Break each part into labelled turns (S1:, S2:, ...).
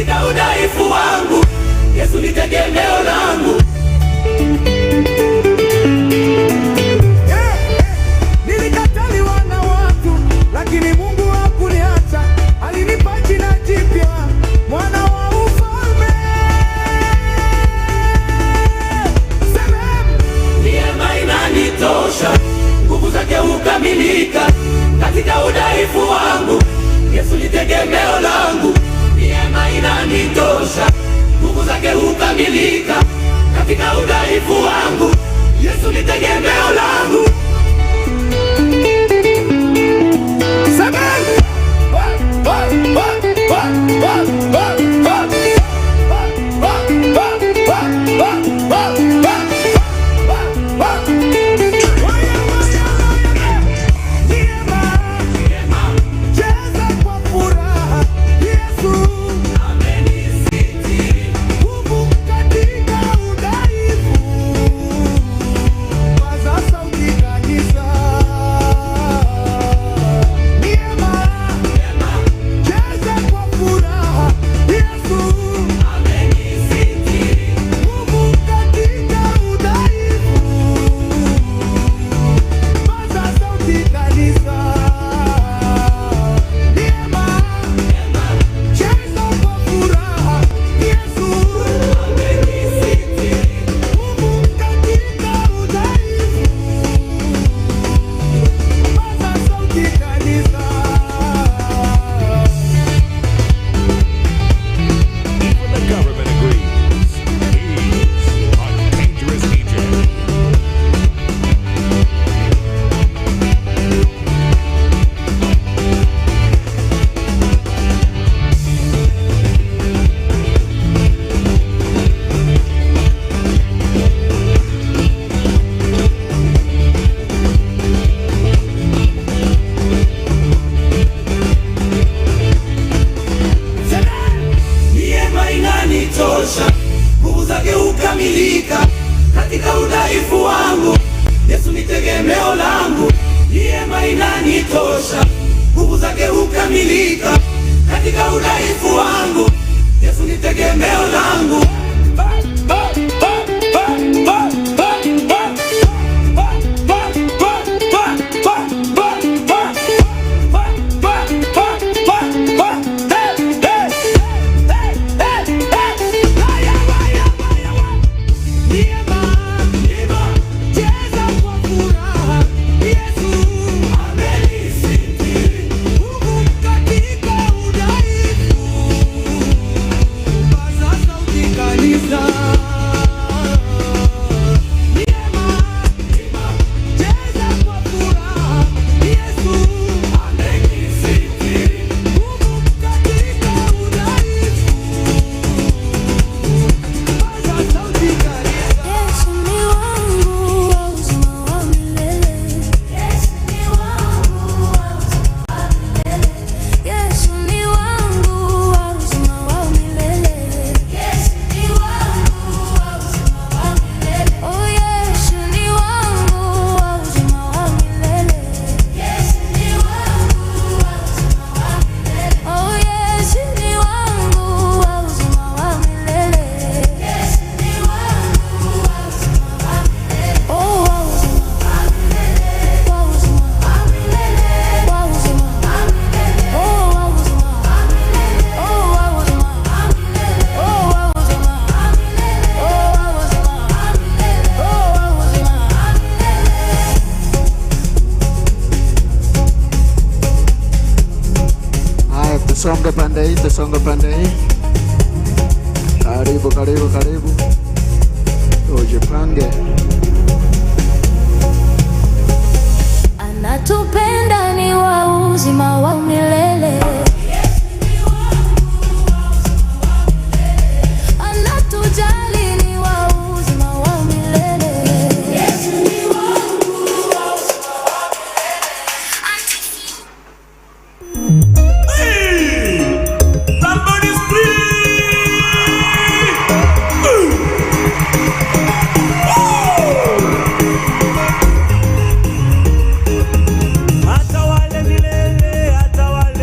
S1: Katika udhaifu wangu, Yesu ni tegemeo langu.
S2: Nilikataliwa na watu, lakini Mungu hakuniacha. Alinipa jina jipya, mwana wa ufalme. Sema,
S1: Neema inanitosha, nguvu zake hukamilika katika udhaifu wangu. Yesu ni tegemeo langu. Neema inanitosha, nguvu zake hukamilika katika udhaifu wangu. Yesu ni tegemeo langu.
S2: Sema. Wa, wa, wa, wa, wa, wa, wa. Wa, wa, wa, wa, wa, wa, wa, wa, wa. Waya, waya, waya. Neema, cheza kwa furaha. Yesu
S1: Amenisitiri.
S2: Nguvu katika udhaifu, paza sauti kanisa. Neema, cheza kwa furaha. Yesu
S1: Amenisitiri.
S2: nguvu katika udhaifu, paza sauti kanisa. Neema, cheza kwa furaha. Yesu
S1: Amenisitiri.
S2: Nguvu katika udhaifu, paza sauti kanisa.
S3: Even the government agrees. He's a dangerous DJ.
S1: Neema inanitosha, nguvu zake hukamilika katika udhaifu wangu. Yesu ni tegemeo langu. Neema inanitosha, nguvu zake hukamilika katika udhaifu wangu. Yesu ni tegemeo langu.
S2: Ba, ba, ba, ba, ba, ba, ba. Ba, ba, ba, ba, ba, ba, ba. Ba, ba, ba, ba, ba. Hey, hey, hey, hey, hey. Haya, haya, haya. Neema,
S1: Neema
S2: cheza kwa furaha. Yesu
S1: amenisitiri.
S2: Nguvu katika udhaifu, paza sauti kanisa. Neema, cheza kwa furaha. Yesu
S1: Amenisitiri.
S2: nguvu katika udhaifu, paza sauti kanisa.
S4: Yesu ni wangu wa uzima wa milele. Yesu ni wangu wa uzima wa milele. Yesu ni wangu wa uzima wa milele. Yesu ni wangu wa uzima wa milele. Oh, Yesu ni wangu wa uzima wa milele. Yesu ni wangu wa uzima wa milele. Oh, Yesu ni wangu wa uzima wa milele. Yesu ni wangu wa uzima wa milele. Oh, wa uzima wa milele. Wa uzima wa milele. Wa uzima wa milele. Oh, wa uzima wa milele. Oh, wa uzima wa milele. Oh, wa uzima wa milele. Oh, wa uzima wa milele. Oh, wa uzima wa milele.
S5: Haya, tusonge pande hii, tusonge pande hii. Karibu, karibu, karibu, tujipange.
S4: Anatupenda ni wa uzima wa milele. Anatujali ni wa uzima wa milele. Yesu ni wangu wa uzima wa milele.
S1: Somebody scream!
S2: Atawale milele, atawale.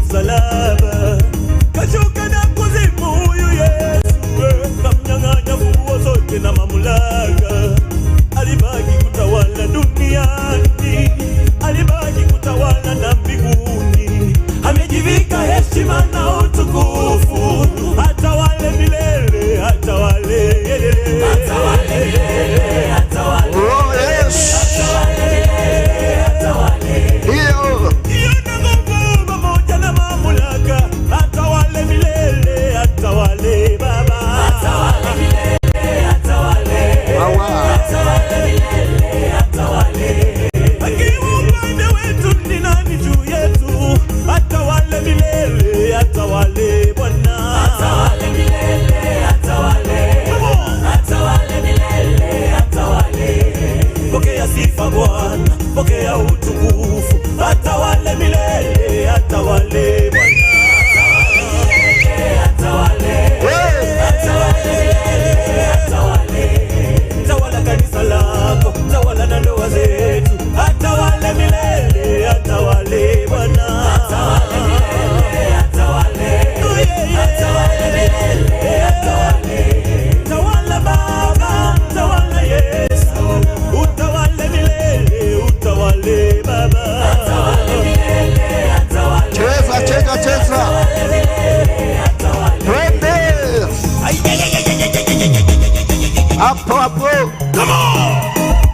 S1: Msalaba. Kashuka na kuzimu huyu Yesu, kamnyang'anya funguo zote na mamlaka. Alibaki kutawala duniani, alibaki kutawala na mbinguni. Amejivika heshima na utukufu, atawale milele, atawale, atawale milele, atawale.
S5: Oh, yes. Ndio.
S1: Iyo na nguvu pamoja na mamlaka, atawale milele, atawale Baba, atawale milele, atawale,
S5: Wawa.
S1: atawale milele, atawale. Akiwa upande wetu ni nani juu yetu? Atawale milele, atawale Bwana, atawale milele, atawale, atawale milele, atawale. Pokea sifa Bwana, pokea utukufu, atawale milele, atawale Bwana, atawale,
S5: Hey.
S1: atawale milele, atawale. Tawala kanisa lako, tawala na ndoa zetu, atawale milele, atawale Bwana, atawale milele, atawale, atawale milele, atawale. Tawala Baba, tawala Yesu, utawale milele, utawale Baba, atawale milele, atawale.
S5: Cheza, cheza, cheza. Twende. Hapo hapo.
S1: Come on!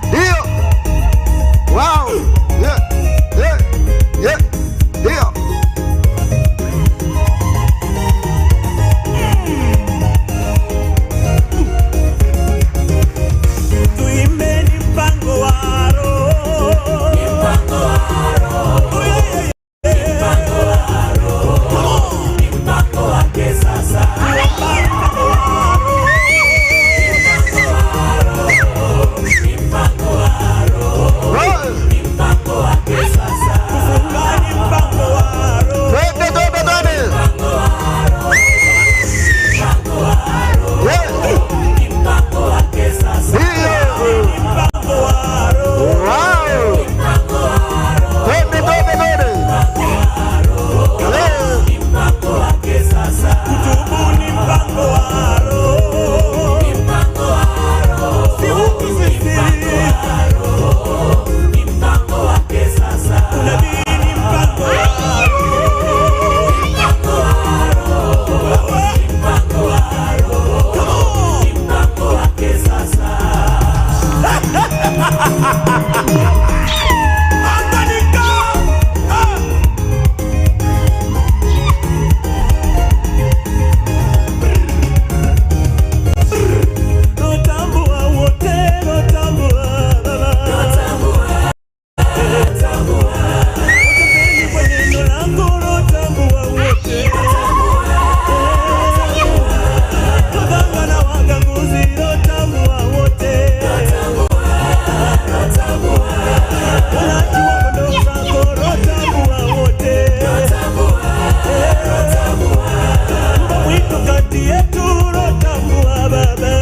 S5: Ndio. Wow. Yeah. Ndio.
S1: Tuimbeni mpango wa Roho. Mpango wa Roho. Mpango wa Roho. Ni mpango wake sasa. Mpango wa Roho. Ni mpango wa Roho.
S5: Hey.
S1: Ni mpango wake sasa. Kufunga ni mpango wa Roho.
S5: Twende, twende, twende. Yeah.
S1: Ni mpango wake sasa.
S5: Ndio.
S1: Ni mpango wa Roho.
S5: Wow. Twende, twende, twende. Yeah.
S1: Ni mpango wake sasa. Kutubu ni mpango wa Roho. Ni mpango wa Roho. Si huku sisi. Ni mpango wake sasa. Unabii ni mpango wa Roho. Ni mpango wa Roho. Ni mpango wa Roho. Come on. Ni mpango wake sasa. Anganika. Ah. Notambua wote, notambua Baba. Utapeli kwa neno langu, notambua wote. Waganga na waganguzi, notambua wote. Walaji wa kondoo zako, notambua wote. Mbwa mwitu kati yetu, notambua Baba.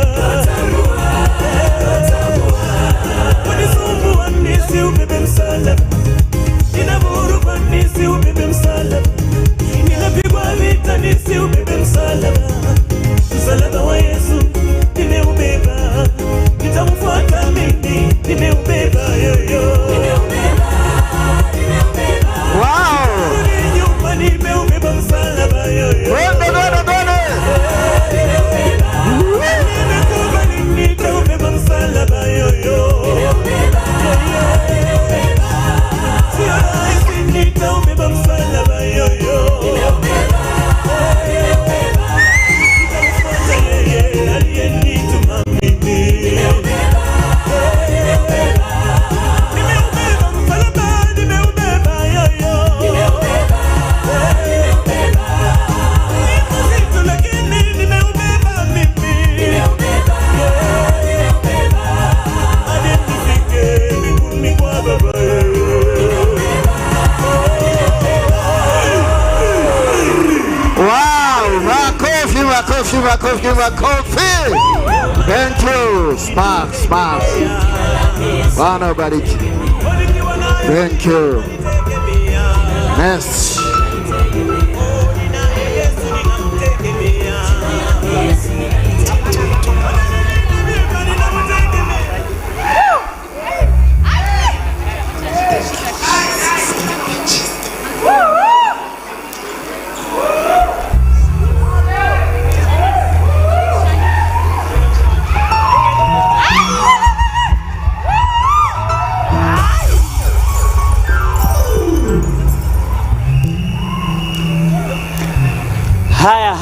S1: Kunisumbua nisiubebe msalaba, ninavurugwa nisiubebe msalaba, ninapigwa vita nisiubebe msalaba. Msalaba wa Yesu nimeubeba, nitamfuata mimi, nimeubeba yoyo.
S5: Wow.
S1: Rudi nyuma, nimeubeba msalaba yoyo.
S5: Twende, twende, twende.
S1: Nimekubali, nitaubeba msalaba yoyo. Sio rahisi, nitaubeba msalaba yoyo. Nitamfuata yeye aliyenituma mimi. Nimeubeba msalaba, nimeubeba yoyo. Ni mzito lakini nimeubeba mimi. Hadi nifike mbinguni kwa Baba.
S5: Wow, makofi, makofi, makofi, makofi. Thank you. Sparks, sparks. Bwana ubariki. Thank you. Next.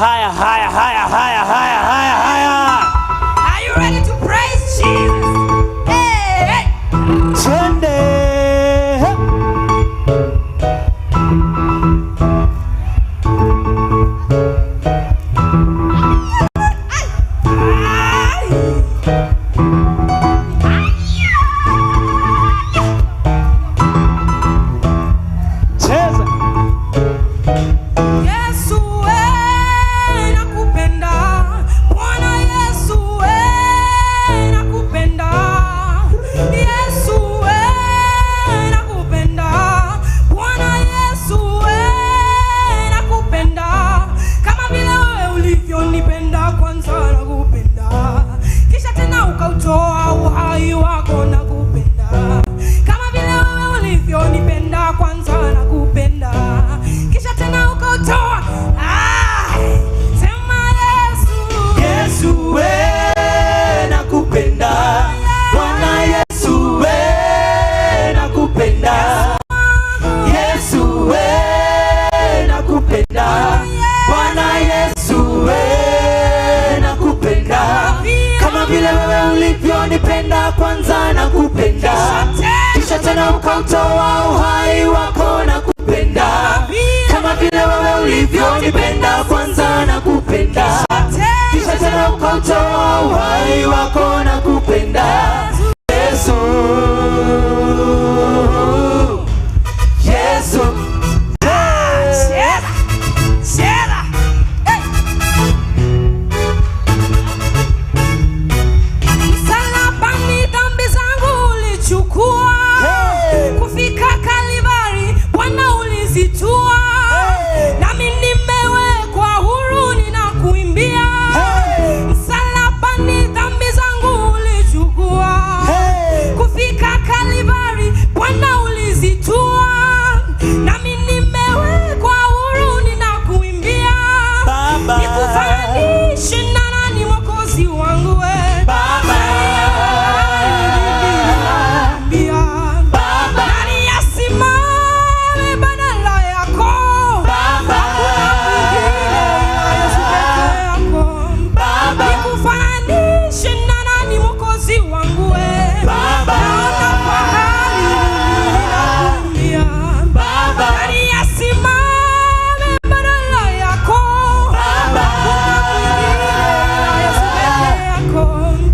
S1: Haya, haya, haya, haya, haya, haya, haya.
S4: Are you ready to praise Jesus? Hey, hey.
S1: Twende. Cheza.
S4: Yesu we nakupenda, Bwana Yesu we nakupenda, Yesu we nakupenda, Bwana Yesu we nakupenda, kama vile wewe ulivyonipenda kwanza nakupenda, kisha tena ukautoa uhai wako nakupenda, kama vile wewe ulivyonipenda kwanza nakupenda, kisha tena ukautoa. Ah, sema Yesu,
S1: Yesu we nakupenda, Bwana Yesu we nakupenda, Yesu we nakupenda, Bwana Yesu we nakupenda, kama vile wewe ulivyonipenda kwanza nakupenda, kisha tena ukautoa uhai wako nakupenda, kama vile wewe ulivyonipenda kwanza nakupenda, kisha tena ukautoa uhai wako na kupenda. Yesu, Yesu,
S4: Cheza, cheza. Hey. Msalabani dhambi zangu ulichukua,
S1: Hey.
S4: kufika Kalvari Bwana ulizitua,
S1: Hey.
S4: nami nimewekwa huru ninakuimbia.
S1: Hey.
S4: Msalabani dhambi zangu ulichukua,
S1: Hey.
S4: kufika Kalvari Bwana ulizitua, nami nimewekwa huru ninakuimbia.
S1: Baba.
S4: Nikufananishe na nani Mwokozi wangu we?
S1: Baba.
S4: Baba. Nani asimame badala yako?
S1: Baba.
S4: Hakuna mwingine ila Yesu peke yako.
S1: Baba.
S4: Nikufananishe na nani Mwokozi wangu we?
S1: Baba.
S4: Naona fahari mimi ninakuimbia.
S1: Baba.
S4: Nani asimame badala yako?
S1: Baba.
S4: Hakuna mwingine ila Yesu peke yako.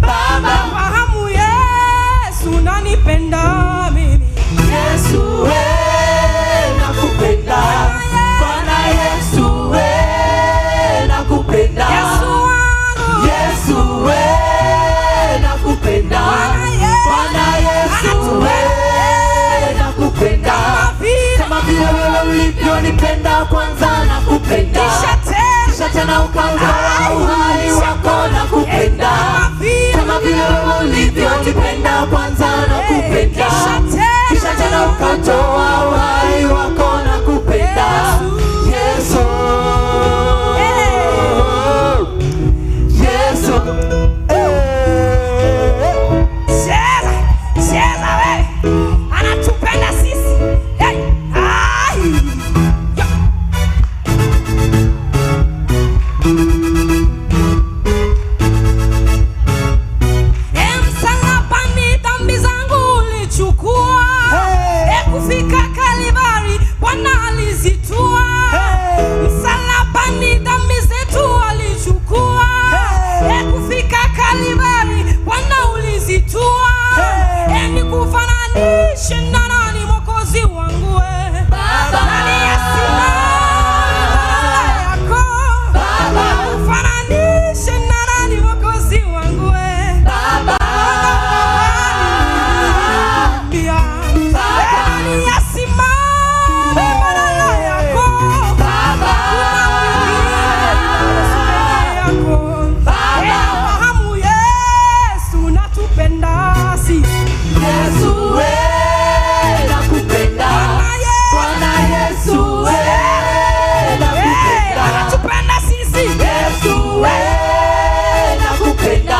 S1: Baba.
S4: Nafahamu Yesu unanipenda mimi.
S1: Yesu we nakupenda, Bwana Yesu we nakupenda,
S4: Yesu wangu.
S1: Yesu we nakupenda,
S4: Bwana Yesu.
S1: Bwana Yesu we nakupenda,
S4: Kama vile-
S1: kama vile wewe ulivyonipenda kwanza nakupenda,
S4: Kisha tena.
S1: kisha tena ukautoa uhai wako nakupenda,
S4: Kama vile-
S1: kama vile wewe ulivyonipenda kwanza nakupenda,
S4: Kisha tena.
S1: kisha tena ukatoa uhai wako nakupenda. Yesu, Yesu, eh.
S4: Cheza, cheza we. Anatupenda sisi. Hey. Ai. Yo. E, msalabani dhambi zangu ulichukua.
S1: Hey.
S4: E, kufika Kalvari Bwana alizitua.
S1: Hey.
S4: Msalabani dhambi zetu alichukua.
S1: Hey.
S4: E, kufika Kalvari Bwana ulizitua.
S1: Hey.
S4: E, nikufananishe na nani Mwokozi wangu we?
S1: Baba.
S4: Nani asimame badala yako?
S1: Baba.
S4: Nikufananishe na nani Mwokozi wangu we?
S1: Baba. Yesu we nakupenda, Bwana Yesu we nakupenda, Yesu we nakupenda,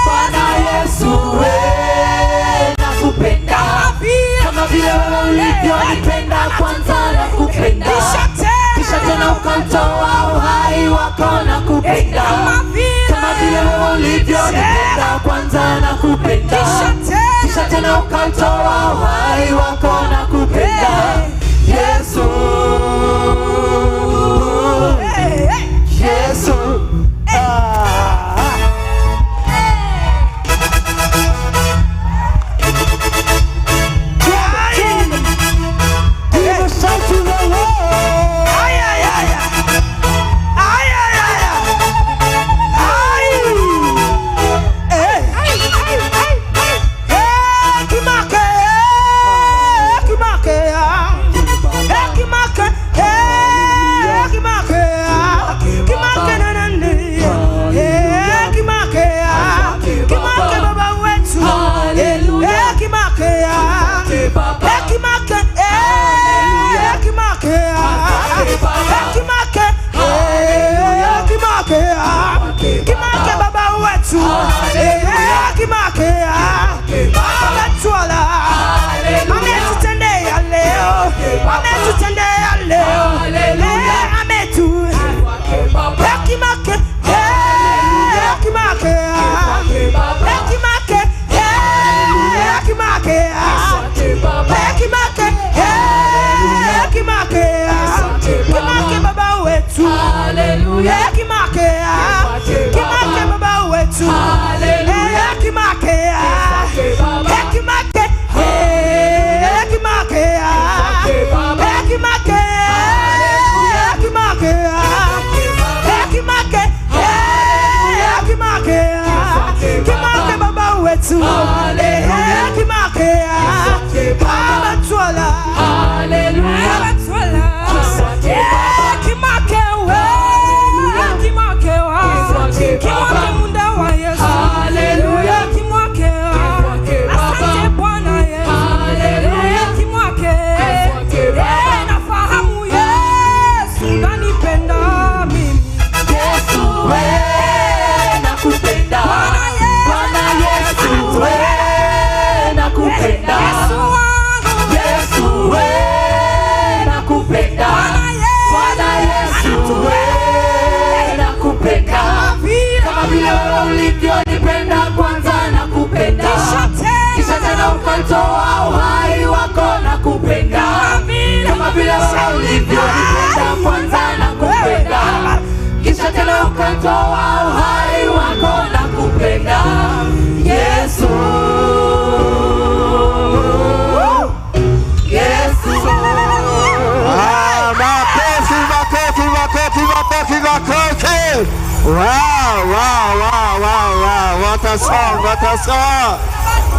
S1: Bwana Yesu we nakupenda, kama vile wewe ulivyonipenda kwanza nakupenda, kisha tena ukautoa uhai wako. tena ukatoa uhai wako na kupenda. Yesu, Yesu.
S2: Give a shout to the Lord. Ay, ay, ay, ay, ay, ay, ay. Eh. Eh, Kimake, eh, Kimake, ah. Eh, Kimake, eh, Kimake, ah. Kimake, na, na, na. Eh, Kimake, ah. Kimake, baba wetu. Eh, Kimake, ah. Eh, Kimake, eh, Kimake, ah. Eh, Kimake, eh, Kimake, ah. Kimake, baba wetu. Eh, Kimake, ah. Ametwala. Ametutendea leo. Ametutendea leo. Eh, ametu. Eh, Kimake, eh, Kimake, ah. Eh, Kimake, eh, Kimake, ah. Eh, Kimake, eh, Kimake, ah. Kimake baba wetu. Eh, Kimake, ah. Kimake baba wetu. Eh, Kimake, ah. Eh, Kimake, eh, Kimake, ah. Eh, Kimake, eh, Kimake, ah. Eh, Kimake, eh, Kimake, ah. Kimake baba wetu. Eh, Kimake, ah. Abatwala.
S6: Kimake we, Kimake wa, Kimake munda wa Yesu. Kimake wa, asante Bwana Yesu. Kimake, nafahamu Yesu unanipenda mimi.
S1: Yesu we, nakupenda. Bwana Yesu we, nakupenda.
S6: Yesu wangu,
S1: Yesu we, nakupenda. Bwana Yesu we, nakupenda. Kama vile wewe ulivyonipenda kwanza nakupenda. Kisha tena ukatoa uhai wako nakupenda. Kama vile wewe ulivyonipenda kwanza nakupenda. Kisha tena ukatoa uhai wako nakupenda. Yesu. Yesu.
S5: Ah, makofi, makofi, makofi, makofi, makofi. Wow, wow, wow, wow, wow. What a song, what a song.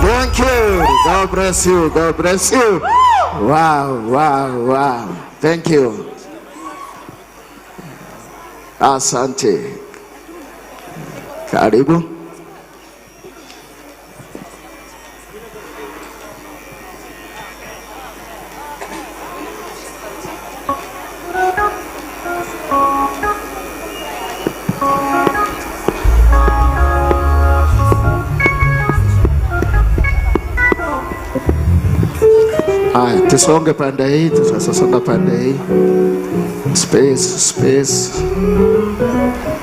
S5: Thank you. God bless you. God bless you. Wow, wow, wow. Thank you. Asante. Karibu. Haya, tusonge pande hii, sasa songa pande hii. Space, space.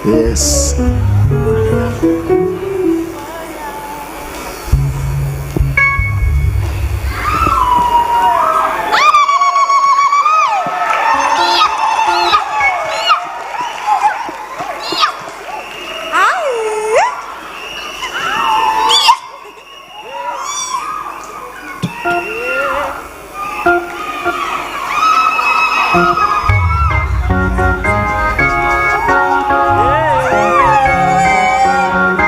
S5: Yes.
S6: Yeah.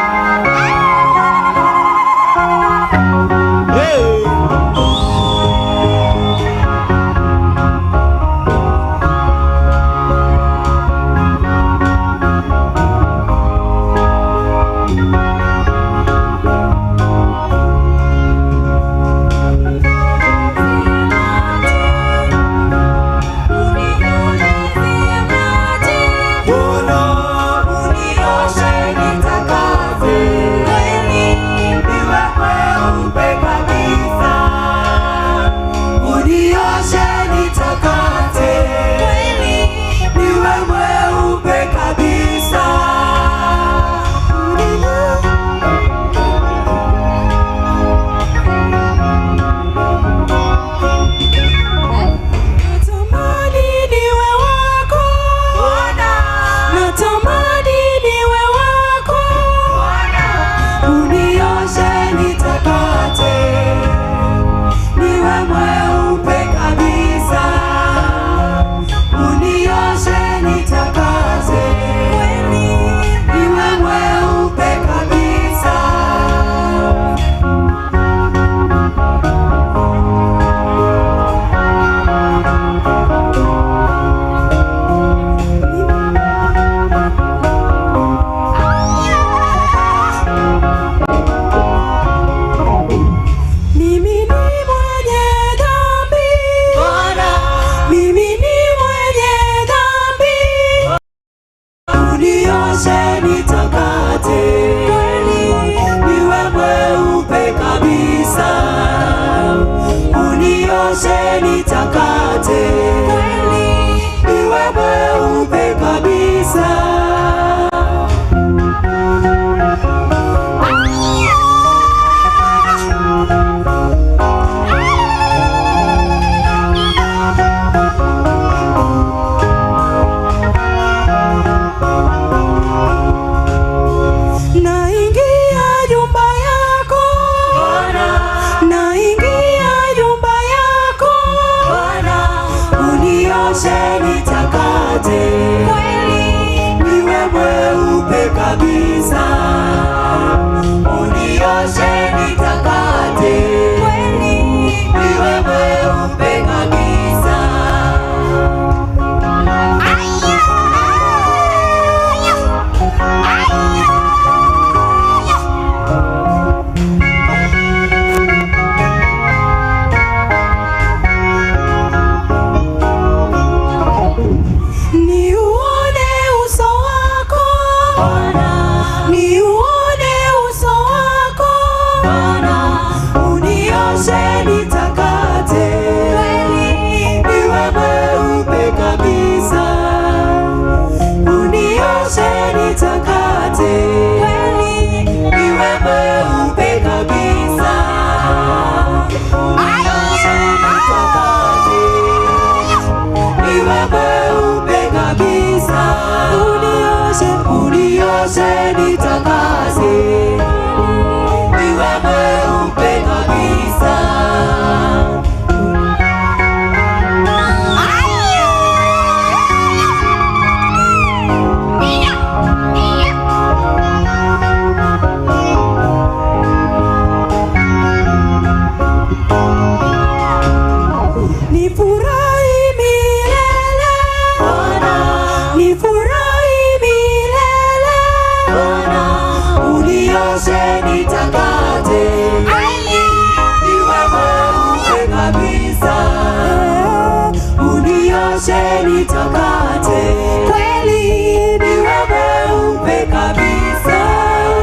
S1: nitakate, kweli niwe mweupe kabisa.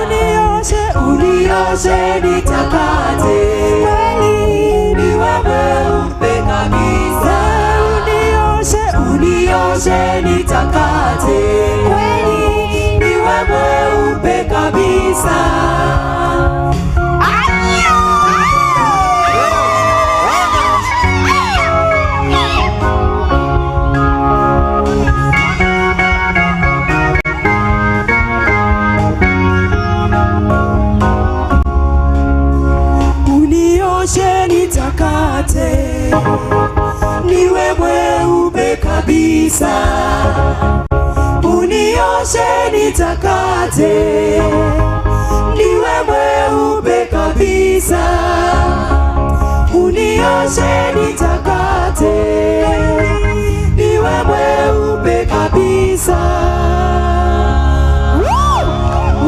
S1: Unioshe, unioshe nitakate, kweli niwe mweupe kabisa. Unioshe, unioshe nitakate, kweli niwe mweupe kabisa. Unioshe nitakate, niwe mweupe kabisa. Unioshe nitakate, niwe mweupe kabisa. Unioshe nitakate, niwe mweupe kabisa.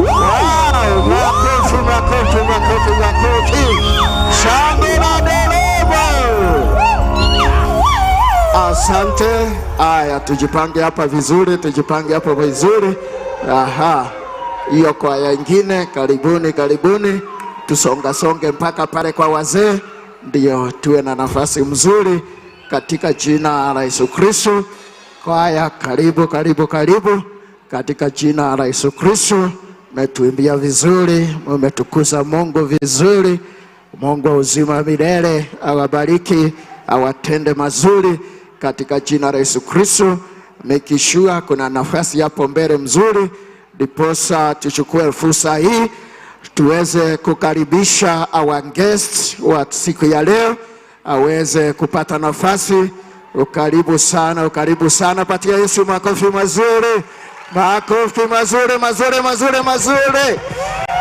S5: Wow, makofi, makofi, makofi, makofi. Shangwe na nderemo. Asante. Aya, tujipange hapa vizuri, tujipange hapa vizuri. Aha, hiyo kwaya ingine, karibuni, karibuni, tusonga songe mpaka pale kwa wazee, ndio tuwe na nafasi mzuri katika jina la Yesu Kristo. Kwaya, karibu, karibu, karibu katika jina la Yesu Kristo. Mmetuimbia vizuri, mmetukuza Mungu vizuri. Mungu wa uzima milele awabariki, awatende mazuri katika jina la Yesu Kristo. Make sure kuna nafasi hapo mbele mzuri, ndiposa tuchukue fursa hii tuweze kukaribisha our guest wa siku ya leo aweze kupata nafasi. Ukaribu sana, ukaribu sana. Patia Yesu makofi mazuri, makofi mazuri, mazuri, mazuri, mazuri.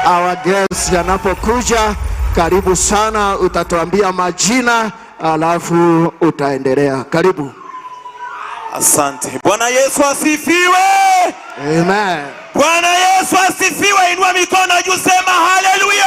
S5: Our guest yanapokuja, karibu sana, utatuambia majina alafu utaendelea. Karibu.
S1: Asante. Bwana Yesu asifiwe.
S5: Amen.
S1: Bwana Yesu asifiwe. Inua mikono juu, sema haleluya.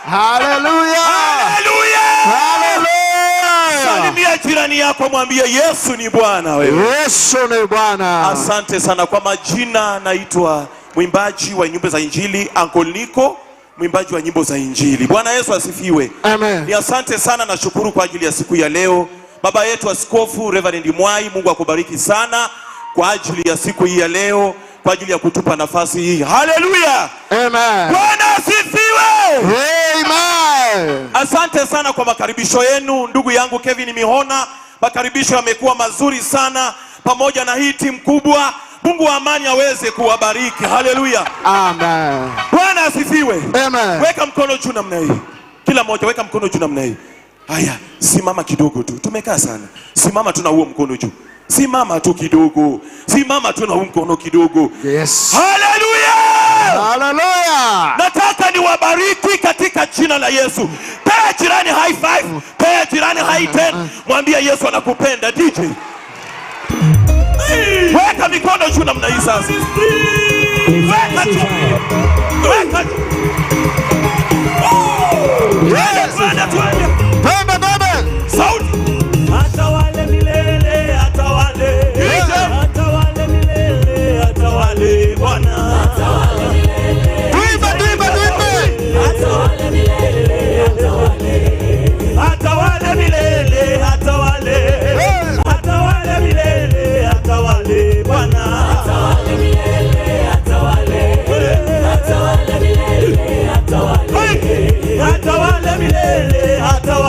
S5: Haleluya.
S1: Haleluya.
S5: Haleluya.
S1: Salimia jirani yako, mwambie Yesu ni Bwana wewe.
S5: Yesu ni Bwana.
S1: Asante sana. Kwa majina naitwa mwimbaji wa nyimbo za Injili Uncle Nico, mwimbaji wa nyimbo za Injili. Bwana Yesu asifiwe.
S5: Amen.
S1: Ni asante sana, nashukuru kwa ajili ya siku ya leo. Baba yetu Askofu Reverend Mwai, Mungu akubariki sana kwa ajili ya siku hii ya leo, kwa ajili ya kutupa nafasi hii. Haleluya!
S5: Amen.
S1: Bwana asifiwe.
S5: Amen.
S1: Asante sana kwa makaribisho yenu ndugu yangu Kevin Mihona. Makaribisho yamekuwa mazuri sana, pamoja na hii timu kubwa. Mungu wa amani aweze kuwabariki. Haleluya!
S5: Amen.
S1: Bwana asifiwe.
S5: Amen.
S1: Weka mkono juu namna hii, kila mmoja weka mkono juu namna hii. Haya, simama kidogo tu, tumekaa sana. Simama tu na huo mkono juu, simama tu kidogo, simama tu na huo mkono kidogo.
S5: Yes.
S1: Haleluya!
S5: Haleluya.
S1: Nataka niwabariki katika jina la Yesu. Pea jirani high five, pea jirani high ten, mwambie Yesu anakupenda. DJ, weka mikono juu namna hii sasa, weka juu, weka juu. Twende, twende, twende.
S5: Twende, twende.
S1: Sauti.
S7: Atawale milele, atawale. Atawale milele, atawale Bwana.
S5: Tuimbe, tuimbe, tuimbe.
S7: Atawale milele, atawale. Atawale milele, atawale. Atawale milele, atawale Bwana. Atawale milele, atawale. Atawale milele, atawale. Atawale milele, atawale.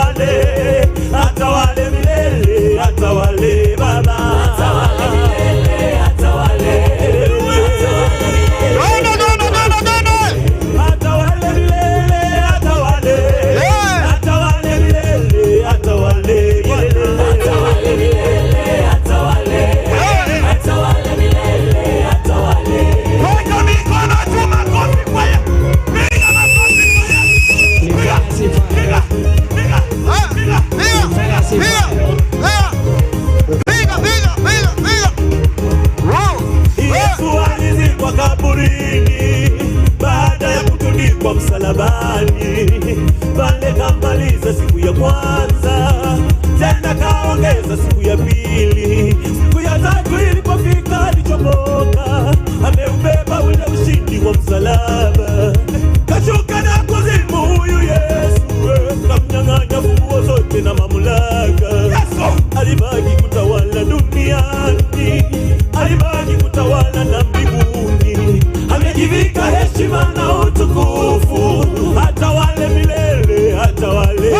S7: Utawala na mbinguni, amejivika heshima na utukufu, atawale milele, atawale.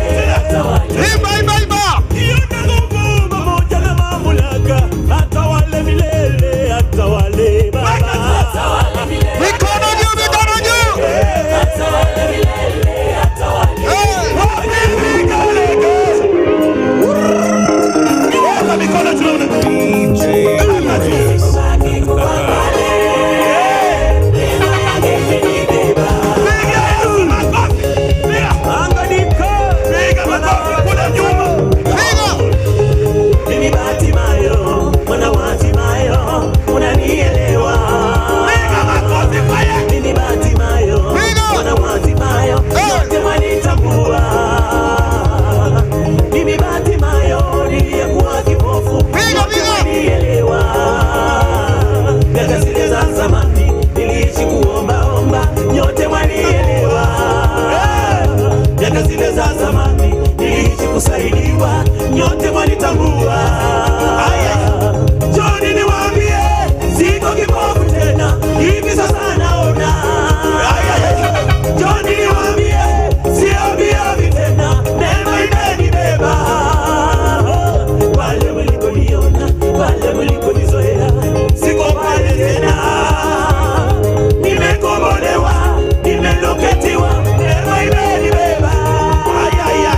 S5: Imba, imba, imba.
S7: Iyo na nguvu pamoja na mamlaka, atawale milele, atawale Baba.
S5: Mikono juu, mikono juu. Hey.
S7: Weka mikono juu.
S3: DJ Arias.
S7: Piga Yesu makofi. Piga. Piga makofi kule nyuma.
S5: Piga.
S1: Mimi Batimayo, mwana wa Timayo, unanielewa.
S7: Piga makofi kwa Yesu.
S1: Mimi Batimayo,
S5: Piga.
S1: mwana wa Timayo,
S5: Hey.
S1: yote mwanitambua. Mimi Batimayo, niliyekuwa kipofu,
S5: Piga,
S1: yote
S5: piga.
S1: mwanielewa. Miaka zile za zamani, niliishi kuombaomba, nyote mwanielewa. Miaka zile za zamani, niliishi kusaidiwa, nyote mwanitambua.
S7: Njoni niwaambie,
S1: Siko kipofu tena, hivi sasa naona. Njoni niwaambie, siambiavi tena, neema imenibeba. Pale mlikoniona, pale mlikonizoea, siko pale tena. Nimekombolewa, nimeloketiwa, neema imenibeba.
S7: Ay, ay, ay.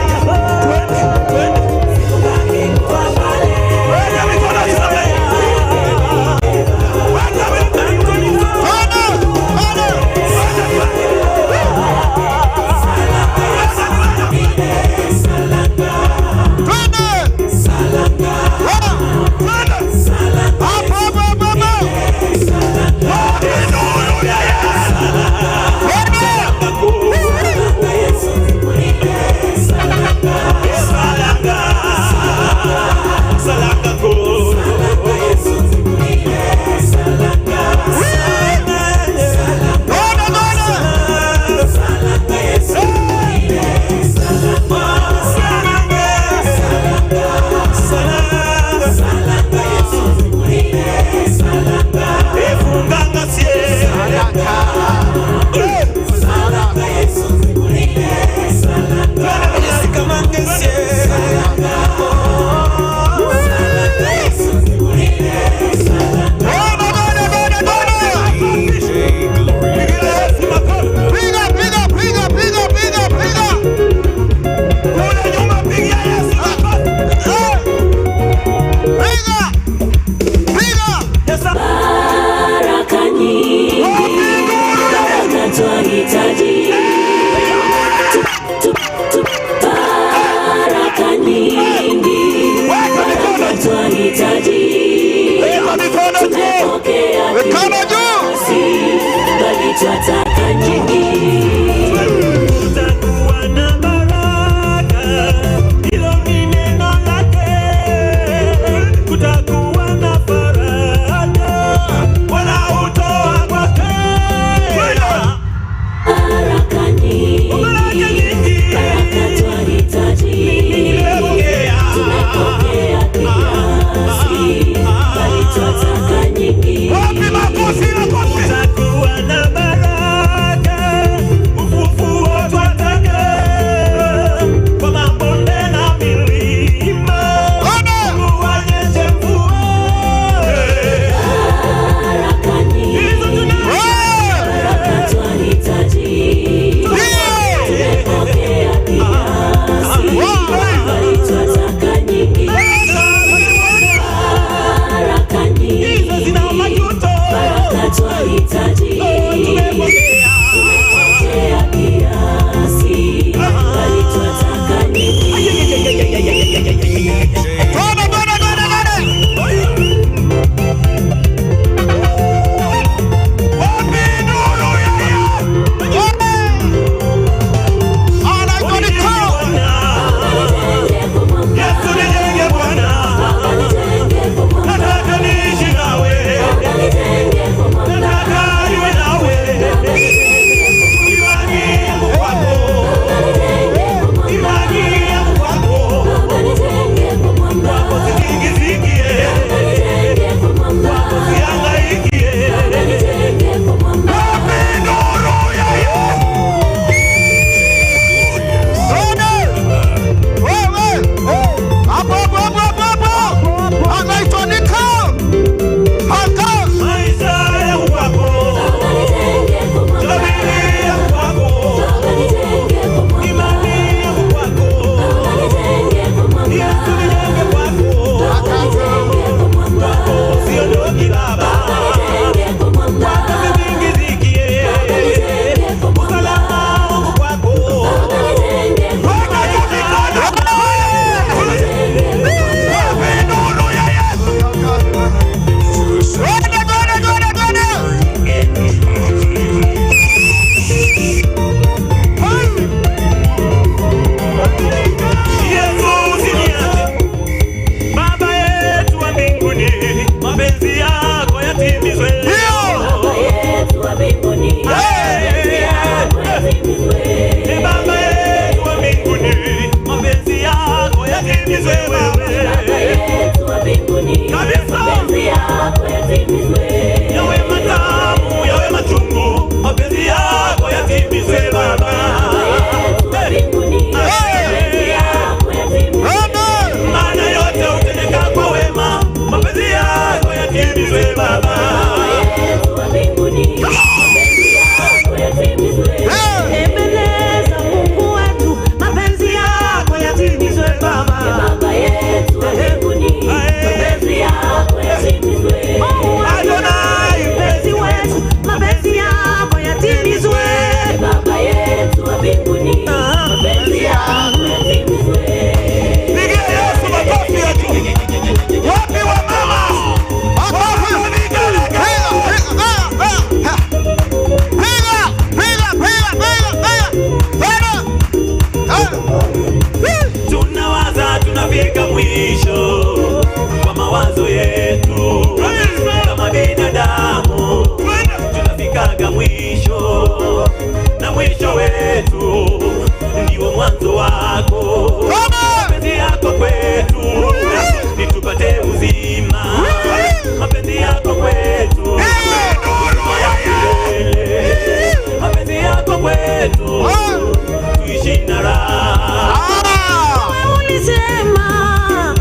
S7: Twende, twende.
S1: Sikubaki kuwa pale.
S7: Weka mikono juu. Weka mikono juu.
S5: Twende, twende. Twende. Wa. Hapo, hapo, hapo, hapo. Twende. Twende, twende.
S7: mwisho kwa mawazo yetu kama binadamu tunafikaga mwisho, na mwisho wetu ndio mwanzo wako. Mapenzi yako kwetu ni tupate uzima, mapenzi yako kwetu ya milele, mapenzi yako kwetu tuishi na raha.
S6: Wewe ulisema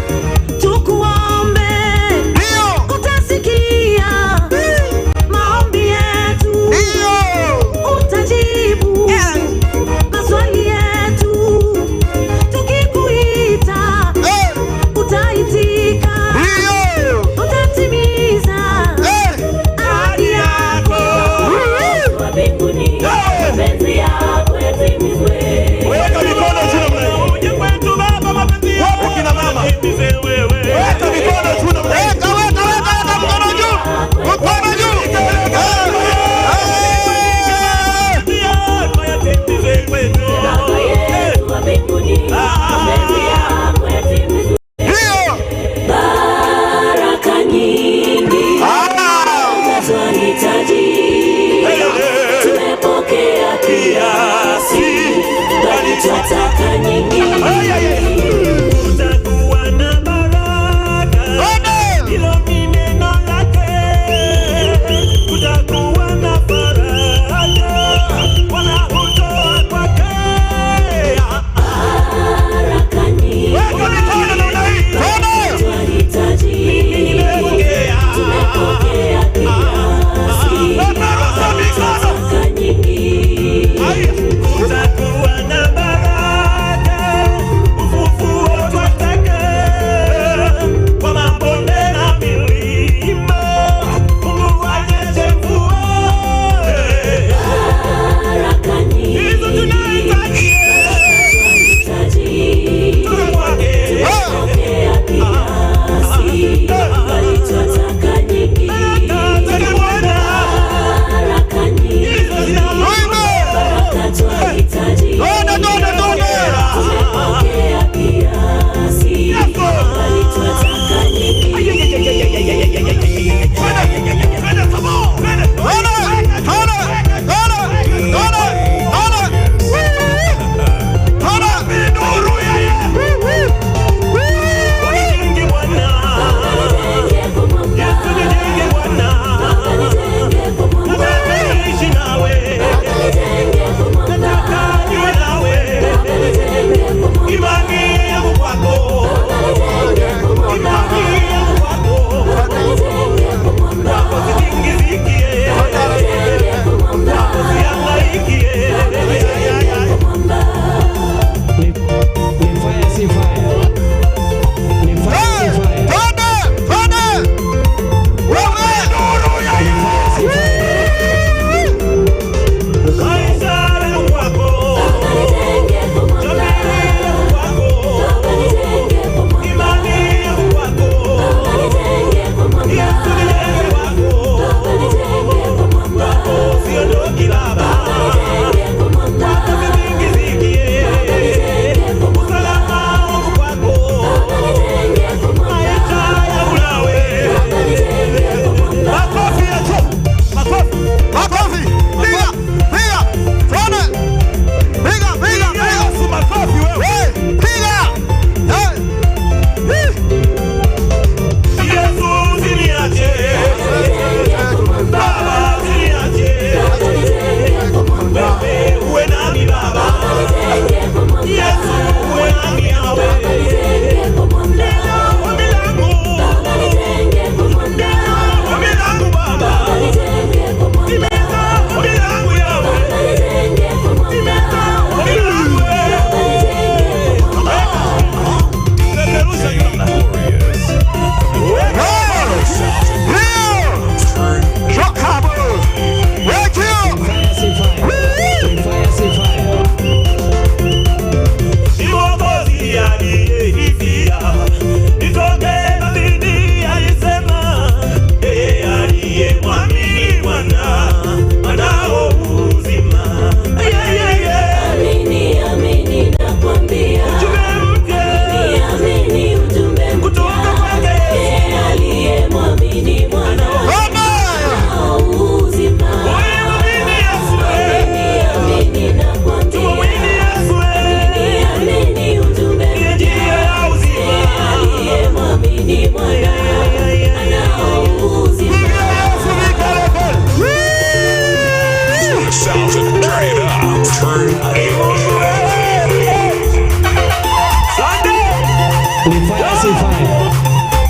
S8: fire, see fire.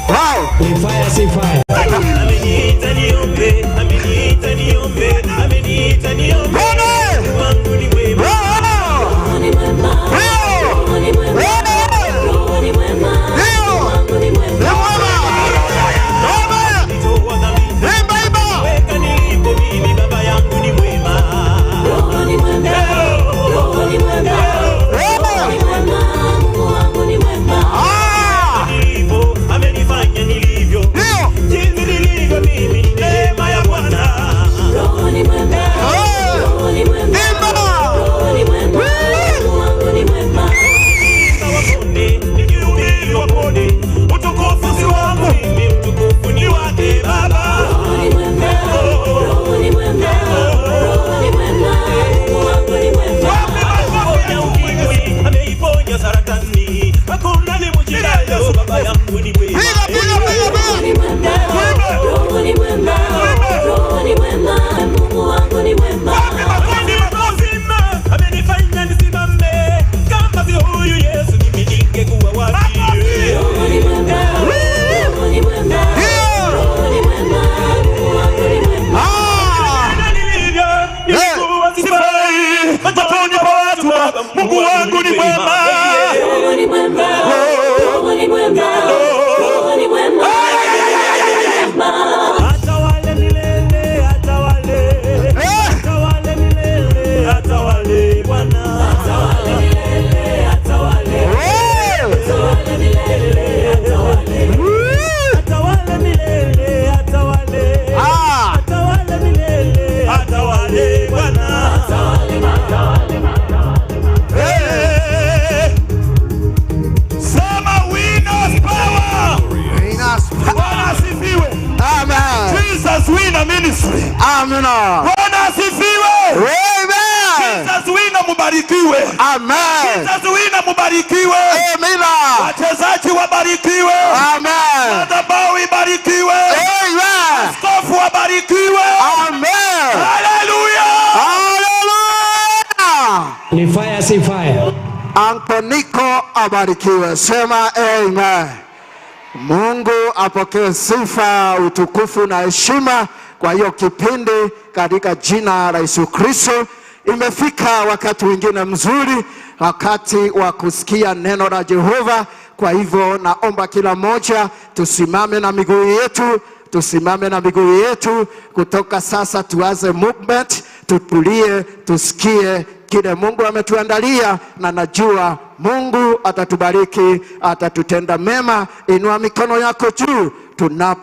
S5: Wow.
S8: Ni fire, see fire.
S7: Ameniita niombe, ameniita niombe, ameniita niombe.
S5: Bwana!
S7: Wangu ni mwema.
S5: Wow. Ndio. Ndio. Ni mwema. Amen.
S7: Nitoa dhambi,
S5: Imba, imba.
S7: weka nilipo mimi, baba yangu ni mwema.
S5: Ah.
S7: Nilipo, amenifanya nilivyo.
S5: Ndio.
S7: Jinsi nilivyo mimi ni neema ya Bwana.
S5: Imba.
S7: Wapone, nikihubiri wapone. Utukufu si wangu mimi, utukufu ni wake Baba. Ameponya ukimwi, ameiponya saratani. Hakuna limshindayo, baba yangu ni mwema.
S5: Piga, piga, piga, piga.
S7: Uzima, amenifanya nisimame. Kama si huyu Yesu, mimi ningekuwa wapi?
S5: Ndio. Ah.
S7: Na nilivyo, nilikuwa sifai. Machoni pa watu, Baba, Mungu wangu ni mwema. Atawale milele, atawale. Atawale milele, atawale Bwana.
S5: Eh.
S7: Atawale milele, atawale.
S5: Ah.
S7: Atawale milele, atawale Bwana.
S5: Eh.
S2: Sema winners power.
S5: Winners power.
S2: Bwana asifiwe.
S5: Amen.
S2: Jesus winner ministry.
S5: Amina.
S2: Bwana asifiwe.
S5: Amen.
S2: Jesus winner mubarikiwe.
S5: Amen.
S2: Jesus winner mubarikiwe.
S5: Amina.
S2: Wachezaji wabarikiwe.
S5: Amen.
S2: Madhabahu ibarikiwe.
S5: Amen.
S2: Askofu wabarikiwe.
S5: Amen.
S2: Haleluya.
S5: Hallelujah.
S8: Ni fire, see fire.
S5: Uncle Nico abarikiwe. Sema amen. Mungu apokee sifa, utukufu na heshima kwa hiyo kipindi katika jina la Yesu Kristo. Imefika wakati mwingine mzuri, wakati wa kusikia neno la Jehova. Kwa hivyo naomba kila mmoja tusimame na miguu yetu, tusimame na miguu yetu. Kutoka sasa tuanze movement, tutulie, tusikie kile Mungu ametuandalia, na najua Mungu atatubariki, atatutenda mema. Inua mikono yako juu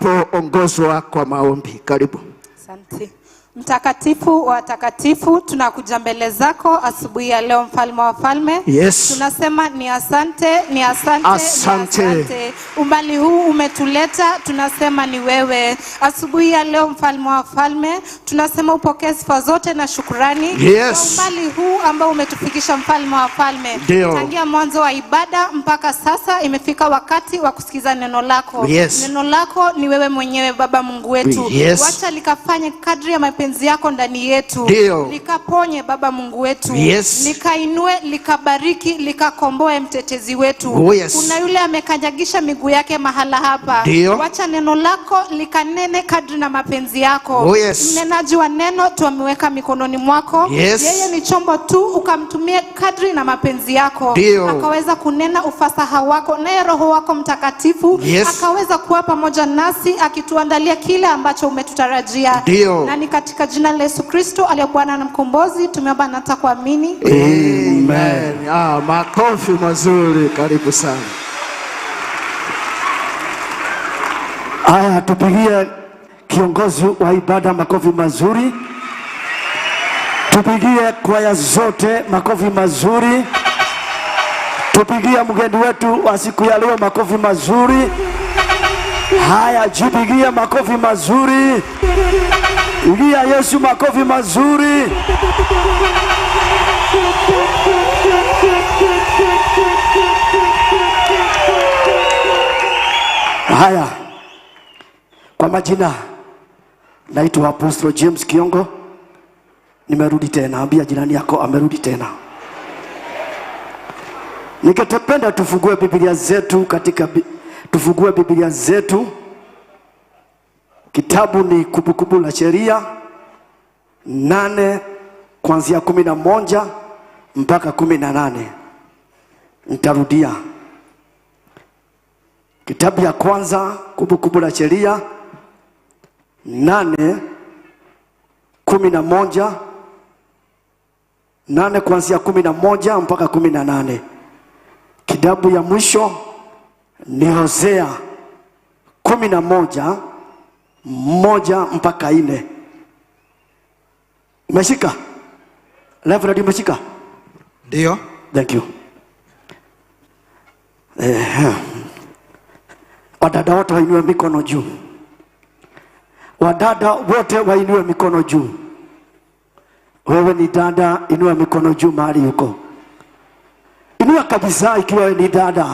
S5: tunapoongozwa kwa maombi. Karibu.
S6: Asante. Mtakatifu wa watakatifu, tunakuja mbele zako asubuhi ya leo, mfalme wa wafalme.
S5: Yes.
S6: Tunasema ni asante, ni asante,
S5: Asante.
S6: ni asante. Umbali huu umetuleta, tunasema ni wewe. Asubuhi ya leo, mfalme wa wafalme, tunasema upokee sifa zote na shukurani
S5: Yes.
S6: kwa umbali huu ambao umetufikisha, mfalme wa wafalme.
S5: Ndio.
S6: Tangia mwanzo wa ibada mpaka sasa imefika wakati wa kusikiza neno lako.
S5: Yes.
S6: Neno lako ni wewe mwenyewe Baba Mungu wetu.
S5: Yes.
S6: Wacha likafanye kadri ya mapenzi yako ndani yetu.
S5: Ndio.
S6: Likaponye Baba Mungu wetu.
S5: Yes.
S6: Likainue, likabariki, likakomboe mtetezi wetu.
S5: Oh, yes.
S6: Kuna yule amekanyagisha miguu yake mahala hapa.
S5: Ndio.
S6: Wacha neno lako likanene kadri na mapenzi yako.
S5: Oh, yes.
S6: Mnenaji wa neno tuameweka mikononi mwako.
S5: Yes.
S6: Yeye ni chombo tu ukamtumie kadri na mapenzi yako.
S5: Ndio.
S6: Akaweza kunena ufasaha wako naye Roho wako Mtakatifu
S5: Yes.
S6: akaweza kuwa pamoja nasi akituandalia kile ambacho umetutarajia.
S5: Ndio.
S6: Na ni katika jina la Yesu Kristo aliye Bwana na Mkombozi tumeomba na hata kuamini.
S5: Amen. Ah, makofi mazuri. Karibu sana.
S9: Haya, tupigie kiongozi wa ibada makofi mazuri, tupigie kwaya zote makofi mazuri, tupigie mgeni wetu wa siku ya leo makofi mazuri. Haya, jipigie makofi mazuri, pigia Yesu makofi mazuri. Haya, kwa majina naitwa Apostle James Kiongo, nimerudi tena. Ambia jirani yako amerudi tena. Ningetupenda tufungue Biblia zetu katika tufungue Biblia zetu. Kitabu ni Kumbukumbu la Sheria 8 kuanzia 11 mpaka 18. Nitarudia. Kitabu ya kwanza Kumbukumbu la Sheria 8 11, 8 kuanzia 11 mpaka 18. Kitabu ya mwisho ni Hosea 11 1 mpaka 4. Umeshika? Reverend, umeshika?
S5: Ndio.
S9: Thank you. Wadada wote wainue mikono juu. Wadada wote wainue mikono juu. Wewe ni dada, inua mikono juu mahali uko. Inua kabisa ikiwa wewe ni dada.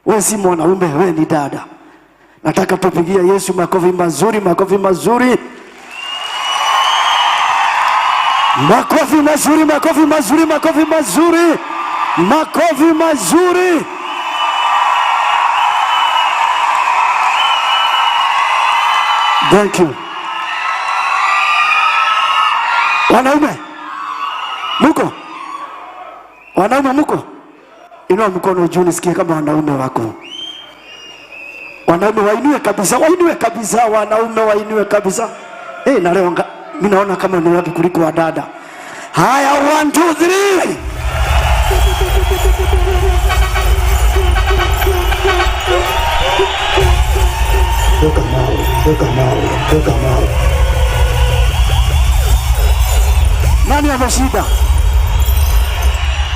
S9: Wewe si mwanaume, wewe ni dada. Nataka tupigie Yesu makofi mazuri, makofi mazuri. Makofi mazuri, makofi mazuri, makofi mazuri. Makofi mazuri. Thank you. Wanaume muko? Wanaume muko? Inua mkono juu nisikie kama wanaume wako. Wanaume wainue kabisa, wainue kabisa, wanaume wainue kabisa. Na leo mimi naona kama ni watu kuliko wadada. Haya, 1 2 3. Toka mawe, toka mawe, toka mawe. Nani ameshinda?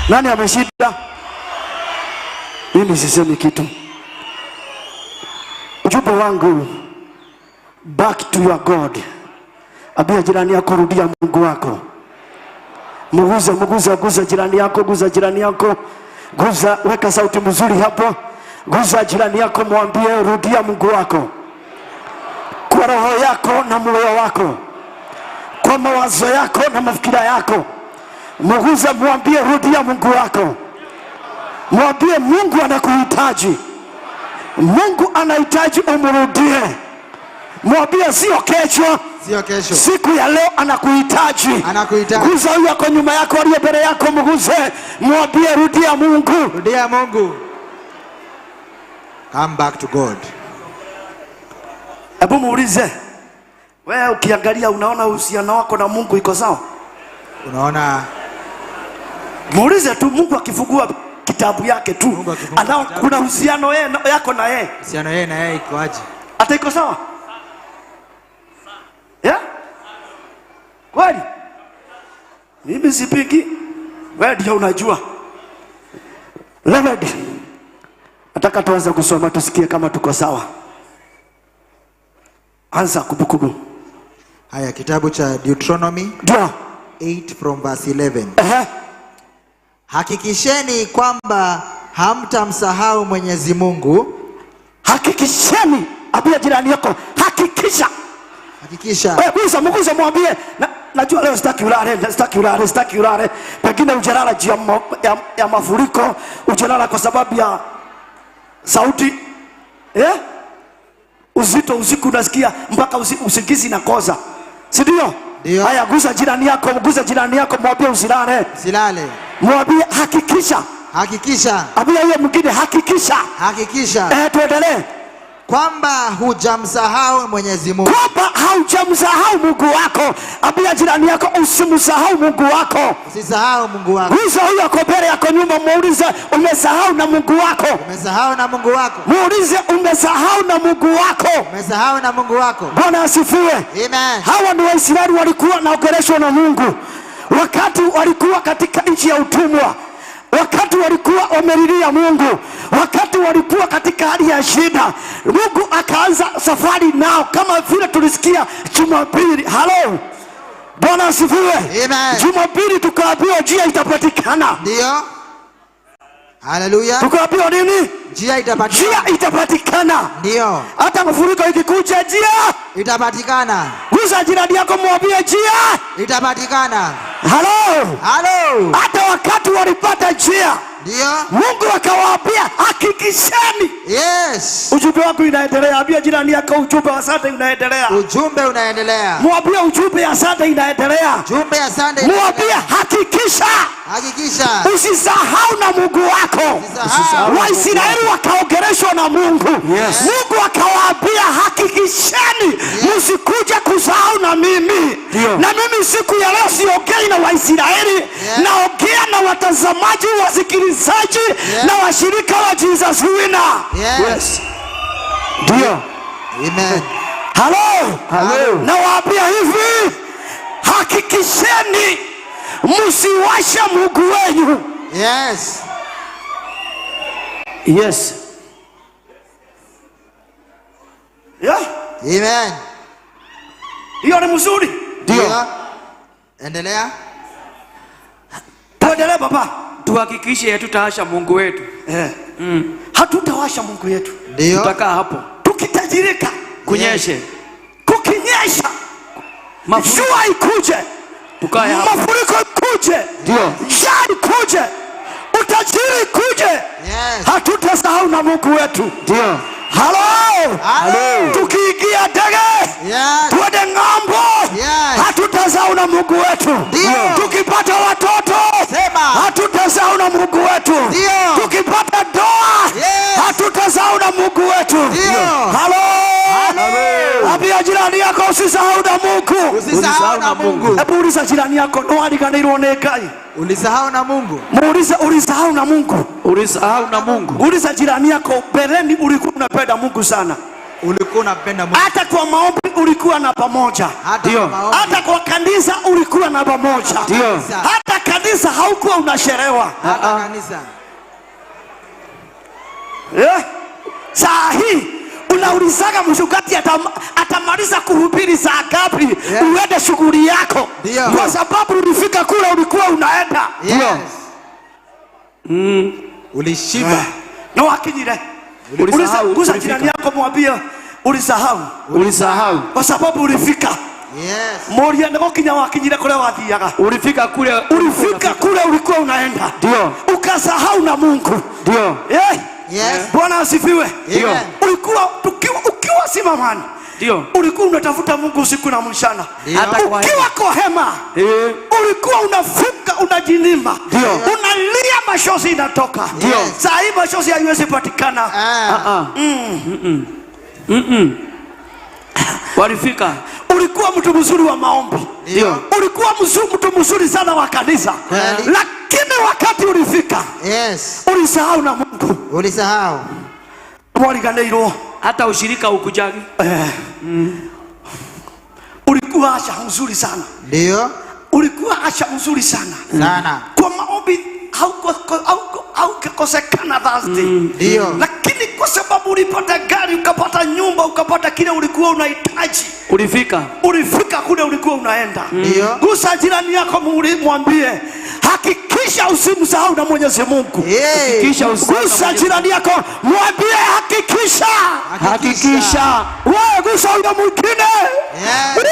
S9: Nani ameshinda? Mimi sisemi kitu. Ujumbe wangu, back to your God. Ambia jirani yako, rudia Mungu wako. Muguze, muguze, guza jirani yako, guza jirani yako. Guza, weka sauti mzuri hapo. Guza jirani yako, mwambie rudia Mungu wako. Kwa roho yako na moyo wako, kwa mawazo yako na mafikira yako. Muguze, mwambie rudia Mungu wako. Mwambie Mungu anakuhitaji. Mungu anahitaji umrudie. Mwambie sio kesho.
S5: Sio kesho.
S9: Siku ya leo anakuhitaji.
S5: Anakuhitaji.
S9: Guza huyo ako nyuma yako, aliye mbele yako, mguze. Mwambie rudia Mungu.
S5: Rudia Mungu. Come back to God.
S9: Hebu muulize. Wewe ukiangalia unaona uhusiano wako na Mungu iko sawa?
S5: Unaona?
S9: Muulize tu, Mungu akifungua kitabu yake tu, kuna uhusiano yeye yako na yeye.
S5: Uhusiano yeye na yeye iko aje?
S9: Hata iko sawa? Yeah? Kweli? Mimi sipiki. Wewe ndio unajua. Reverend, nataka tuanze kusoma tusikie kama tuko sawa. Anza Kumbukumbu.
S5: Haya, kitabu cha Deuteronomy
S9: 8
S5: from verse 11. Hakikisheni kwamba hamtamsahau Mwenyezi Mungu.
S9: Hakikisheni, ambia jirani yako, hakikisha.
S5: Hakikisha.
S9: Wewe gusa, mgusa, mwambie, najua leo sitaki ulale, sitaki ulale, sitaki ulale. Pengine ujalala juu ya mafuriko, ujalala kwa sababu ya sauti. Uzito usiku unasikia mpaka usingizi inakosa. Si ndio?
S5: Ndio.
S9: Haya, gusa jirani yako, gusa jirani yako, mwambie usilale.
S5: Usilale.
S9: Mwambie hakikisha.
S5: Hakikisha.
S9: Ambia yeye mwingine hakikisha.
S5: Hakikisha.
S9: Tuendelee.
S5: Kwamba hujamsahau Mwenyezi Mungu.
S9: Kwamba haujamsahau Mungu wako. Ambia jirani yako usimsahau Mungu wako.
S5: Usisahau Mungu wako.
S9: Gusa huyo ako mbele yako nyuma, muulize umesahau na Mungu wako.
S5: Umesahau na Mungu wako.
S9: Muulize umesahau na Mungu wako.
S5: Umesahau na Mungu wako.
S9: Bwana asifiwe.
S5: Amen.
S9: Hawa ni Waisraeli walikuwa naogeleshwa na Mungu wakati walikuwa katika nchi ya utumwa, wakati walikuwa wamelilia Mungu, wakati walikuwa katika hali ya shida, Mungu akaanza safari nao kama vile tulisikia Jumapili. Halo, Bwana asifiwe.
S5: Amen.
S9: Jumapili tukaambiwa njia itapatikana.
S5: Ndio. Haleluya.
S9: Tukaambiwa nini?
S5: Njia itapatikana.
S9: Njia itapatikana.
S5: Ndio.
S9: Hata mafuriko ikikuja njia
S5: itapatikana.
S9: Gusa jirani yako mwambie njia
S5: itapatikana.
S9: Halo.
S5: Halo.
S9: Hata wakati walipata njia,
S5: Ndio.
S9: Mungu akawaambia hakikisheni.
S5: Yes.
S9: Ujumbe wangu inaendelea. Ambia jirani yako ujumbe wa Sunday unaendelea.
S5: Ujumbe unaendelea.
S9: Mwambie ujumbe ya Sunday inaendelea.
S5: Ujumbe ya Sunday.
S9: Mwambie
S5: inaendelea.
S9: hakikisha
S5: Hakikisha.
S9: usisahau na Mungu wako.
S5: Usisahau.
S9: Waisraeli wakaongeleshwa na Mungu.
S5: Yes.
S9: Mungu akawaambia hakikisheni msikuje kusahau na mimi.
S1: Ndio.
S9: Na mimi siku ya leo siongei na Waisraeli, naongea na watazamaji, wasikilizaji na washirika wa Jesus Winner.
S5: Yes.
S1: Ndio.
S5: Amen.
S9: Halo.
S1: Halo.
S9: Nawaambia hivi, hakikisheni msiwashe Mungu wenyu.
S5: Yes.
S1: Yes.
S9: Yeah.
S5: Amen.
S9: Hiyo ni mzuri.
S5: Ndio. Endelea.
S9: Tuendelee baba.
S10: Tuhakikishe hatutaasha Mungu wetu.
S9: Eh. Hatutawasha Mungu yetu.
S5: Ndio.
S10: Tutakaa hapo.
S9: Tukitajirika,
S10: Kunyeshe.
S9: kukinyesha,
S10: Mafuriko.
S9: jua ikuje,
S10: Tukae hapo.
S9: mafuriko ikuje,
S1: Ndio.
S9: njaa ikuje, utajiri ikuje,
S5: Yes.
S9: hatutasahau na Mungu wetu.
S1: Ndio.
S9: Halo.
S5: Halo.
S9: Tukiingia ndege
S5: Yes.
S9: tuende ng'ambo,
S5: Yes.
S9: hatutasahau na Mungu wetu.
S5: Ndio.
S9: Tukipata watoto
S5: Sema.
S9: hatutasahau na Mungu wetu.
S5: Ndio.
S9: Tukipata ndoa
S5: Yes.
S9: hatutasahau na Mungu wetu.
S5: Ndio.
S9: Halo. Ambia jirani yako usisahau na Mungu.
S5: Usisahau na Mungu.
S9: Hebu uliza jirani yako nĩwariganĩirwo nĩ Ngai.
S5: Ulisahau na Mungu.
S9: Muulize ulisahau na Mungu.
S10: Ulisahau na Mungu.
S9: Uliza jirani yako, mbeleni ulikuwa unapenda Mungu sana,
S5: Ulikuwa unapenda Mungu.
S9: hata kwa maombi ulikuwa na pamoja,
S5: Hata
S1: Ndio.
S5: kwa maombi.
S9: hata kwa kanisa ulikuwa na pamoja,
S1: Ndio.
S9: hata kanisa haukuwa unachelewa.
S5: Hata kanisa.
S9: Eh? Saa hii unaulizaga mchungaji atamaliza kuhubiri saa ngapi
S5: Yeah.
S9: uende shughuli yako,
S5: Ndio.
S9: kwa sababu ulifika kule ulikuwa unaenda.
S5: Yes. Ulishiba.
S9: Na wakinyire
S10: Ulisahau,
S9: gusa
S10: ulifika.
S9: jirani yako mwambie ulisahau,
S1: Ulisahau.
S9: kwa sababu ulifika.
S5: Yes.
S9: Muria nĩ gũkinya wakinyire kũrĩa wathiaga,
S10: Ulifika kule.
S9: ulifika kule ulikuwa unaenda,
S1: Ndio.
S9: ukasahau na Mungu.
S1: Ndio.
S9: Eh?
S5: Yes.
S9: Bwana asifiwe.
S5: Amen.
S9: Ulikuwa ukiwa simamani,
S10: Ndio.
S9: ulikuwa unatafuta Mungu usiku na mchana,
S5: Ndio.
S10: Hata kwa
S9: ukiwa kwa hema
S10: Eh.
S9: ulikuwa unafunga, unajinima,
S1: Ndio.
S9: unalia, machozi inatoka.
S5: Ndio.
S9: Saa hii machozi haiwezi patikana.
S5: Ah.
S10: Ah. Walifika.
S9: Ulikuwa mtu mzuri wa maombi,
S5: Ndio.
S9: ulikuwa mtu mzuri sana wa kanisa,
S5: Kweli.
S9: lakini wakati ulifika
S5: Yes.
S9: ulisahau na Mungu.
S5: Ulisahau.
S9: Mwariganĩirwo.
S10: Hata ushirika ukujagi.
S9: Eh. Ulikuwa asha mzuri sana,
S5: Ndio.
S9: ulikuwa asha mzuri sana
S5: Sana.
S9: kwa maombi haukukosekana Thursday.
S5: Ndio.
S9: Lakini kwa sababu ulipata gari, ukapata nyumba, ukapata kile ulikuwa unahitaji,
S10: Ulifika.
S9: ulifika kule ulikuwa unaenda.
S5: Ndio.
S9: Gusa jirani yako, mwambie hakikisha usimsahau na Mwenyezi Mungu.
S5: Yeah.
S10: Kisha usahau.
S9: Gusa jirani yako, mwambie hakikisha.
S1: Hakikisha.
S9: Wewe gusa huyo mwingine,
S5: Yes.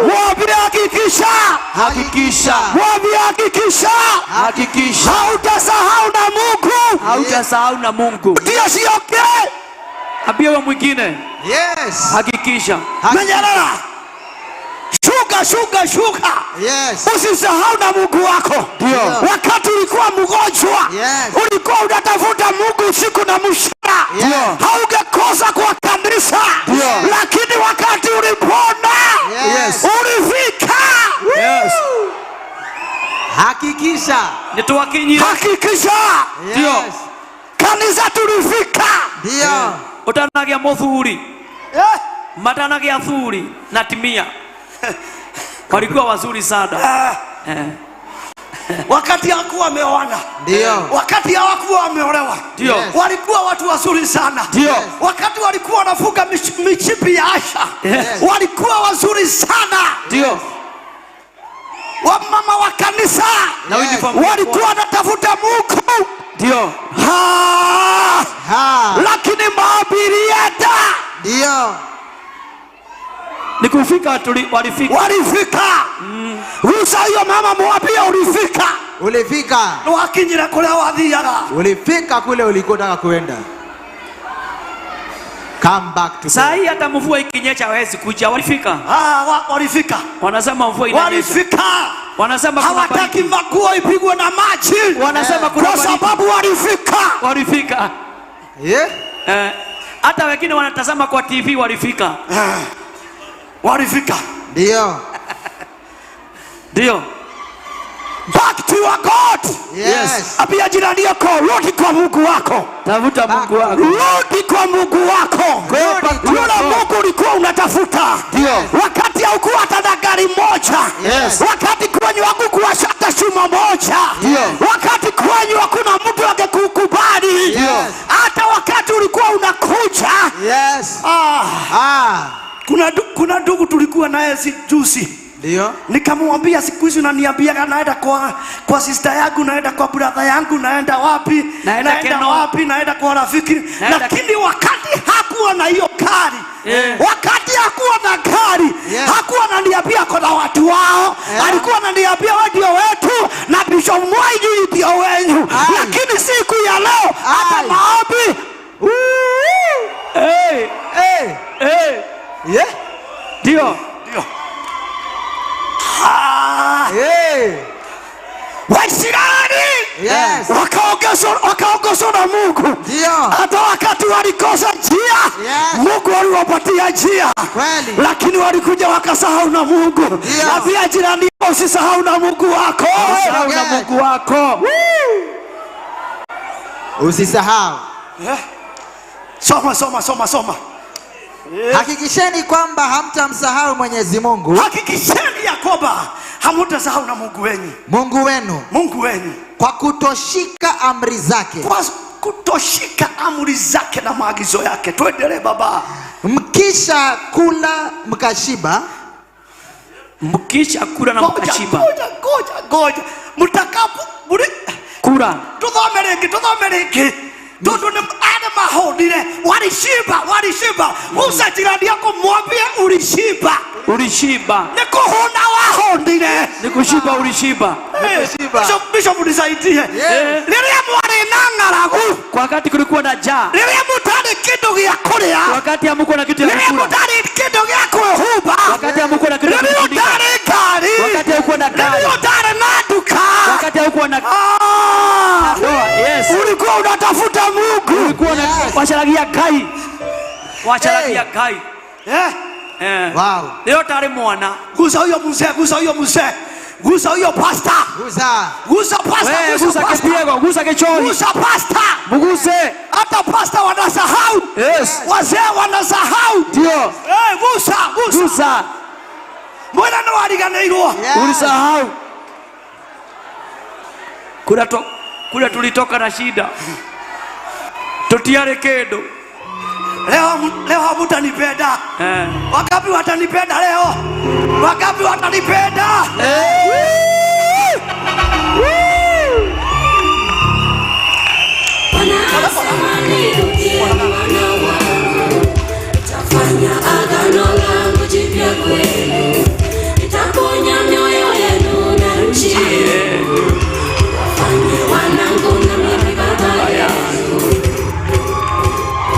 S9: mwambie hakikisha,
S1: Hakikisha.
S9: mwambie hakikisha,
S1: Hakikisha.
S9: hautasahau na Mungu.
S10: Hautasahau na Mungu.
S9: Ndio sioke
S10: Ambia wewe mwingine.
S5: Yes.
S10: Hakikisha.
S9: menyerera, shuka shuka shuka.
S5: Yes.
S9: Usisahau na Mungu wako.
S1: Ndio.
S9: Wakati ulikuwa mgonjwa,
S5: Yes.
S9: ulikuwa unatafuta Mungu usiku na mchana,
S5: Ndio.
S9: haugekosa kwa kanisa.
S1: Ndio.
S9: Lakini wakati ulipona,
S5: Yes.
S9: ulifika.
S1: Yes.
S5: Hakikisha.
S10: Nituwakinyire.
S9: Hakikisha
S5: Yes.
S9: kanisa tulifika.
S5: Ndio.
S10: Utanagia muthuri.
S9: Eh?
S10: Matanagia thuri na timia. Walikuwa wazuri sana.
S9: Eh. Wakati hawakuwa wameoana,
S5: Ndio.
S9: wakati hawakuwa wameolewa,
S10: Ndio.
S5: Yes.
S9: walikuwa watu wazuri sana.
S1: Ndio.
S9: Wakati walikuwa wanafunga michipi ya asha,
S10: Yes.
S9: walikuwa wazuri sana.
S10: Ndio.
S9: Wamama wa kanisa
S10: Na
S5: Yes.
S10: uniform.
S9: walikuwa wanatafuta Mungu.
S1: Ndio.
S9: Ha!
S5: Ha.
S9: Lakini maabirieta
S5: Ndio.
S10: Ni kufika walifika.
S9: walifika. Ruhusa hiyo mama, mwambie ulifika.
S5: Ulifika.
S9: Nĩwakinyire kũrĩa wathiaga.
S5: Ulifika kule ulikuwa unataka kuenda. Come back to
S10: Saa
S5: God.
S10: hii hata mvua ikinyesha hawezi kuja. Walifika.
S9: Ah, walifika.
S10: Wanasema mvua inanyesha.
S9: Walifika.
S10: Wanasema kuna
S9: Hawataki
S10: baridi.
S9: maguo ipigwe na maji.
S10: Wanasema kuna
S9: Kwa
S10: baridi.
S9: sababu walifika.
S10: Walifika.
S5: Yeah.
S10: Hata wengine wanatazama kwa TV walifika.
S9: Walifika.
S5: Ndio.
S10: Ndio.
S9: Back to your God.
S5: Yes.
S9: Ambia jirani yako, rudi kwa Mungu wako.
S10: Tafuta Mungu wako.
S9: Rudi kwa Mungu wako.
S5: Rudi kwa
S9: Yule
S5: God.
S9: Mungu ulikuwa unatafuta.
S5: Ndio.
S9: Wakati haukuwa hata na gari moja.
S5: Yes.
S9: Wakati kwenyu hakukuwa hata shimo moja.
S5: Ndio.
S9: Wakati kwenyu hakuna mtu angekukubali.
S5: Yes.
S9: Hata wakati ulikuwa unakuja.
S5: Yes.
S9: Ah,
S5: Ah.
S9: kuna ndugu tulikuwa naye si juzi.
S5: Ndio.
S9: Nikamwambia siku hizi unaniambia naenda kwa sister yangu, naenda kwa brother yangu, naenda wapi,
S10: Naenda
S9: naenda
S10: Keno.
S9: wapi, naenda kwa rafiki.
S10: Naenda
S9: Lakini wakati hakuwa na hiyo gari, wakati hakuwa na gari, hakuwa ananiambia kuna watu wao, alikuwa ananiambia wewe ndio wetu na Bishop Mwai nyinyi ndio wenyu. Lakini siku ya leo hata maombi
S10: Hey.
S5: Hey.
S10: Hey.
S5: Yeah.
S10: Ndio.
S9: Ndio. Ah.
S5: Hey.
S9: Waisraeli
S5: Yes.
S9: wakaongozwa na Mungu.
S5: Ndio.
S9: Hata wakati walikosa njia,
S5: Yes.
S9: Mungu aliwapatia njia.
S5: Kweli.
S9: Lakini walikuja wakasahau na Mungu.
S5: Ndio.
S9: Ambia jirani yako, usisahau na Mungu wako.
S10: Usisahau na Mungu wako.
S5: Usisahau.
S9: Soma, soma, soma, soma.
S5: Hakikisheni kwamba hamtamsahau Mwenyezi Mungu.
S9: Hakikisheni ya kwamba hamutasahau na Mungu wenyu.
S5: Mungu wenu.
S9: Mungu wenu.
S5: Kwa kutoshika amri zake.
S9: Kwa kutoshika amri zake na maagizo yake. Tuendelee baba.
S5: Mkisha kula mkashiba.
S10: Mkisha kula na
S9: Ngoja,
S10: mkashiba.
S9: ngoja, ngoja, ngoja. Mtakapo
S10: Kula.
S9: Tuthome rĩngĩ, tuthome rĩngĩ. Tondu nĩ arĩa mahũnire, walishiba, walishiba. Guca jirani yako mwambie ulishiba.
S10: Ulishiba.
S9: Nĩ kũhũna wahũnire.
S10: Ni kushiba ulishiba.
S9: Bishop, Bishop nisaidie.
S5: Yes.
S9: Rĩrĩa mwarĩ na ng'aragu,
S10: Kwa wakati kulikuwa na njaa.
S9: rĩrĩa mũtarĩ kĩndũ gĩa kũrĩa,
S10: Wakati hamkuwa na kitu ya
S9: rĩrĩa
S10: kukula.
S9: mũtarĩ kĩndũ gĩa kwĩhumba,
S10: Wakati hamkuwa na kitu ya
S9: rĩrĩa
S10: kujifunika.
S9: ũtarĩ ngari,
S10: Wakati haukuwa na gari.
S9: rĩrĩa ũtarĩ na nduka,
S10: Wakati haukuwa na
S9: Ah!
S10: ndoa. Yes.
S9: Ulikuwa unatafuta Mungu.
S10: Ulikuwa na
S5: Yes.
S10: wacharagia Ngai. Wacharagia Ngai.
S9: Eh?
S10: Eh.
S5: Wow.
S10: Leo tari mwana.
S9: Gusa huyo mzee, gusa huyo mzee. Gusa huyo pastor.
S5: Gusa.
S9: Gusa pastor,
S10: Wewe
S9: gusa
S10: gusa
S9: pastor.
S10: kipiego, gusa kichoni.
S9: Gusa pastor.
S10: Muguse.
S9: Hata pastor wanasahau.
S10: Yes.
S9: Wazee wanasahau.
S10: Ndio.
S9: Eh, gusa, gusa.
S10: Gusa.
S9: Mwena nĩ wariganĩirwo.
S5: Yes.
S10: Ulisahau. Kula to, kula tulitoka na shida. Tutiare kindu.
S9: Leo leo hamutanipenda.
S10: Eh.
S9: Wangapi watanipenda leo? Wangapi watanipenda?
S4: Wanasema nirudie mwana wangu, nitafanya agano langu jipya kwenu, nitaponya mioyo yenu na nchi yenu, wafanye wanangu na mimi baba yenu.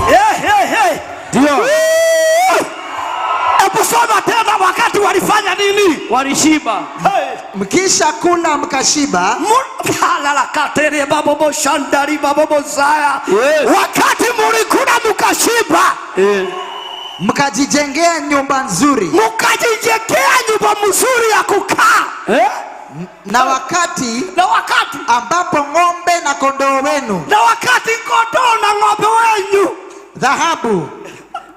S9: Hey, hey, hey.
S10: Ndio.
S9: Hebu soma tena wakati walifanya nini?
S10: Walishiba.
S9: Hey.
S5: Mkisha kula mkashiba.
S9: Lalakatere babobo shandari babobo zaya.
S10: Yes.
S9: Wakati mulikula mukashiba,
S10: Eh.
S5: Mkajijengea nyumba nzuri.
S9: mukajijengea nyumba mzuri ya kukaa.
S10: Eh?
S5: Na wakati
S9: Na wakati
S5: ambapo ng'ombe na kondoo wenu,
S9: na wakati kondoo na ng'ombe wenyu
S5: dhahabu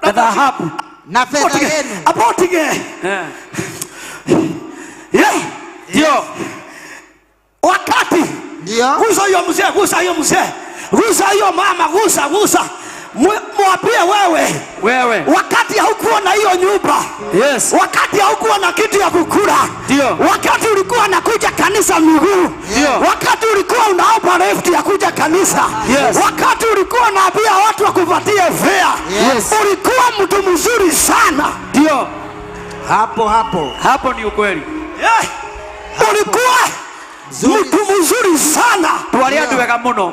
S10: Na dhahabu.
S5: na fedha yenu
S9: abotige
S10: Eh.
S9: yeah.
S10: Ndio.
S9: Wakati
S5: ndio
S9: gusa hiyo mzee, gusa hiyo mzee, gusa hiyo mama, gusa gusa, Mwambie wewe,
S10: Wewe.
S9: wakati haukuwa na hiyo nyumba,
S10: Yes.
S9: wakati haukuwa na kitu ya kukula,
S10: Ndio.
S9: wakati ulikuwa nakuja kanisa miguu,
S10: Ndio.
S9: wakati ulikuwa unaomba lift ya kuja kanisa,
S10: Yes.
S9: wakati ulikuwa unaambia watu wakupatie fare,
S5: Yes.
S9: ulikuwa mtu mzuri sana.
S10: Ndio.
S5: hapo hapo.
S10: Hapo ni ukweli.
S9: Yeah. Ulikuwa
S5: Mtu mzuri sana.
S10: Twarĩ andũ ega mũno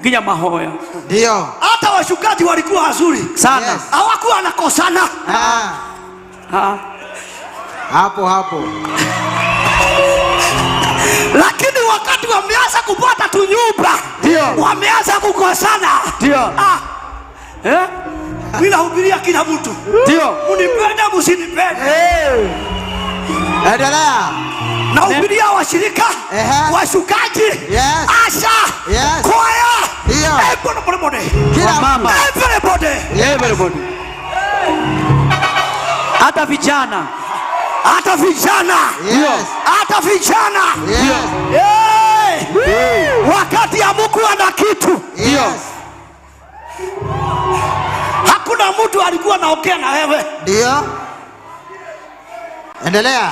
S10: nginya mahoya.
S5: Ndio.
S9: Hata washukaji walikuwa wazuri
S10: sana.
S5: Yes.
S9: Hawakuwa wanakosana.
S5: Ah.
S10: Ah.
S5: Hapo hapo.
S9: Lakini wakati wameanza kupata tu nyumba,
S10: Ndio.
S9: wameanza kukosana.
S10: Ndio.
S9: Ah.
S10: Eh?
S9: Mimi nahubiria kila mtu.
S10: Ndio.
S9: Mnipende msinipende.
S5: Hey. Endelea.
S9: Nahubiria washirika,
S5: Ehe.
S9: washukaji,
S5: Yes.
S9: asha,
S5: Yes.
S9: kwaya,
S5: Ndio.
S9: everybody.
S5: Kila
S10: Wamama.
S9: Everybody.
S10: Everybody. Hata vijana.
S9: Hata vijana.
S5: Yes.
S9: Hata vijana.
S5: Yes.
S9: Hey. Wakati hamukuwa na kitu,
S5: Yes.
S9: hakuna mtu alikuwa naongea na wewe.
S5: Ndio. Endelea.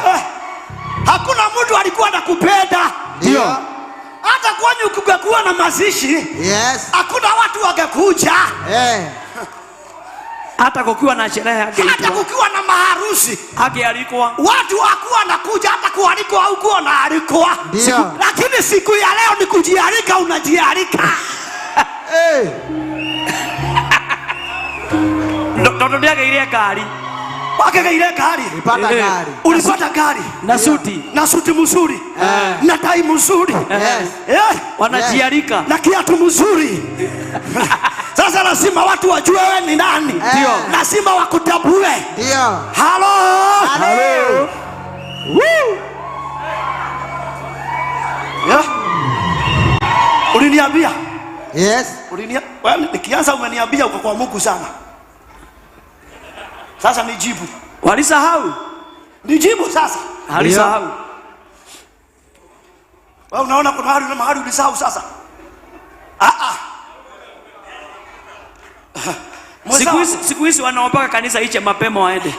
S9: Hakuna mtu alikuwa nakupenda.
S5: Ndio.
S9: Hata kwenye kungekuwa na mazishi,
S5: Yes.
S9: hakuna watu wangekuja.
S5: Eh.
S10: Hata kukiwa na sherehe
S9: Hata
S10: angeitwa.
S9: kukiwa na maharusi,
S10: Angealikwa.
S9: watu hawakuwa nakuja, hata kualikwa haukuwa naalikwa.
S5: Ndio.
S9: Lakini siku ya leo ni kujialika, unajialika.
S5: Eh.
S10: Tondũ nĩagĩire ngari
S9: Wakegeire gari,
S5: Nilipata
S10: Eh.
S5: gari.
S9: ulipata gari
S10: na suti.
S9: na suti mzuri na tai mzuri
S5: Yes.
S9: eh,
S10: Wanajialika.
S9: na kiatu mzuri. Sasa lazima watu wajue wewe ni nani.
S5: Ndio.
S9: Lazima wakutambue.
S5: Ndio.
S9: Halo.
S5: Halo.
S9: Yeah. Uliniambia,
S5: Yes.
S9: wewe nikianza umeniambia uko kwa Mungu sana. Sasa nijibu.
S10: Walisahau.
S9: Nijibu sasa.
S10: Alisahau.
S9: Wewe unaona kuna mahali mahali ulisahau sasa. Ah ah.
S10: Siku hizi wanaombaka kanisa iche mapema waende.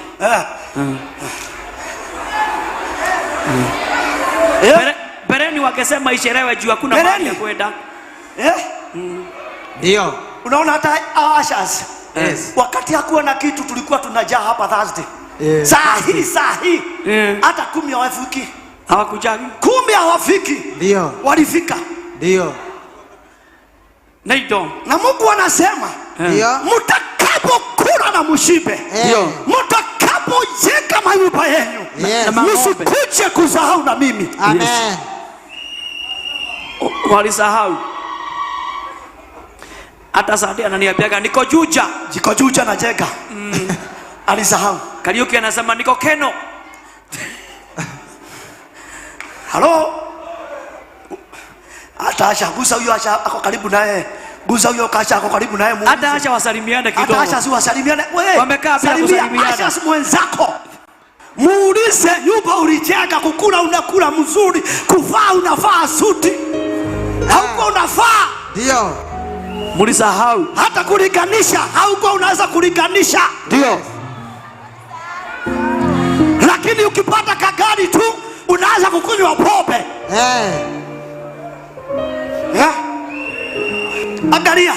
S9: Eh.
S10: Bereni wakisema ichelewe juu hakuna
S9: Bereni.
S10: mahali ya kwenda.
S9: Eh?
S5: Ndio.
S9: Unaona hata ushers.
S5: Yes.
S9: Wakati hakuwa na kitu tulikuwa tunajaa hapa Thursday.
S5: Yeah.
S9: Saa hii hata 10 hawafiki.
S10: Hawakujagi.
S9: 10 hawafiki.
S5: Ndio.
S9: Walifika.
S5: Ndio.
S10: Naido.
S9: Na Mungu anasema
S5: Ndio.
S9: mtakapokula na mushibe,
S5: Ndio.
S9: mtakapojenga manyumba yenu,
S5: Yes.
S9: msikuje kusahau na mimi.
S5: Amen.
S10: Yes. Walisahau. Hata Sadi ananiambiaga niko Juja.
S9: Niko Juja na jenga. Alisahau.
S10: Kariuki anasema niko Keno.
S9: Halo. Hata Asha, gusa huyo Asha ako karibu naye. Gusa huyo Kasha ako karibu naye.
S10: Hata Asha wasalimiane kidogo.
S9: Hata Asha si wasalimiane. Wewe.
S10: Wamekaa bila kusalimiana.
S9: Asha si mwenzako. Muulize nyumba ulijenga, kukula unakula mzuri, kuvaa unavaa suti. Hauko unavaa.
S5: Ndio.
S10: Mulisahau.
S9: Hata kulinganisha, hauko unaweza kulinganisha.
S5: Ndio.
S9: Lakini ukipata kagari tu unaanza kukunywa pombe.
S5: Eh.
S9: Eh? Angalia,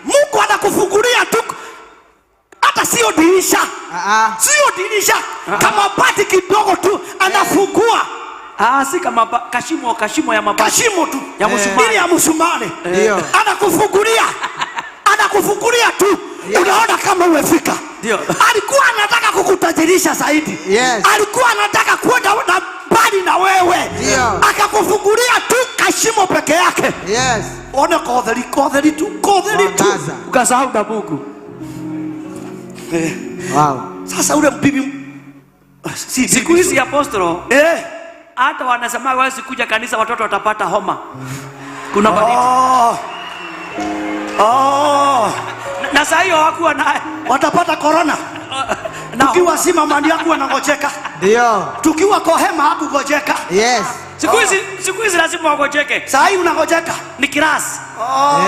S9: Mungu anakufungulia tu, hata sio dirisha. Sio dirisha, kama bati kidogo tu anafungua.
S10: Si kama kashimo ya mabati.
S9: Kashimo tu.
S10: Ya msumari.
S9: Ili ya msumari.
S5: Ndio.
S9: Anakufungulia. Anakufungulia tu. Unaona kama umefika.
S10: Ndio.
S9: Alikuwa anataka kukutajirisha zaidi.
S5: Yes.
S9: Alikuwa anataka kwenda na mbali na wewe.
S5: Ndio.
S9: Akakufungulia tu kashimo peke yake.
S5: Yes.
S9: Ona kodheri, kodheri tu, kodheri tu.
S5: Mwangaza.
S10: Ukasahau na Mungu.
S5: Wow.
S9: Sasa ule mbibi si
S10: siku hizi apostolo hata wanasema hawezi kuja kanisa, watoto watapata homa. Kuna baridi. Na saa hiyo hawakuwa na
S9: watapata corona. Tukiwa si mama ndio hakuwa anangojeka.
S5: Ndio.
S9: Tukiwa kwa hema hakungojeka.
S5: Yes.
S10: Siku hizi lazima wangojeke.
S9: Saa hii unangojeka.
S10: Ni class.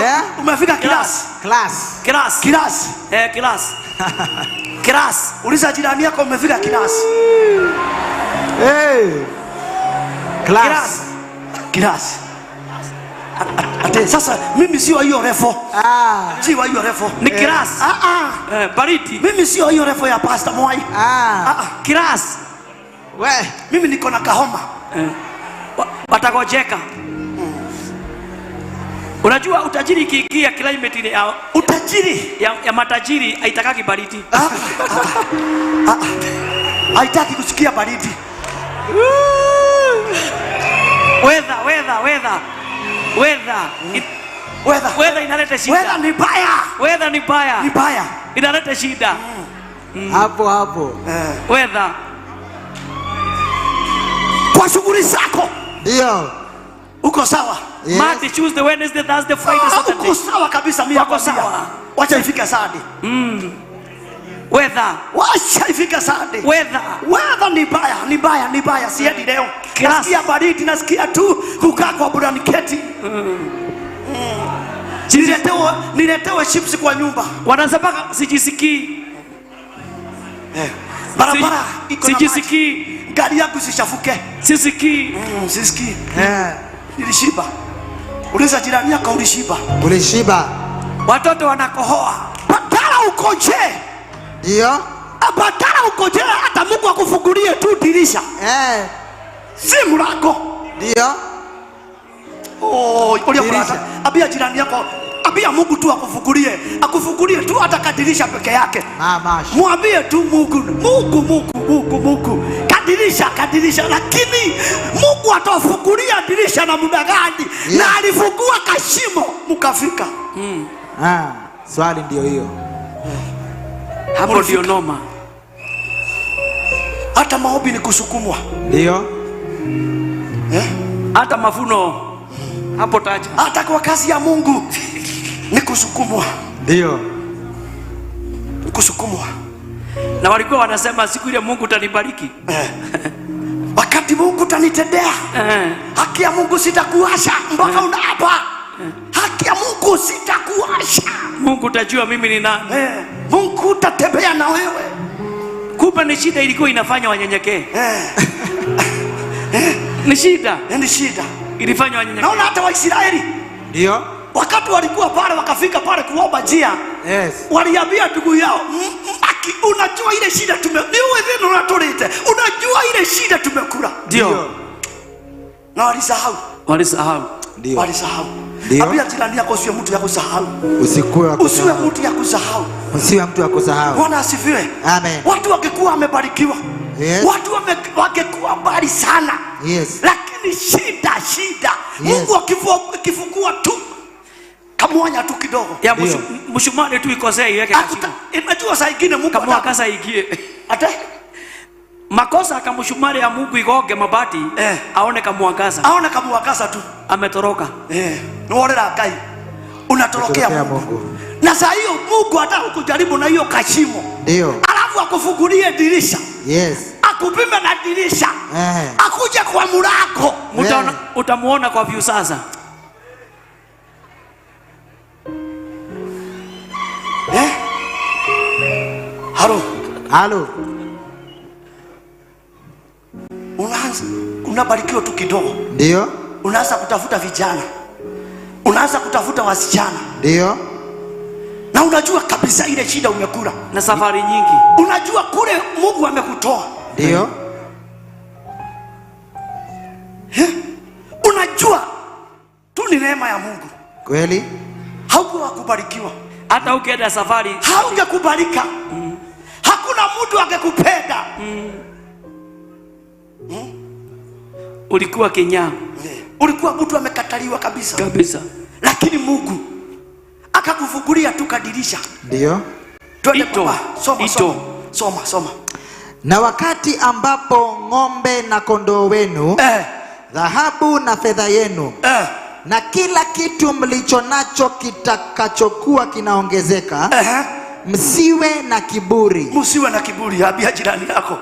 S5: Yeah.
S9: Umefika class.
S5: Class.
S10: Class.
S9: Class.
S10: Class. Class.
S9: Uliza jirani yako umefika class.
S5: Hey. Class.
S9: Class. Ate sasa mimi sio hiyo refo. Sio hiyo refo.
S10: Ni class. Baridi.
S9: Mimi sio hiyo refo ya Pastor Mwai.
S10: Class.
S5: We.
S9: Mimi niko na kahoma.
S10: Watagojeka. Unajua utajiri ikiingia climate ile ya,
S9: utajiri
S10: ya matajiri haitakaki baridi.
S9: Haitaki kusikia baridi.
S10: Weather, weather, weather. Weather.
S9: Weather.
S10: Weather inaleta shida.
S9: Weather ni baya.
S10: Weather ni baya.
S9: Ni baya.
S10: Inaleta shida.
S5: Hapo hapo.
S10: Weather.
S9: Kwa shughuli zako.
S5: Ndio.
S9: Uko sawa?
S5: Yes.
S10: Monday, Tuesday, Wednesday, Thursday, Friday, Saturday.
S9: Uko sawa kabisa mimi
S10: Wako
S9: nakwambia.
S10: sawa.
S9: Wacha ifike Sunday.
S10: Weather.
S9: Wacha ifike Sunday.
S10: Weather.
S9: Weather ni baya, ni baya, ni baya. Siendi leo.
S10: Class.
S9: Nasikia baridi, nasikia tu kukaa kwa blanketi. Niletewe chips kwa nyumba.
S10: Wanasema sijisikii.
S9: Barabara iko na maji.
S10: Sijisikii.
S9: Gari yangu isichafuke.
S10: Sisikii.
S9: Sisikii.
S5: Eh.
S9: Nilishiba. Uliza jirani yako ulishiba.
S5: Ulishiba.
S10: Watoto wanakohoa.
S9: Badala ukoje.
S5: Ndio.
S9: Badala ukoje hata Mungu akufungulie tu dirisha.
S5: Eh.
S9: Si mlango.
S5: Ndio.
S9: Oh, ulia
S5: Dirisha.
S9: kurasa. Ambia jirani yako, ambia Mungu tu akufungulie. Akufungulie tu hata kadirisha peke yake.
S5: Mama.
S9: Mwambie tu Mungu, Mungu, Mungu, Mungu, Mungu. Kadirisha, kadirisha, lakini Mungu atafungulia dirisha na muda gani?
S5: Yeah.
S9: Na alifungua kashimo mkafika.
S5: Ah, swali ndio hiyo.
S10: Hapo ndio noma.
S9: Hata maombi ni kusukumwa.
S5: Ndio.
S10: Hata mavuno hapo taja.
S9: Hata kwa kazi ya Mungu ni kusukumwa.
S5: Ndio.
S9: Ni kusukumwa.
S10: Na walikuwa wanasema siku ile Mungu utanibariki.
S9: Wakati Mungu utanitendea, haki ya Mungu sitakuasha mpaka unaapa. Haki ya Mungu sitakuasha.
S10: Mungu utajua mimi ni nani.
S9: Mungu utatembea na wewe.
S10: Kumbe ni shida ilikuwa inafanya wanyenyekee. Ni shida.
S9: Ni shida.
S10: Ilifanya wanyenyekee.
S9: Naona hata Waisraeli
S5: Ndio.
S9: wakati walikuwa pale wakafika pale kuomba njia,
S5: Yes.
S9: waliambia ndugu yao, aki, unajua ile shida tume ni wewe thina unatulete, unajua ile shida tumekula.
S10: Ndio.
S9: Na walisahau.
S10: Walisahau.
S5: Ndio.
S9: Walisahau.
S5: Ndio.
S9: Ambia jirani yako usiwe mtu ya kusahau.
S5: Usikuwe wa
S9: Usiwe
S5: kusahau.
S9: mtu ya kusahau.
S5: Usiwe mtu wa kusahau.
S9: Bwana asifiwe.
S5: Amen.
S9: Watu wangekuwa wamebarikiwa.
S5: Yes.
S9: Watu wangekuwa mbali sana.
S5: Yes.
S9: Lakini shida.
S5: Yes.
S9: Mungu akifungua tu kamwanya tu kidogo.
S10: Ya mshumari tu ikosee iweke kashimo.
S9: Unajua saa ingine Mungu
S10: Kamwakasa ingie.
S9: Ate?
S10: Makosa akamshumari ya Mungu igonge mabati aone kamwangaza.
S9: Aone kamwangaza tu.
S10: Ametoroka.
S9: Niworera Ngai. Unatorokea Mungu.
S5: Mungu.
S9: Na saa hiyo Mungu ataka kukujaribu na hiyo kashimo.
S5: Ndio.
S9: Alafu akufungulie dirisha.
S5: Yes.
S9: Akupime na dirisha. Akuje kwa mlango.
S10: Utamuona kwa view sasa.
S9: Halo.
S5: Halo.
S9: Unaanza unabarikiwa tu kidogo.
S5: Ndio.
S9: Unaanza kutafuta vijana. Unaanza kutafuta wasichana.
S5: Ndio.
S9: Na unajua kabisa ile shida umekula.
S10: Na safari nyingi.
S9: Unajua kule Mungu amekutoa.
S5: Ndio.
S9: Unajua tu ni neema ya Mungu.
S5: Kweli?
S9: Haukuwa kubarikiwa.
S10: Hata ukienda safari
S9: haungekubalika. Hakuna mtu angekupenda.
S10: Ulikuwa kinyaa.
S9: Ulikuwa mtu amekataliwa kabisa.
S10: Kabisa.
S9: Lakini Mungu akakufungulia tu kadirisha.
S5: Ndio.
S9: Twende
S10: Ito.
S9: baba, soma,
S10: Ito.
S9: soma. Soma, soma.
S5: Na wakati ambapo ng'ombe na kondoo wenu, dhahabu na fedha yenu, na kila kitu mlicho nacho kitakachokuwa kinaongezeka, msiwe na kiburi.
S9: Msiwe na kiburi. Ambia jirani yako,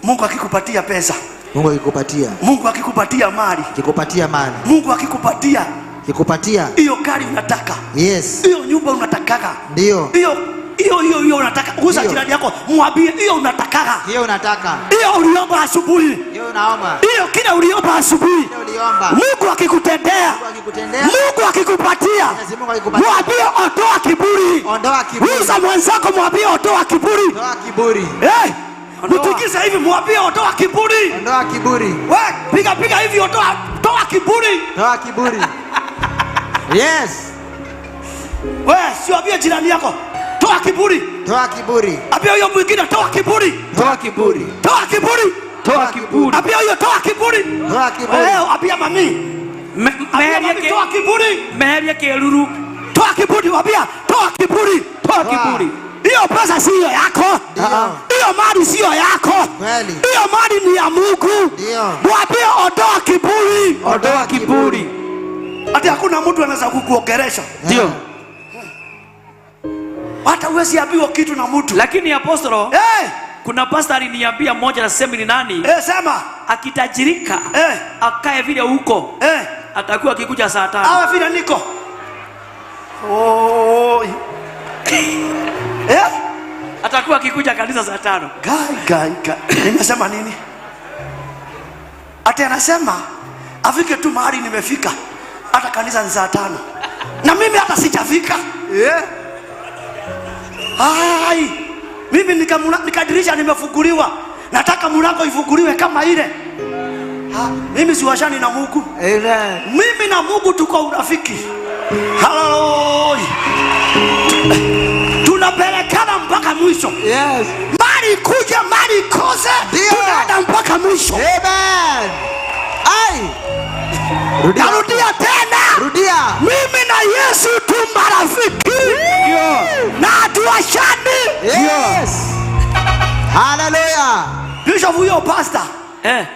S9: Mungu akikupatia pesa,
S5: Mungu akikupatia,
S9: Mungu akikupatia mali,
S5: akikupatia mali,
S9: Mungu akikupatia
S5: akikupatia
S9: hiyo gari unataka,
S5: yes,
S9: hiyo nyumba unatakaga,
S5: ndio
S9: hiyo hiyo hiyo hiyo unataka. Gusa
S5: Hiyo.
S9: jirani yako, mwambie hiyo unatakaga,
S5: hiyo unataka,
S9: hiyo uliomba asubuhi,
S5: hiyo unaomba,
S9: hiyo kile uliomba asubuhi,
S5: hiyo uliomba,
S9: Mungu akikutendea,
S5: Mungu akikutendea,
S9: Mungu akikupatia,
S5: Mwenyezi Mungu akikupatia,
S9: mwambie ondoa kiburi.
S5: ondoa kiburi,
S9: Gusa mwenzako, mwambie ondoa kiburi.
S5: ondoa kiburi,
S9: Eh,
S10: Ondoa.
S9: mtikise hivi, mwambie ondoa kiburi.
S5: ondoa kiburi,
S9: We, piga piga hivi, ondoa toa kiburi.
S5: toa kiburi. Yes.
S9: We, siwambie jirani yako, toa kiburi.
S5: Toa kiburi.
S9: Ambia huyo mwingine toa kiburi.
S5: Toa kiburi.
S9: Toa kiburi.
S10: Toa kiburi.
S9: Ambia huyo toa kiburi.
S5: Toa kiburi.
S9: Eh, ambia mami. Ambia mami toa kiburi.
S10: Meheria kĩruru.
S9: Toa kiburi, ambia toa kiburi.
S10: Toa kiburi.
S9: Hiyo pesa siyo yako. Hiyo mali siyo yako.
S5: Kweli.
S9: Hiyo mali ni ya Mungu.
S5: Ndio.
S9: Mwambie ondoa kiburi.
S10: Ondoa kiburi.
S9: Hata hakuna mtu anaweza kukuongelesha.
S10: Ndio.
S9: Hata huwezi ambiwa kitu na mtu.
S10: Lakini apostolo,
S9: eh,
S10: kuna pastor aliniambia mmoja na sisemi ni nani.
S9: Eh, sema.
S10: Akitajirika, akae vile huko. Atakuwa akikuja saa 5.
S9: Awe vile niko. Oh. Eh?
S10: Atakuwa akikuja kanisa saa 5.
S9: Gai, gai, gai. Nimesema nini? Ati anasema afike tu mahali nimefika, hata kanisa ni saa 5. Na mimi hata sijafika.
S5: Yeah.
S9: Ai, mimi nikadirisha nimefunguliwa. Nataka mlango ifunguliwe kama ile. Ha, mimi siwashani na Mungu.
S5: Amen.
S9: Mimi na Mungu tuko urafiki. Hallelujah. Tunapelekana mpaka mwisho.
S5: Yes.
S9: Mali kuja, mali kose, tunaenda mpaka mwisho.
S5: Amen. Ai.
S9: Rudia. Narudia tena.
S5: Rudia.
S9: Mimi na Yesu tu marafiki.
S5: Ndio.
S9: Na hatuachani.
S5: Yes. Hallelujah.
S9: Bishop huyo pastor.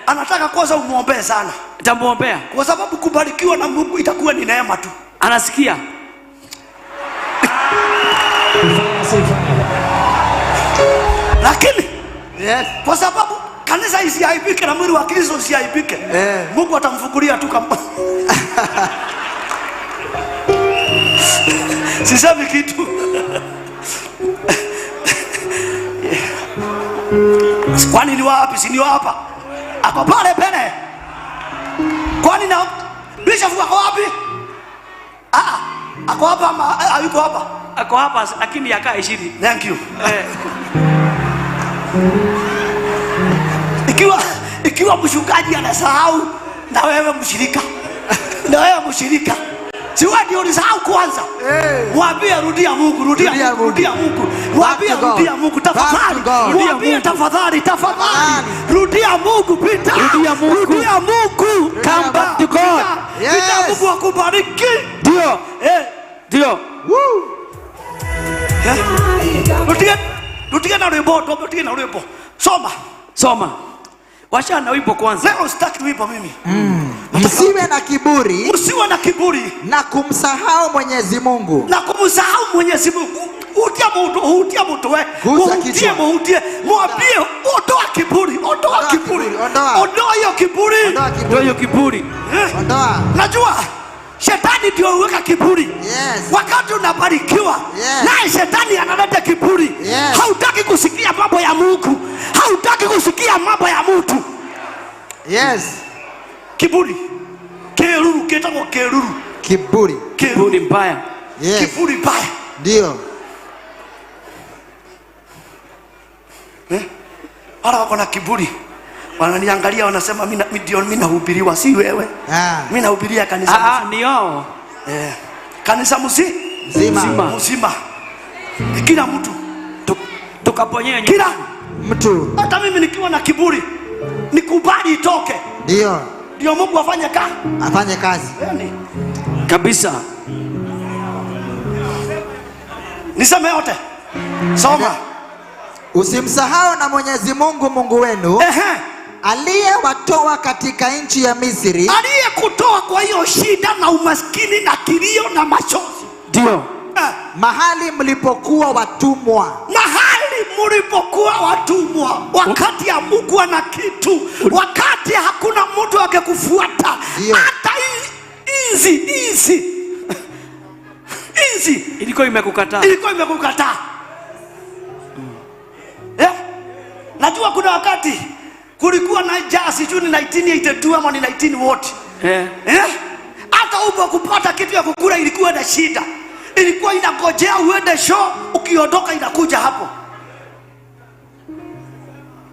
S9: Anataka kwanza umuombee sana.
S10: Nitamuombea.
S9: Kwa sababu kubarikiwa na Mungu itakuwa ni neema tu.
S10: Anasikia.
S9: Lakini
S5: yes,
S9: kwa sababu kanisa isiaibike na mwili wa Kristo usiaibike, Mungu atamfungulia tu kama sisemi kitu. Kwani ni wapi? Si ni hapa? Ako pale pele. Kwani na bishop ako wapi? Ah, ako hapa ama hayuko hapa?
S10: Ako hapa lakini akaa 20.
S9: Thank you. Ikiwa mchungaji anasahau na wewe mshirika. Na wewe mshirika. Si wewe ndio ulisahau kwanza. Mwambie rudia Mungu, rudia Mungu, rudia Mungu. Mwambie rudia Mungu tafadhali. Mwambie tafadhali, tafadhali. Rudia Mungu Peter.
S10: Rudia Mungu.
S9: Rudia Mungu.
S10: Come back to God.
S9: Peter, Mungu akubariki.
S10: Ndio. Ndio.
S9: Woo. Rudia na rwimbo, rudia na rwimbo. Soma.
S10: Soma. Washa na wimbo kwanza.
S9: Leo sitaki wimbo mimi.
S5: Msiwe na kiburi.
S9: Msiwe na kiburi.
S5: Na kumsahau Mwenyezi Mungu.
S9: Na kumsahau Mwenyezi Mungu. Utia mtu, utia mtu we. Utie, utie. Mwambie ondoa kiburi, ondoa kiburi. Ondoa hiyo kiburi.
S10: Ondoa hiyo kiburi.
S5: Ondoa.
S9: Najua shetani ndio huweka kiburi.
S5: Yes.
S9: Wakati unabarikiwa,
S5: yes,
S9: naye shetani analeta kiburi.
S5: Yes.
S9: Hautaki kusikia mambo ya Mungu. Hautaki kusikia mambo ya mtu.
S5: Yes.
S9: Kiburi. Keruru, ketako keruru.
S5: Kiburi.
S10: Kiburi mbaya.
S5: Yes.
S9: Kiburi mbaya.
S5: Ndio.
S9: Wala wako na kiburi. Wananiangalia wanasema mimi ndio mimi nahubiriwa, si wewe. Mimi nahubiria kanisa.
S10: Ah, ni wao.
S9: Kanisa
S5: mzima.
S9: Mzima. Kila mtu.
S10: Tukaponyea
S9: kila
S5: mtu.
S9: Hata mimi nikiwa na kiburi nikubali itoke.
S5: Ndio.
S9: Ndio Mungu afanye kazi.
S5: Afanye kazi.
S9: Yani.
S10: Kabisa.
S9: Niseme yote. Soma.
S5: Usimsahau na Mwenyezi Mungu Mungu wenu. Aliyewatoa katika nchi ya Misri.
S9: Aliyekutoa kwa hiyo shida na umaskini na kilio na machozi.
S10: Ndio.
S5: Mahali mlipokuwa watumwa.
S9: Mahali mlipokuwa watumwa. Wakati hamkuwa na kitu. Wakati hakuna mtu angekufuata. Hata inzi. Inzi
S10: ilikuwa imekukataa.
S9: Ilikuwa imekukataa. Najua kuna wakati kulikuwa na njaa, sijui ni 1982 ama ni 19 what. Hata upo kupata kitu ya kukula ilikuwa na shida. Ilikuwa inangojea uende show, ukiondoka inakuja hapo.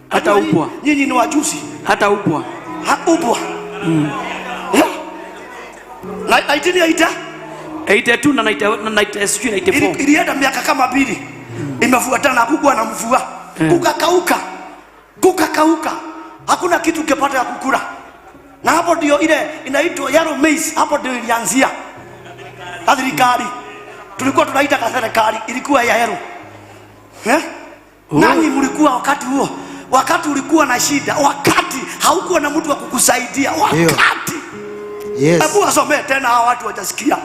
S10: Hata upwa.
S9: Nyinyi ni wajuzi.
S10: Hata upwa.
S9: Upwa. 1980
S10: 82 na 90 sijui 94.
S9: Ilienda miaka kama 2 imefuatana, hakukuwa na mvua, kukakauka, kukakauka, hakuna kitu ungepata ya kukula. Na hapo ndio ile inaitwa yellow maize, hapo ndio ilianzia thirikari. Tulikuwa tunaita ka serikali, ilikuwa ya yellow. Eh? Nani mlikuwa wakati huo? Wakati ulikuwa na shida, wakati haukuwa na mtu wa kukusaidia, wakati.
S5: Yes.
S9: Hebu wasomee tena hawa watu wajasikia.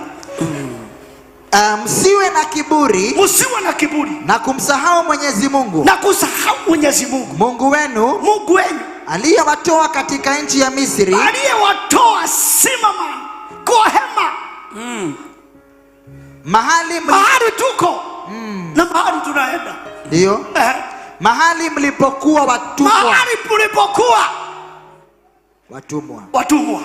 S5: Msiwe na kiburi,
S9: msiwe na kiburi
S5: na kumsahau Mwenyezi Mungu,
S9: na kusahau Mwenyezi Mungu,
S5: Mungu wenu,
S9: Mungu wenu
S5: aliyewatoa katika nchi ya Misri,
S9: aliyewatoa simama kwa hema,
S5: mahali
S9: mahali tuko na mahali tunaenda,
S5: ndio mahali mlipokuwa watumwa,
S9: mahali mlipokuwa
S5: watumwa,
S9: watumwa.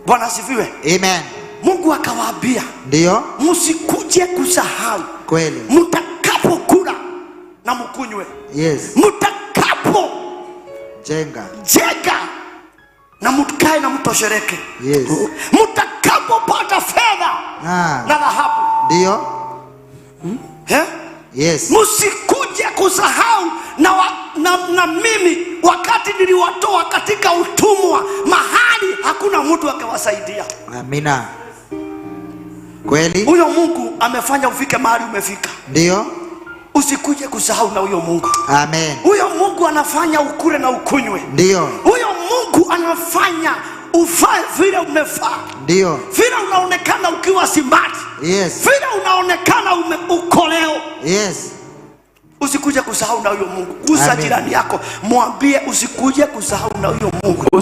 S9: Bwana asifiwe.
S5: Amen.
S9: Mungu akawaambia,
S5: ndio,
S9: msikuje kusahau
S5: kweli,
S9: mtakapokula na mkunywe,
S5: yes,
S9: mtakapo
S5: jenga
S9: na mkae na mtoshereke,
S5: yes,
S9: mtakapopata fedha na dhahabu,
S5: ndio, yes,
S9: msikuje kusahau na mimi wakati niliwatoa katika utumwa, mahali hakuna mtu akawasaidia.
S5: Amina. Kweli.
S9: Huyo Mungu amefanya ufike mahali umefika.
S5: Ndio.
S9: Usikuje kusahau na huyo Mungu.
S5: Amen.
S9: Huyo Mungu anafanya ukule na ukunywe.
S5: Ndio.
S9: Huyo Mungu anafanya ufae vile umefaa.
S5: Ndio.
S9: Vile unaonekana ukiwa simbati.
S5: Yes.
S9: Vile unaonekana uko leo.
S5: Yes.
S9: Usikuje kusahau na huyo Mungu. Gusa jirani yako, mwambie usikuje kusahau na huyo Mungu.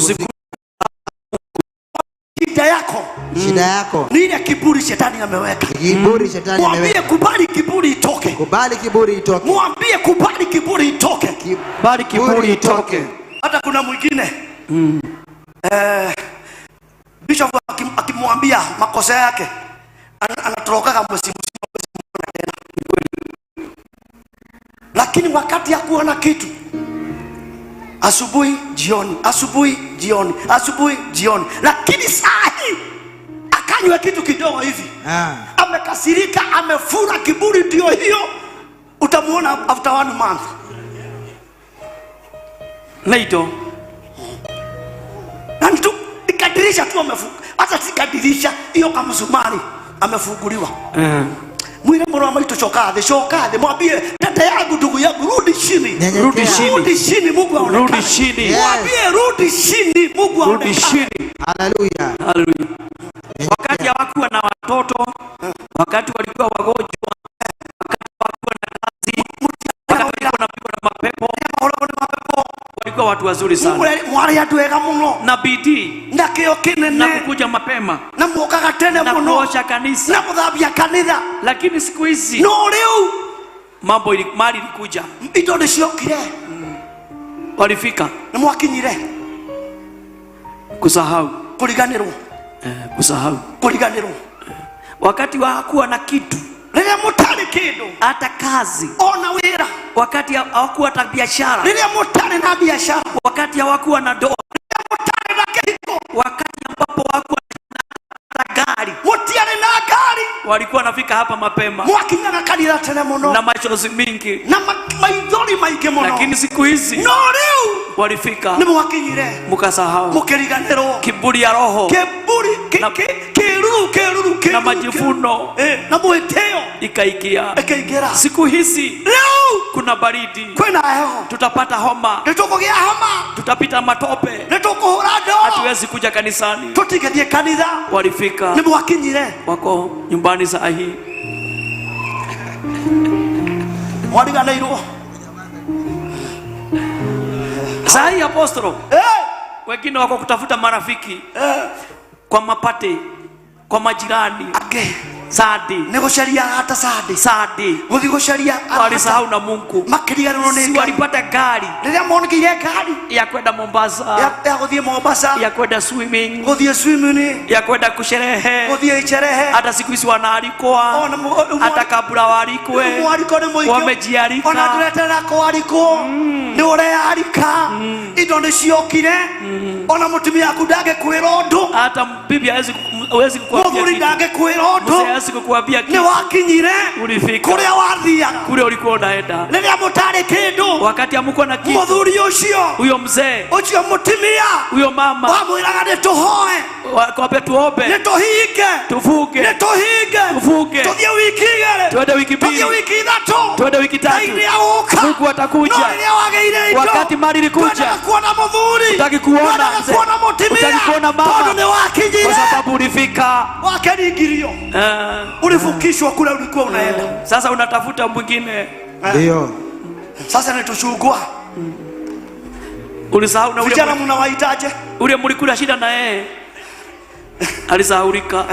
S9: Shida yako,
S5: shida yako
S9: ni ile kiburi shetani ameweka.
S5: Kiburi shetani ameweka.
S9: Mwambie kubali kiburi itoke.
S5: Kubali kiburi itoke.
S9: Mwambie kubali kiburi itoke.
S10: Kubali kiburi itoke.
S9: Hata kuna mwingine bishop akimwambia makosa yake anatorokaga mwezi mzima tena. Lakini wakati hakuona kitu, asubuhi jioni, asubuhi jioni, asubuhi jioni, lakini saa hii akanywa kitu kidogo hivi, amekasirika, amefura, kiburi ndio hiyo. Utamuona after 1 month
S10: Later.
S9: Na tu nikadirisha tu amefunga, hata sikadirisha hiyo kamsumari amefunguliwa. Mwile mwana wa maitu choka the mwambie dada yangu, ndugu yangu, rudi chini.
S10: Rudi chini.
S9: Rudi chini, Mungu aonekane.
S10: Rudi chini.
S5: Yes.
S9: Mwambie rudi chini, Mungu aonekane.
S10: Rudi chini.
S5: Hallelujah.
S10: Hallelujah. Wakati hawakuwa na watoto, wakati walikuwa wagonjwa, wakati hawakuwa na kazi, wakati walikuwa wanapigwa na mapepo, walikuwa watu wazuri sana.
S9: Mwari andu ega muno
S10: na bidii
S9: na kio kinene
S10: na kukuja mapema
S9: na muokaga tene
S10: na
S9: muno
S10: kuosha kanisa
S9: na kuthambia kanitha.
S10: Lakini siku hizi
S9: no riu
S10: mambo mali ilikuja,
S9: indo niciokire,
S10: walifika
S9: na mwakinyire
S10: kusahau,
S9: kuriganirwo,
S10: kusahau,
S9: kuriganirwo.
S10: Wakati hawakuwa na kitu,
S9: riria mutari kindu,
S10: hata kazi
S9: ona wira,
S10: wakati hawakuwa hata biashara,
S9: riria mutari na biashara,
S10: wakati hawakuwa na ndoa,
S9: riria mutari na kihiko,
S10: wakati ambapo hawakuwa na gari,
S9: mutiari na gari,
S10: walikuwa wanafika hapa mapema,
S9: mwakinyaga kanitha tene muno
S10: na machozi mingi
S9: na maithori maingi muno,
S10: lakini siku hizi
S9: no riu
S10: walifika
S9: ni mwakinyire
S10: mukasahau,
S9: mukiriganirwo,
S10: kiburi ya roho,
S9: kiburi kiruru kiruru
S10: na majivuno
S9: na mwitio
S10: ikaikia
S9: ikaingira.
S10: Siku hizi
S9: riu
S10: kuna baridi,
S9: kwina heho,
S10: tutapata homa,
S9: nitukugia homa,
S10: tutapita matope,
S9: nitukuhura ndoo,
S10: hatuwezi kuja kanisani,
S9: tutingithie kanitha.
S10: Walifika
S9: ni mwakinyire,
S10: wako nyumbani saa hii,
S9: mwariganĩirwo
S10: saa hii apostolo. Wengine wako kutafuta marafiki kwa mapate, kwa majirani, sadi
S9: nigucaria hata sadi
S10: sadi
S9: guthi gucaria
S10: walisahau na Mungu
S9: makiriganirwo ni
S10: si walipata gari
S9: riria monigire ngari
S10: ya kwenda Mombasa,
S9: ya guthie Mombasa,
S10: ya kwenda swimming,
S9: guthie swimming,
S10: ya kwenda kusherehe,
S9: guthie icherehe.
S10: Hata siku hizi wanaalikwa, hata kabla waalikwe
S9: mwariko ni muingi,
S10: wamejialika,
S9: ona turetera kwarikwo ni urearika, indo ni ciokire. Ona mutumia aku ndangĩkwĩra ũndũ.
S10: Hata bibi hawezi kukuambia
S9: Mũthuri
S10: kitu.
S9: ndangĩkwĩra ũndũ.
S10: Mzee hawezi kukuambia
S9: Nĩ
S10: kitu.
S9: wakinyire
S10: Ulifika
S9: kũrĩa wathiaga.
S10: kule ulikuwa unaenda.
S9: Rĩrĩa mũtarĩ kĩndũ,
S10: Wakati hamkuwa na kitu,
S9: mũthuri ũcio
S10: huyo mzee,
S9: ũcio mũtumia
S10: huyo mama
S9: wamwĩraga nĩ tũhoe,
S10: wakwambia tuombe,
S9: nĩ tũhinge,
S10: tufunge,
S9: nĩ tũhinge,
S10: tufunge,
S9: tũthiĩ wiki igĩrĩ,
S10: tuende wiki
S9: tũthiĩ
S10: mbili,
S9: wiki ithatũ,
S10: tuende wiki
S9: Ngai
S10: tatu.
S9: nĩagũka.
S10: Mungu atakuja.
S9: No rĩrĩa wagĩire indo,
S10: Wakati mali ilikuja,
S9: twendaga kuona mũthuri,
S10: Hutaki kuona
S9: twendaga
S10: mzee,
S9: kuona mũtumia,
S10: hutaki kuona mama,
S9: tondũ nĩ wakinyire,
S10: kwa sababu ulifika.
S9: wakeringilio, ulivukishwa kule ulikuwa unaenda.
S10: Sasa unatafuta mwingine,
S5: Ndio.
S9: Sasa ni tuchungwa.
S10: ulisahau na
S9: Vijana
S10: ule
S9: mnawaitaje?
S10: ule mlikula shida na yeye alisahaulika.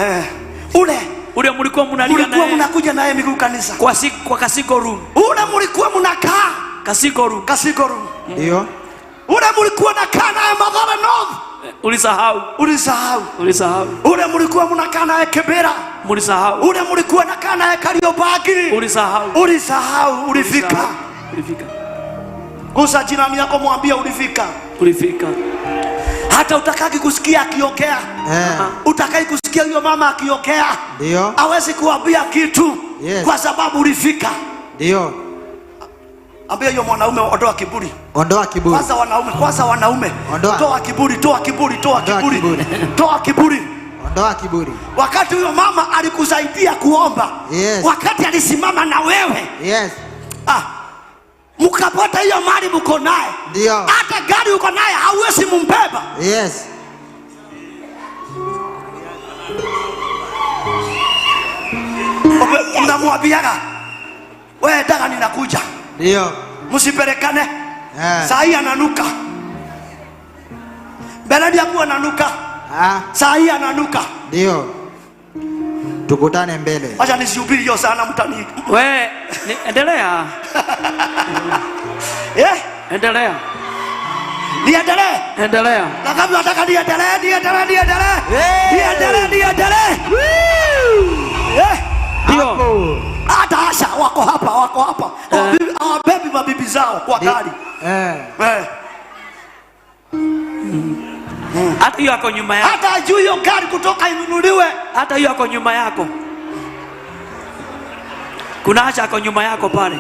S9: Ule
S10: Ule mlikuwa mnalia na
S9: mulikuwa
S10: yeye
S9: mnakuja naye miguu kanisa,
S10: kwa siku, kwa kasiko room,
S9: ule mulikuwa mnakaa
S10: kasiko room,
S9: Kasiko room,
S5: Ndio.
S9: ule mulikuwa nakaa naye Mathare North,
S10: ulisahau,
S9: ulisahau.
S10: ulisahau,
S9: Ule mulikuwa mnakaa naye Kibera,
S10: mulisahau,
S9: ule mulikuwa nakaa naye Kariobangi,
S10: ulisahau,
S9: ulisahau. Ulifika.
S10: ulifika,
S9: Gusa jirani yako, mwambie ulifika.
S10: ulifika.
S9: Hata utakaki kusikia akiongea, utakai kusikia huyo mama akiongea,
S5: Ndio.
S9: hawezi kuambia kitu
S5: Yes.
S9: kwa sababu ulifika.
S5: Ndio.
S9: Ambia hiyo mwanaume, ondoa kiburi.
S5: Ondoa kiburi.
S9: Kwanza wanaume, kwanza wanaume,
S5: Ondoa.
S9: toa kiburi, toa kiburi, toa
S5: Ondoa
S9: kiburi,
S5: kiburi.
S9: toa kiburi.
S5: Ondoa kiburi.
S9: Wakati huyo mama alikusaidia kuomba,
S5: Yes.
S9: wakati alisimama na wewe,
S5: Yes.
S9: mkapata hiyo mali mko naye,
S5: Ndio.
S9: hata gari uko naye hauwezi mumbeba.
S5: Yes.
S9: Unamwambiaga wewe, daga ninakuja,
S5: Ndio.
S9: msipelekane.
S5: Eh.
S9: Saa hii ananuka, mbeleni hakuwa ananuka,
S5: Ah.
S9: saa hii ananuka.
S5: Ndio. Tukutane mbele.
S9: Acha nisihubiri hiyo sana, mtani
S10: We, endelea, endelea,
S9: niendelee.
S10: endelea.
S9: Na kama nataka niendelee, niendelee, niendelee. Niendelee, niendelee.
S10: Ndio.
S9: Hata Asha wako hapa, wako hapa. Hawabebi mabibi zao kwa gari.
S10: Hata hiyo ako nyuma yako.
S9: Hata ajui hiyo gari kutoka inunuliwe.
S10: Hata hiyo ako nyuma yako. Kuna Asha ako nyuma yako pale.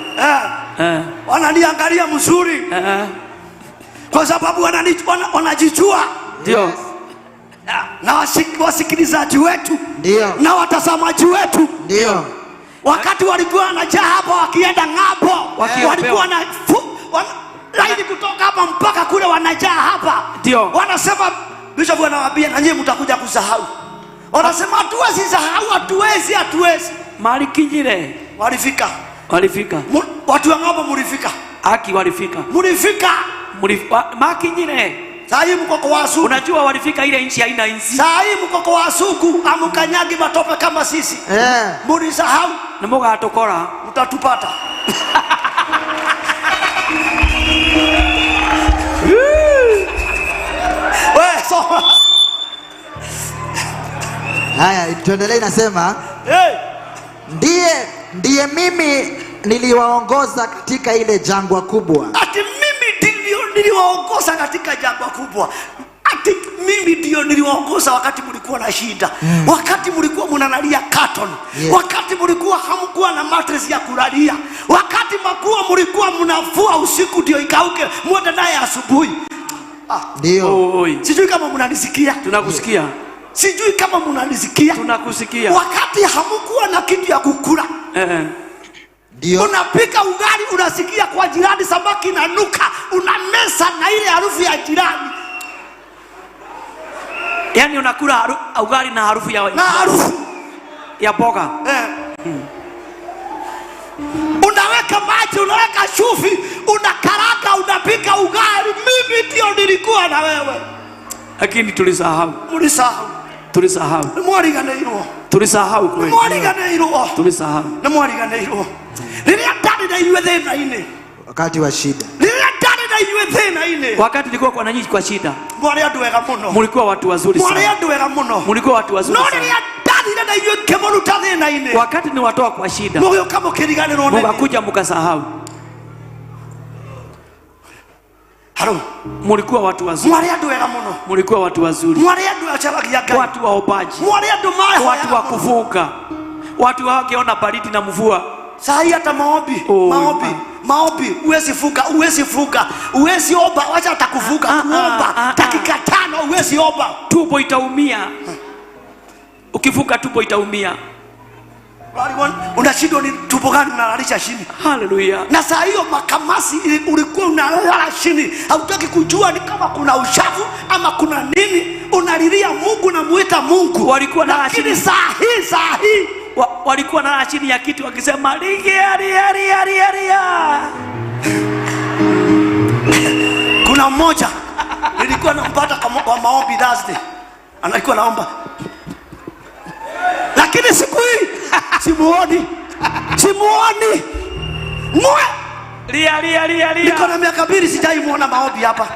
S9: Wananiangalia mzuri. Kwa sababu wanajijua.
S10: Ndio.
S9: Na wasikilizaji wetu.
S5: Ndio.
S9: Na watazamaji wetu.
S5: Ndio.
S9: Wakati walikuwa wanajaa hapa wakienda ng'ambo, walikuwa na laini kutoka hapa mpaka kule wanajaa hapa.
S10: Ndio.
S9: Wanasema bishop anawaambia na nyinyi mtakuja kusahau. Wanasema hatuwezi sahau, hatuwezi, hatuwezi.
S10: Mali kinyire.
S9: Walifika.
S10: Walifika.
S9: Watu wa ng'ambo mulifika.
S10: Aki walifika.
S9: Mulifika.
S10: Makinyire.
S9: Saa hii mko kwa wasuku.
S10: Unajua walifika ile nchi haina nzi.
S9: Saa hii mko kwa wasuku, amkanyagi matope kama sisi. Mulisahau.
S10: Nĩ mũgatũkora.
S9: Mtatupata. We, soma.
S5: Haya, tuendelee inasema
S9: Hey.
S5: Ndiye mimi niliwaongoza katika ile jangwa kubwa.
S9: Ati mimi ndio niliwaongoza katika jangwa kubwa. Ati mimi ndio niliwaongoza wakati mlikuwa na shida. Wakati mlikuwa mnalalia carton.
S5: Yes.
S9: Wakati mlikuwa hamkuwa na mattress ya kulalia. Wakati makuwa mlikuwa mnafua usiku ndio ikauke muende naye asubuhi.
S5: Ndio.
S10: Oi.
S9: Sijui kama mnanisikia.
S10: Tunakusikia.
S9: Sijui kama mnanisikia.
S10: Tunakusikia.
S9: Wakati hamkuwa na kitu ya kukula.
S5: Ndio.
S9: Unapika ugali unasikia kwa jirani samaki inanuka, unamesa na ile harufu ya jirani.
S10: Yaani unakula ugali na harufu ya
S9: na harufu
S10: ya mboga.
S9: Unaweka maji, unaweka chumvi, unakaranga, unapika ugali. Mimi ndio nilikuwa na wewe.
S10: Lakini tulisahau.
S9: Mulisahau.
S10: Tulisahau.
S9: Nimwariganĩirwo.
S10: Tulisahau kweli.
S9: Nimwariganĩirwo.
S10: Tulisahau.
S9: Nimwariganĩirwo. Rĩrĩa ndarĩ na inyuĩ thĩna-inĩ.
S5: Wakati wa shida.
S9: Rĩrĩa ndarĩ na inyuĩ thĩna-inĩ.
S10: Wakati nilikuwa kwa nanyi kwa shida.
S9: Mwarĩ andũ ega mũno.
S10: Mulikuwa watu wazuri
S9: Mwarĩ
S10: sana.
S9: andũ ega mũno.
S10: Mulikuwa watu wazuri
S9: No
S10: sana.
S9: rĩrĩa ndarire na inyuĩ ngĩmũruta thĩna-inĩ.
S10: Wakati niwatoa kwa shida.
S9: Mũgĩũka mũkĩriganĩrwo nĩ niĩ.
S10: Mukakuja mukasahau.
S9: Halo.
S10: Mulikuwa watu wazuri.
S9: Mwari andu wega muno.
S10: Mulikuwa watu wazuri.
S9: Mwari andu acaragia Ngai.
S10: Watu waombaji.
S9: Mwari andu mahoyaga
S10: Watu wa kufunga. Watu wakiona baridi na mvua.
S9: Saa hii hata maombi,
S10: Oh,
S9: maombi, maombi, huwezi funga, huwezi funga, huwezi omba, wacha atakufunga kuomba dakika 5 huwezi omba.
S10: Tumbo itaumia. Ukifunga tumbo itaumia.
S9: Unashindwa ni tumbo gani unalalisha chini.
S10: Haleluya.
S9: Na saa hiyo makamasi ulikuwa unalala chini, hautaki kujua ni kama kuna uchafu ama kuna nini, unalilia Mungu na muita Mungu.
S10: Walikuwa na
S9: lakini saa hii
S10: walikuwa na chini ya kitu wakisema ria ria ria ria ria.
S9: Kuna mmoja nilikuwa nampata kwa maombi Thursday, alikuwa naomba, lakini siku hii simuoni mwe
S10: ria ria ria ria.
S9: Niko na miaka 2 sijaimuona maombi hapa,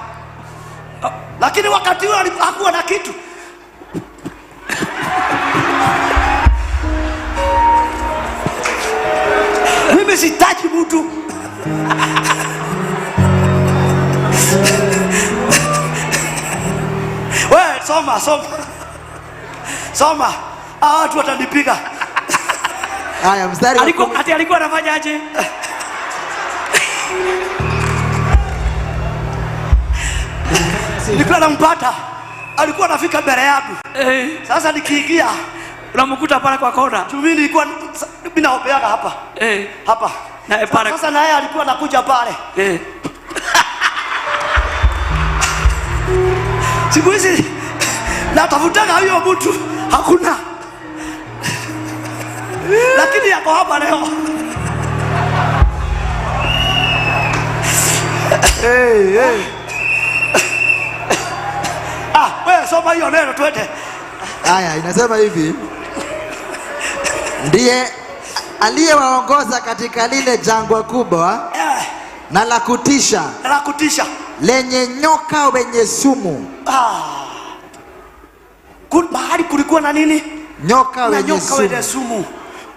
S9: lakini wakati huo hakuwa na kitu. Mimi sitaji mtu. Wewe soma. Soma. Watu watanipiga.
S5: Haya, mstari
S10: alikuwa anafanya aje?
S9: Nilikuwa nampata. Alikuwa anafika mbele yangu. Sasa nikiingia
S10: unamkuta pale kwa kona.
S9: Mimi nilikuwa mimi naombeaga hapa. Hapa.
S10: Na pale.
S9: Sasa naye alikuwa anakuja pale. Siku hizi natafutaga huyo mtu hakuna. Lakini yako hapa leo.
S5: Hey, hey.
S9: Wewe soma hiyo neno twende.
S5: Haya, inasema hivi. Ndiye aliyewaongoza katika lile jangwa kubwa na la kutisha, lenye nyoka wenye sumu.
S9: Mahali kulikuwa na nini?
S5: Nyoka wenye
S9: sumu.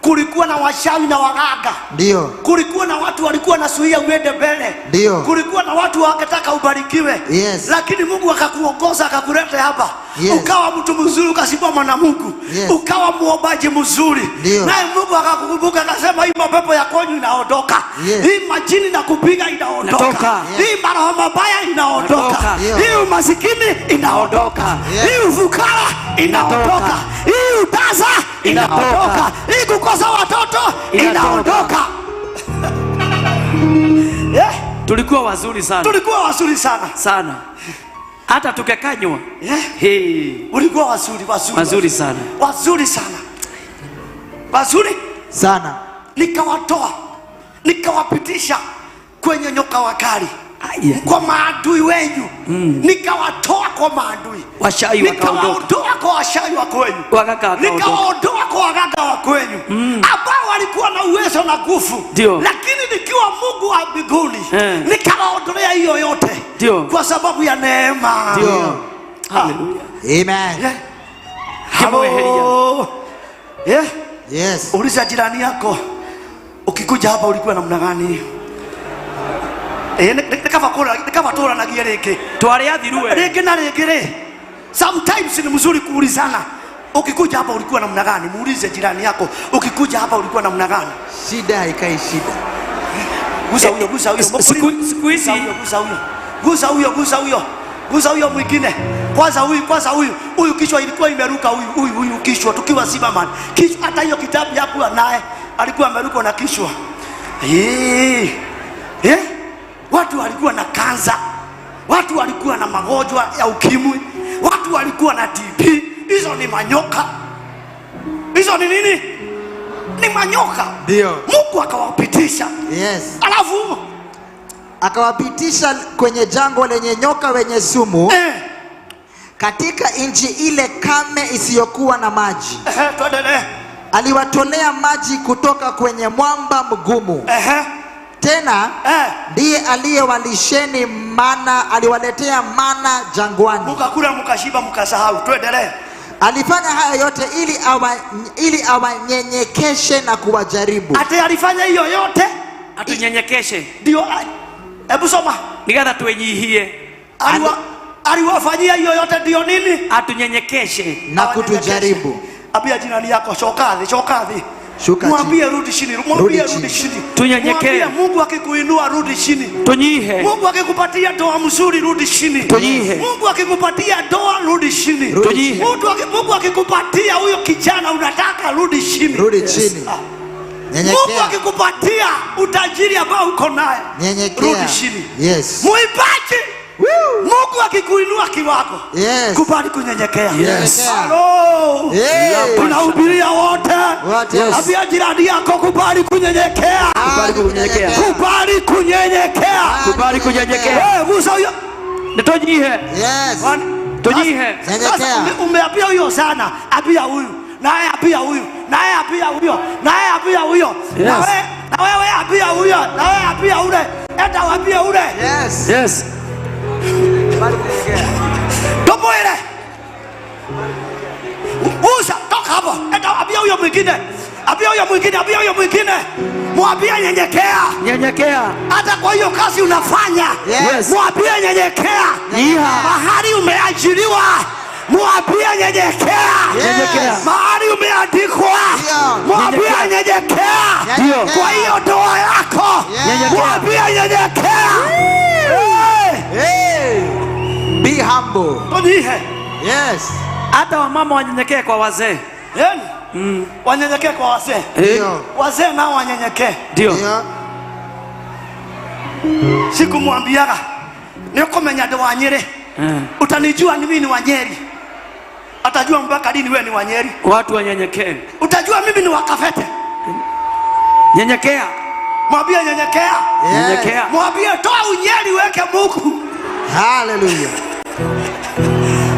S9: Kulikuwa na washawi na waganga.
S5: Ndio.
S9: Kulikuwa na watu walikuwa nasuia uende mbele.
S5: Ndio.
S9: Kulikuwa na watu wakataka ubarikiwe.
S5: Yes.
S9: Lakini Mungu akakuongoza akakuleta hapa.
S5: Yes.
S9: Ukawa mtu mzuri, ukasimama na Mungu.
S5: Yes.
S9: Ukawa muombaji mzuri.
S5: Naye
S9: Mungu akakukumbuka akasema hii mapepo ya konyu inaondoka.
S5: Yes.
S9: Hii majini na kupiga inaondoka.
S5: Yes.
S9: Hii maroho mabaya inaondoka.
S5: Yes.
S9: Hii umasikini inaondoka.
S5: Yes.
S9: Hii ufukara inaondoka. Hii utasa inaondoka. Hii kukosa watoto inaondoka. Yeah.
S10: Tulikuwa wazuri sana.
S9: Tulikuwa wazuri sana.
S10: Sana. Hata tukakanywa.
S9: Yeah.
S10: Hey.
S9: Ulikuwa wazuri, wazuri.
S10: Wazuri sana.
S9: Wazuri sana. Wazuri
S5: sana.
S9: Nikawatoa. Nikawapitisha kwenye nyoka wakali. Kwa maadui wenyu. Nikawatoa kwa maadui.
S10: Washawi wakaondoka.
S9: Nikawaondoa kwa washawi wa kwenyu. Nikawaondoa kwa waganga wa kwenyu. Ambao walikuwa na uwezo na nguvu. Lakini nikiwa Mungu wa mbinguni, nikawaondolea hiyo yote.
S10: Ndio.
S9: Kwa sababu ya neema.
S10: Ndio. Hallelujah.
S5: Amen.
S9: Yeah. Hello. Yeah.
S5: Yes.
S9: Uliza jirani yako, ukikuja hapa ulikuwa namna gani? Nikabaturanagia rĩngĩ.
S10: Twariathirwe.
S9: Rĩngĩ na rĩngĩ rĩ. Sometimes ni mzuri kuulizana. Ukikuja hapa ulikuwa namna gani? Muulize jirani yako, ukikuja hapa ulikuwa namna gani?
S5: Shida haikai shida.
S9: Gusa huyo, gusa huyo.
S10: Siku hizi
S9: gusa huyo. Gusa huyo, gusa huyo. Gusa huyo mwingine. Kwanza huyu, kwanza huyu. Huyu kichwa ilikuwa imeruka huyu, huyu kichwa tukiwa Zimmerman. Kichwa hata hiyo kitabu hakuwa naye. Alikuwa ameruka na kichwa. Watu walikuwa na kansa. Watu walikuwa na magonjwa ya ukimwi. Watu walikuwa na TB. Hizo ni manyoka. Hizo ni nini? Ni manyoka.
S5: Ndio.
S9: Mungu akawapitisha.
S5: Yes.
S9: Alafu
S5: akawapitisha kwenye jangwa lenye nyoka wenye sumu. Katika nchi ile kame isiyokuwa na maji.
S9: Tuendelee.
S5: Aliwatolea maji kutoka kwenye mwamba mgumu. Tena ndiye aliyewalisheni mana, aliwaletea mana jangwani.
S9: Mukakula mukashiba mukasahau. Tuendelee.
S5: Alifanya haya yote ili awanyenyekeshe na kuwajaribu.
S9: Ate alifanya hiyo yote
S10: atunyenyekeshe.
S9: Ndio. Hebu soma.
S10: Nigetha twenyihie.
S9: Aliwafanyia hiyo yote ndio nini?
S10: Atunyenyekeshe
S5: na kutujaribu.
S9: Ambia jirani yako shoka thi.
S5: Shuka chini.
S9: Mwambie rudi chini, mwambie rudi chini.
S10: Tunyenyekee.
S9: Mwambie Mungu akikuinua rudi chini.
S10: Tunyihe.
S9: Mungu akikupatia ndoa mzuri rudi chini.
S10: Tunyihe.
S9: Mungu akikupatia ndoa rudi chini.
S10: Tunyihe.
S9: Mungu akikupatia huyo kijana unataka rudi chini.
S5: Rudi chini.
S9: Mungu akikupatia utajiri ambao uko naye
S5: nyenyekea.
S9: Rudi chini.
S5: Yes.
S9: Muibaji. Mungu akikuinua kiwako,
S5: yes,
S9: kubali kunyenyekea.
S5: Yes.
S9: Hello.
S5: Yes.
S9: Tunahubiria wote.
S5: Yes.
S9: Ambia jirani yako kubali kunyenyekea.
S10: Kubali kunyenyekea.
S9: Kubali kunyenyekea.
S10: Kubali kunyenyekea.
S9: Eh, gusa huyo.
S10: Nitojihe.
S5: Yes.
S10: Tujihe.
S9: Sasa umeambia huyo sana, ambia huyu. Naye ambia huyu. Naye ambia huyo. Naye ambia huyo.
S10: Yes.
S9: Na wewe ambia huyo. Na wewe ambia ule. Enda waambie ule.
S5: Yes.
S10: Yes.
S9: Toboele. Usa, toka hapo. Enda ambia huyo mwingine. Ambia huyo mwingine, ambia huyo mwingine. Mwambie nyenyekea.
S10: Nyenyekea.
S9: Hata kwa hiyo kazi unafanya.
S10: Yes.
S9: Mwambie nyenyekea.
S10: Nyiha.
S9: Mahali umeajiriwa. Mwambie nyenyekea.
S10: Nyenyekea.
S9: Mahali umeandikwa. Mwambie nyenyekea.
S10: Ndio.
S9: Kwa hiyo ndoa yako.
S10: Nyenyekea.
S9: Mwambie nyenyekea.
S5: Hey. Be humble.
S9: Tunyihe.
S5: Yes.
S10: Hata wamama wanyenyekee kwa wazee.
S9: Yaani? Wanyenyekee kwa wazee.
S5: Ndio.
S9: Wazee nao wanyenyekee.
S10: Ndio.
S9: Sikumwambiaga nikumenya ndo wa Nyeri. Utanijua ni mimi ni wa Nyeri. Atajua mpaka lini wewe ni wa Nyeri.
S10: Watu wanyenyekee.
S9: Utajua mimi ni wa Kafete.
S10: Nyenyekea.
S9: Mwambie nyenyekea.
S10: Nyenyekea.
S9: Mwambie toa unyeri weke Mungu.
S5: Hallelujah.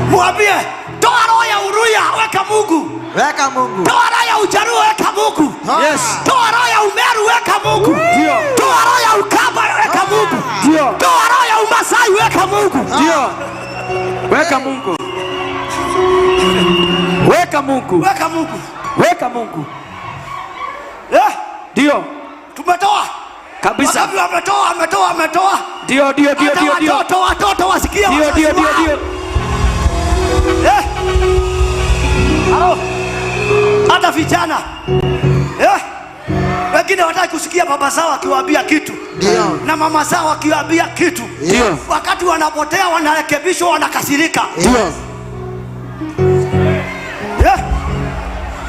S9: Mwambie toa roho ya uruya weka Mungu.
S5: Weka Mungu.
S9: Toa roho ya ujaruo weka Mungu.
S10: Yes.
S9: Toa roho ya umeru weka Mungu.
S10: Ndio.
S9: Toa roho ya ukamba weka Mungu.
S10: Ndio.
S9: Toa roho ya umasai weka Mungu.
S10: Ndio. Weka Mungu. Weka Mungu.
S9: Weka Mungu.
S10: Weka Mungu.
S9: Eh?
S10: Ndio.
S9: Tumetoa.
S10: Kabisa.
S9: Wangapi wametoa? Ametoa, ametoa.
S10: Ndio, ndio, ndio,
S9: Hata
S10: ndio, ndio.
S9: watoto, watoto wasikie
S10: Ndio,
S9: wazazi
S10: ndio, ndio,
S9: wao.
S10: ndio.
S9: Eh? Halo. Hata vijana. Eh? Wengine wataki kusikia baba zao akiwaambia kitu.
S5: Ndio.
S9: Na mama zao akiwaambia kitu.
S10: Ndio.
S9: Wakati wanapotea wanarekebishwa, wanakasirika.
S10: Ndio.
S9: Eh?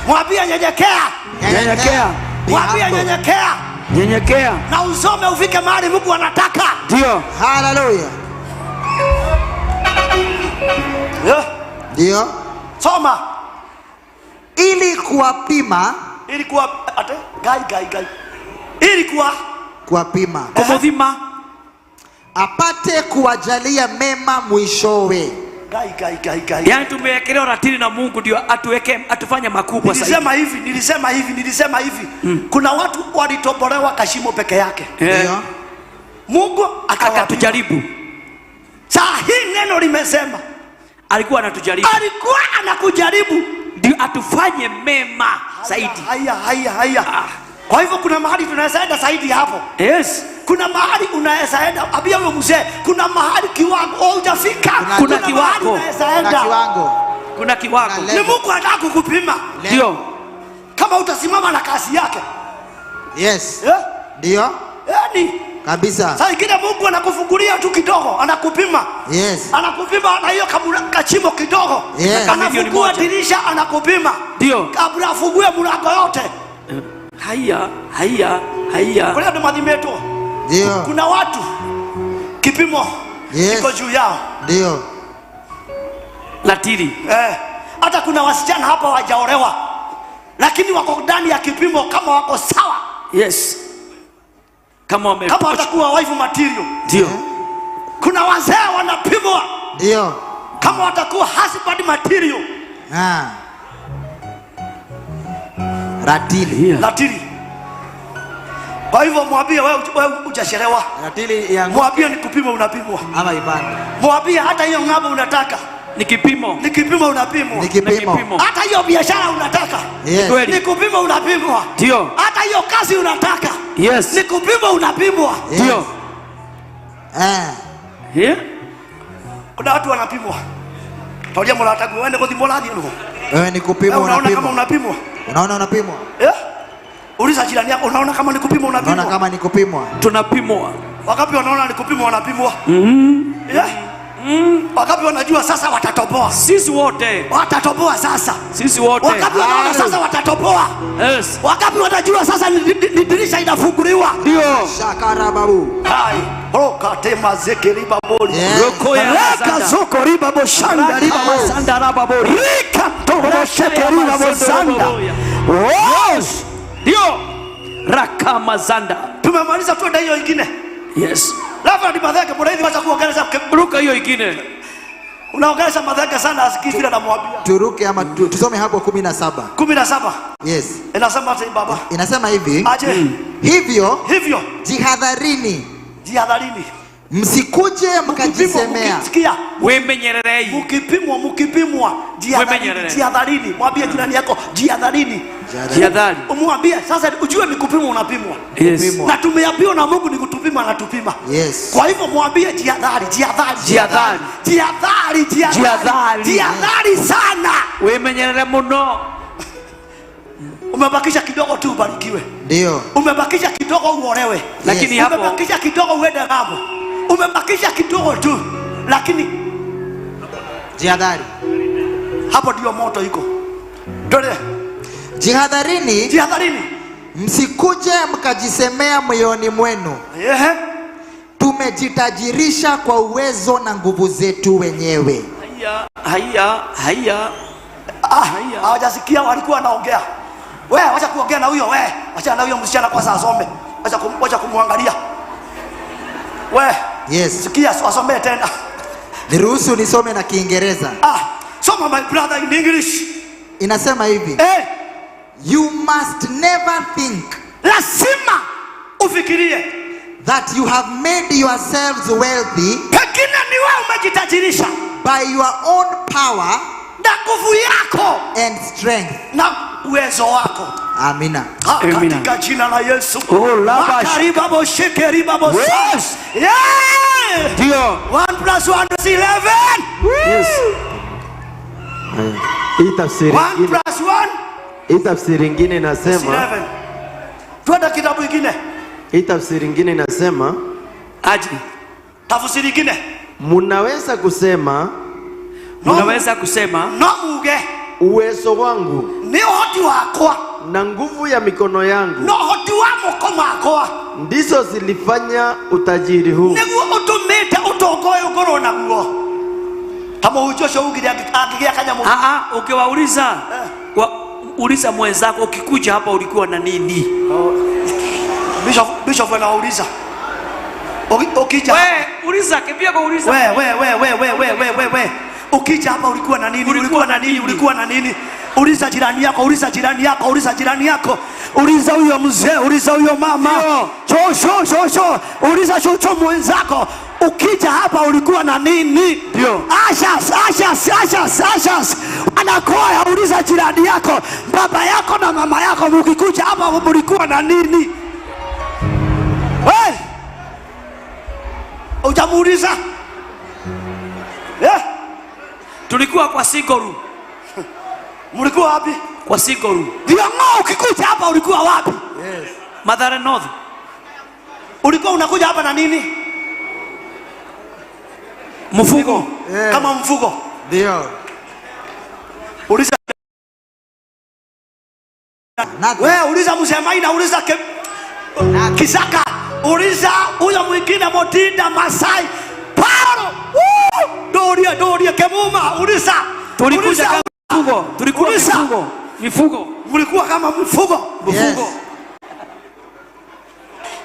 S9: Mwambie nyenyekea.
S10: Nyenyekea.
S9: Mwambie nyenyekea.
S10: Nyenyekea.
S9: Na usome ufike mahali Mungu anataka.
S10: Ndio.
S5: Hallelujah.
S9: Eh?
S5: Ndio.
S9: Soma.
S5: Ili kuwapima,
S9: Ili kuwa ate gai gai gai. Ili kuwa
S5: kuwapima
S10: Kumuthima.
S5: apate kuwajalia mema mwishowe.
S9: gai gai gai gai.
S10: Yaani tumewekelewa ratili na Mungu ndio atuweke atufanye makubwa zaidi.
S9: Nilisema hivi, nilisema hivi, nilisema hivi. Kuna watu walitobolewa kashimo peke yake.
S10: Eh.
S9: Mungu akawapima.
S10: Akatujaribu.
S9: Saa hii neno limesema
S10: Alikuwa anatujaribu.
S9: alikuwa anakujaribu
S10: Ndio atufanye mema zaidi.
S9: Haya, haya, haya. Kwa hivyo kuna mahali tunaweza enda zaidi hapo.
S10: Yes.
S9: Kuna mahali unaweza enda, ambia huyo mzee, kuna mahali kiwango hujafika.
S10: Kuna
S9: mahali
S10: kiwango.
S9: unaweza
S5: Kuna
S9: enda.
S5: kiwango.
S10: Kuna kiwango.
S5: Kuna
S9: Ni Mungu anataka kukupima
S10: Ndio.
S9: kama utasimama na kasi yake.
S5: Yes.
S9: Eh?
S5: Ndio.
S9: Yaani
S5: Kabisa.
S9: saa ingine Mungu anakufungulia tu kidogo, anakupima.
S5: Yes.
S9: Anakupima na hiyo kachimo kidogo.
S5: Yes.
S9: Anafungua
S10: Milioni moja.
S9: dirisha anakupima.
S10: Ndio.
S9: Kabla afungue mlango yote.
S10: Haya, haya, haya.
S9: Kuna ndo madhimeto.
S5: Ndio.
S9: Kuna watu kipimo
S5: Yes.
S9: iko juu yao.
S5: Ndio.
S10: Latili.
S9: Hata kuna wasichana hapa wajaolewa lakini wako ndani ya kipimo kama wako sawa,
S10: Yes. Kama wame
S9: kama watakuwa wife material.
S10: Ndio.
S9: Kuna wazee wanapimwa
S5: Ndio.
S9: kama watakuwa husband material.
S5: Ah. Ratili.
S9: Latili. Kwa hivyo mwambie wewe hujachelewa.
S5: Ratili ya
S9: Mwambie ni kupima unapimwa.
S5: ama ibada.
S9: Mwambie hata hiyo ng'ambo unataka
S10: Ni kipimo.
S9: ni kipimo unapimwa.
S5: Ni kipimo.
S10: Kipimo.
S9: Hata hiyo biashara unataka
S5: Yes.
S10: Kweli.
S9: ni kupima unapimwa.
S10: Ndio.
S9: Hata hiyo kazi unataka
S10: Yes.
S9: ni kupima unapimwa.
S5: Yes.
S10: Ndio.
S5: Eh.
S10: Yeah?
S9: Kuna watu wanapimwa. Taulia mratagu wende kuthimwo ũrathiĩ nũũ?
S5: Wewe ni kupimwa,
S9: Unaona kama
S5: unapimwa.
S9: unapimwa?
S5: Unaona unapimwa?
S9: Eh? Uliza jirani yako, unaona kama ni kupimwa
S5: Unaona
S9: unapimwa?
S5: kama ni kupimwa?
S10: Tunapimwa.
S9: Wangapi wanaona ni kupimwa wanapimwa? Yeah? Wangapi wanajua sasa watatoboa?
S10: Sisi wote.
S9: Watatoboa sasa.
S10: Sisi wote.
S9: Wangapi wanaona sasa watatoboa?
S10: Yes.
S9: Wangapi wanajua sasa ni dirisha inafunguliwa?
S10: Ndio.
S5: Shakara babu.
S9: Hai, roka tema zeke riba boli.
S5: Yes.
S10: Roko ya
S9: Reka
S10: masanda.
S9: zoko riba boshanda riba
S10: Masanda raba bori.
S9: Rika toro sheke riba bosanda. Yes.
S10: Ndio. Rakamazanda.
S9: Tumemaliza, twende hiyo ingine.
S10: Yes.
S9: Reverend Mathenge, mraithi wacha kuongelesha,
S10: Ruka hiyo ingine.
S9: unaongelesha Mathenge sana, asikii vile namwambia.
S5: Turuke ama tusome hapo 17.
S9: 17
S5: Yes.
S9: inasema ati baba
S5: Inasema hivi.
S9: aje
S5: Hivyo
S9: hivyo
S5: jihadharini,
S9: jihadharini,
S5: msikuje mkajisemea.
S9: mkisikia
S10: Wimenyererei.
S9: mkipimwa, mkipimwa, jihadharini,
S10: Wemenyerere.
S9: jihadharini. Mwambie jirani yako jihadharini,
S10: Jihadhari.
S9: umwambie sasa, ujue ni kupimwa unapimwa.
S10: Yes.
S5: Kupimwa.
S9: Na tumeambiwa na Mungu ni kutupima anatupima.
S5: Yes.
S9: Kwa hivyo mwambie jihadhari, jihadhari,
S10: Jihadhari.
S9: jihadhari, jihadhari,
S10: Jihadhari.
S9: jihadhari sana.
S10: Wimenyerere muno.
S9: Umebakisha kidogo tu ubarikiwe,
S5: Ndio.
S9: umebakisha kidogo uolewe,
S10: Lakini
S5: Yes.
S10: hapo
S9: umebakisha kidogo uende ng'ambo, umebakisha kidogo tu, lakini
S5: Jihadhari.
S9: hapo ndio moto iko. Twende,
S5: Jihadharini,
S9: jihadharini.
S5: msikuje mkajisemea moyoni mwenu,
S9: Ehe,
S5: tumejitajirisha kwa uwezo na nguvu zetu wenyewe.
S10: haya haya haya.
S9: ah, hawajasikia walikuwa wanaongea. We, wacha kuongea na huyo we, wacha na huyo msichana kwanza asome, wacha kum, wacha kumwangalia we.
S5: Yes.
S9: Sikia, wasomee tena.
S5: Niruhusu nisome na Kiingereza.
S9: Ah, soma my brother in English.
S5: Inasema hivi.
S9: Eh,
S5: You must never think
S9: lazima ufikirie
S5: that you have made yourselves wealthy
S9: pengine ni wewe umejitajirisha
S5: by your own power
S9: na nguvu yako
S5: and strength.
S9: na uwezo wako.
S5: Amina.
S9: Ah,
S10: Amina.
S9: katika jina la Yesu.
S10: Oh, labash.
S9: Makariba bosheke riba bosa.
S10: Yes.
S9: Yeah!
S10: Ndio.
S9: 1 plus 1 is 11.
S10: Yes.
S11: Hii tafsiri
S9: 1
S11: ingine,
S9: plus 1
S11: hii tafsiri ingine
S9: is
S11: inasema,
S9: 11. Twende kitabu ingine.
S11: hii tafsiri ingine inasema
S10: Aje.
S9: Tafsiri ingine.
S11: munaweza kusema
S10: Unaweza kusema
S9: No muge
S11: uwezo wangu
S9: ni uhoti wakwa
S11: na nguvu ya mikono yangu
S9: no uhoti wa moko makwa
S11: ndizo zilifanya utajiri huu.
S9: niguo utumite utonga uyu ngorwo naguo ta mũhunjia ũcio ugire angĩgĩa kanyamũ.
S10: Ukiwauliza uliza mwenzako ukikuja hapa ulikuwa na nini?
S9: Bishop, Bishop anauliza ukija
S10: We, uliza kimbia kwa uliza.
S9: we we we we we we we we we ukija hapa ulikuwa na nini? Ulikuwa na nini? Ulikuwa na nini? Uliza jirani yako, uliza jirani yako, uliza jirani yako, uliza huyo mzee, uliza huyo mama, shosho shosho, uliza shosho mwenzako, ukija hapa ulikuwa na nini?
S10: Ndio.
S9: Ashas, ashas, ashas, ashas, wanakoya, uliza jirani yako, baba yako na mama yako, mkikuja hapa mlikuwa na nini? Hey! Hujamuuliza? Eh?
S10: Tulikuwa kwa single room.
S9: Mlikuwa wapi?
S10: Kwa single room.
S9: Ndio ng'o, ukikuja hapa ulikuwa wapi?
S5: Yes.
S10: Mathare North.
S9: Ulikuwa unakuja hapa na nini?
S10: Mfuko.
S5: Yeah.
S9: Kama mfuko.
S5: Ndio.
S9: Uliza
S5: Nothing.
S9: wewe, uliza mzee Maina, uliza Kisaka, uliza huyo mwingine Motinda Masai, Paulo, woo! Doria Doria Kemuma, uliza.
S10: Tulikuja
S9: Uliza.
S10: kama mifugo. Tulikuwa
S9: Uliza.
S10: mifugo. Mifugo.
S9: Mlikuwa kama mfugo.
S5: Yes.
S10: Mfugo.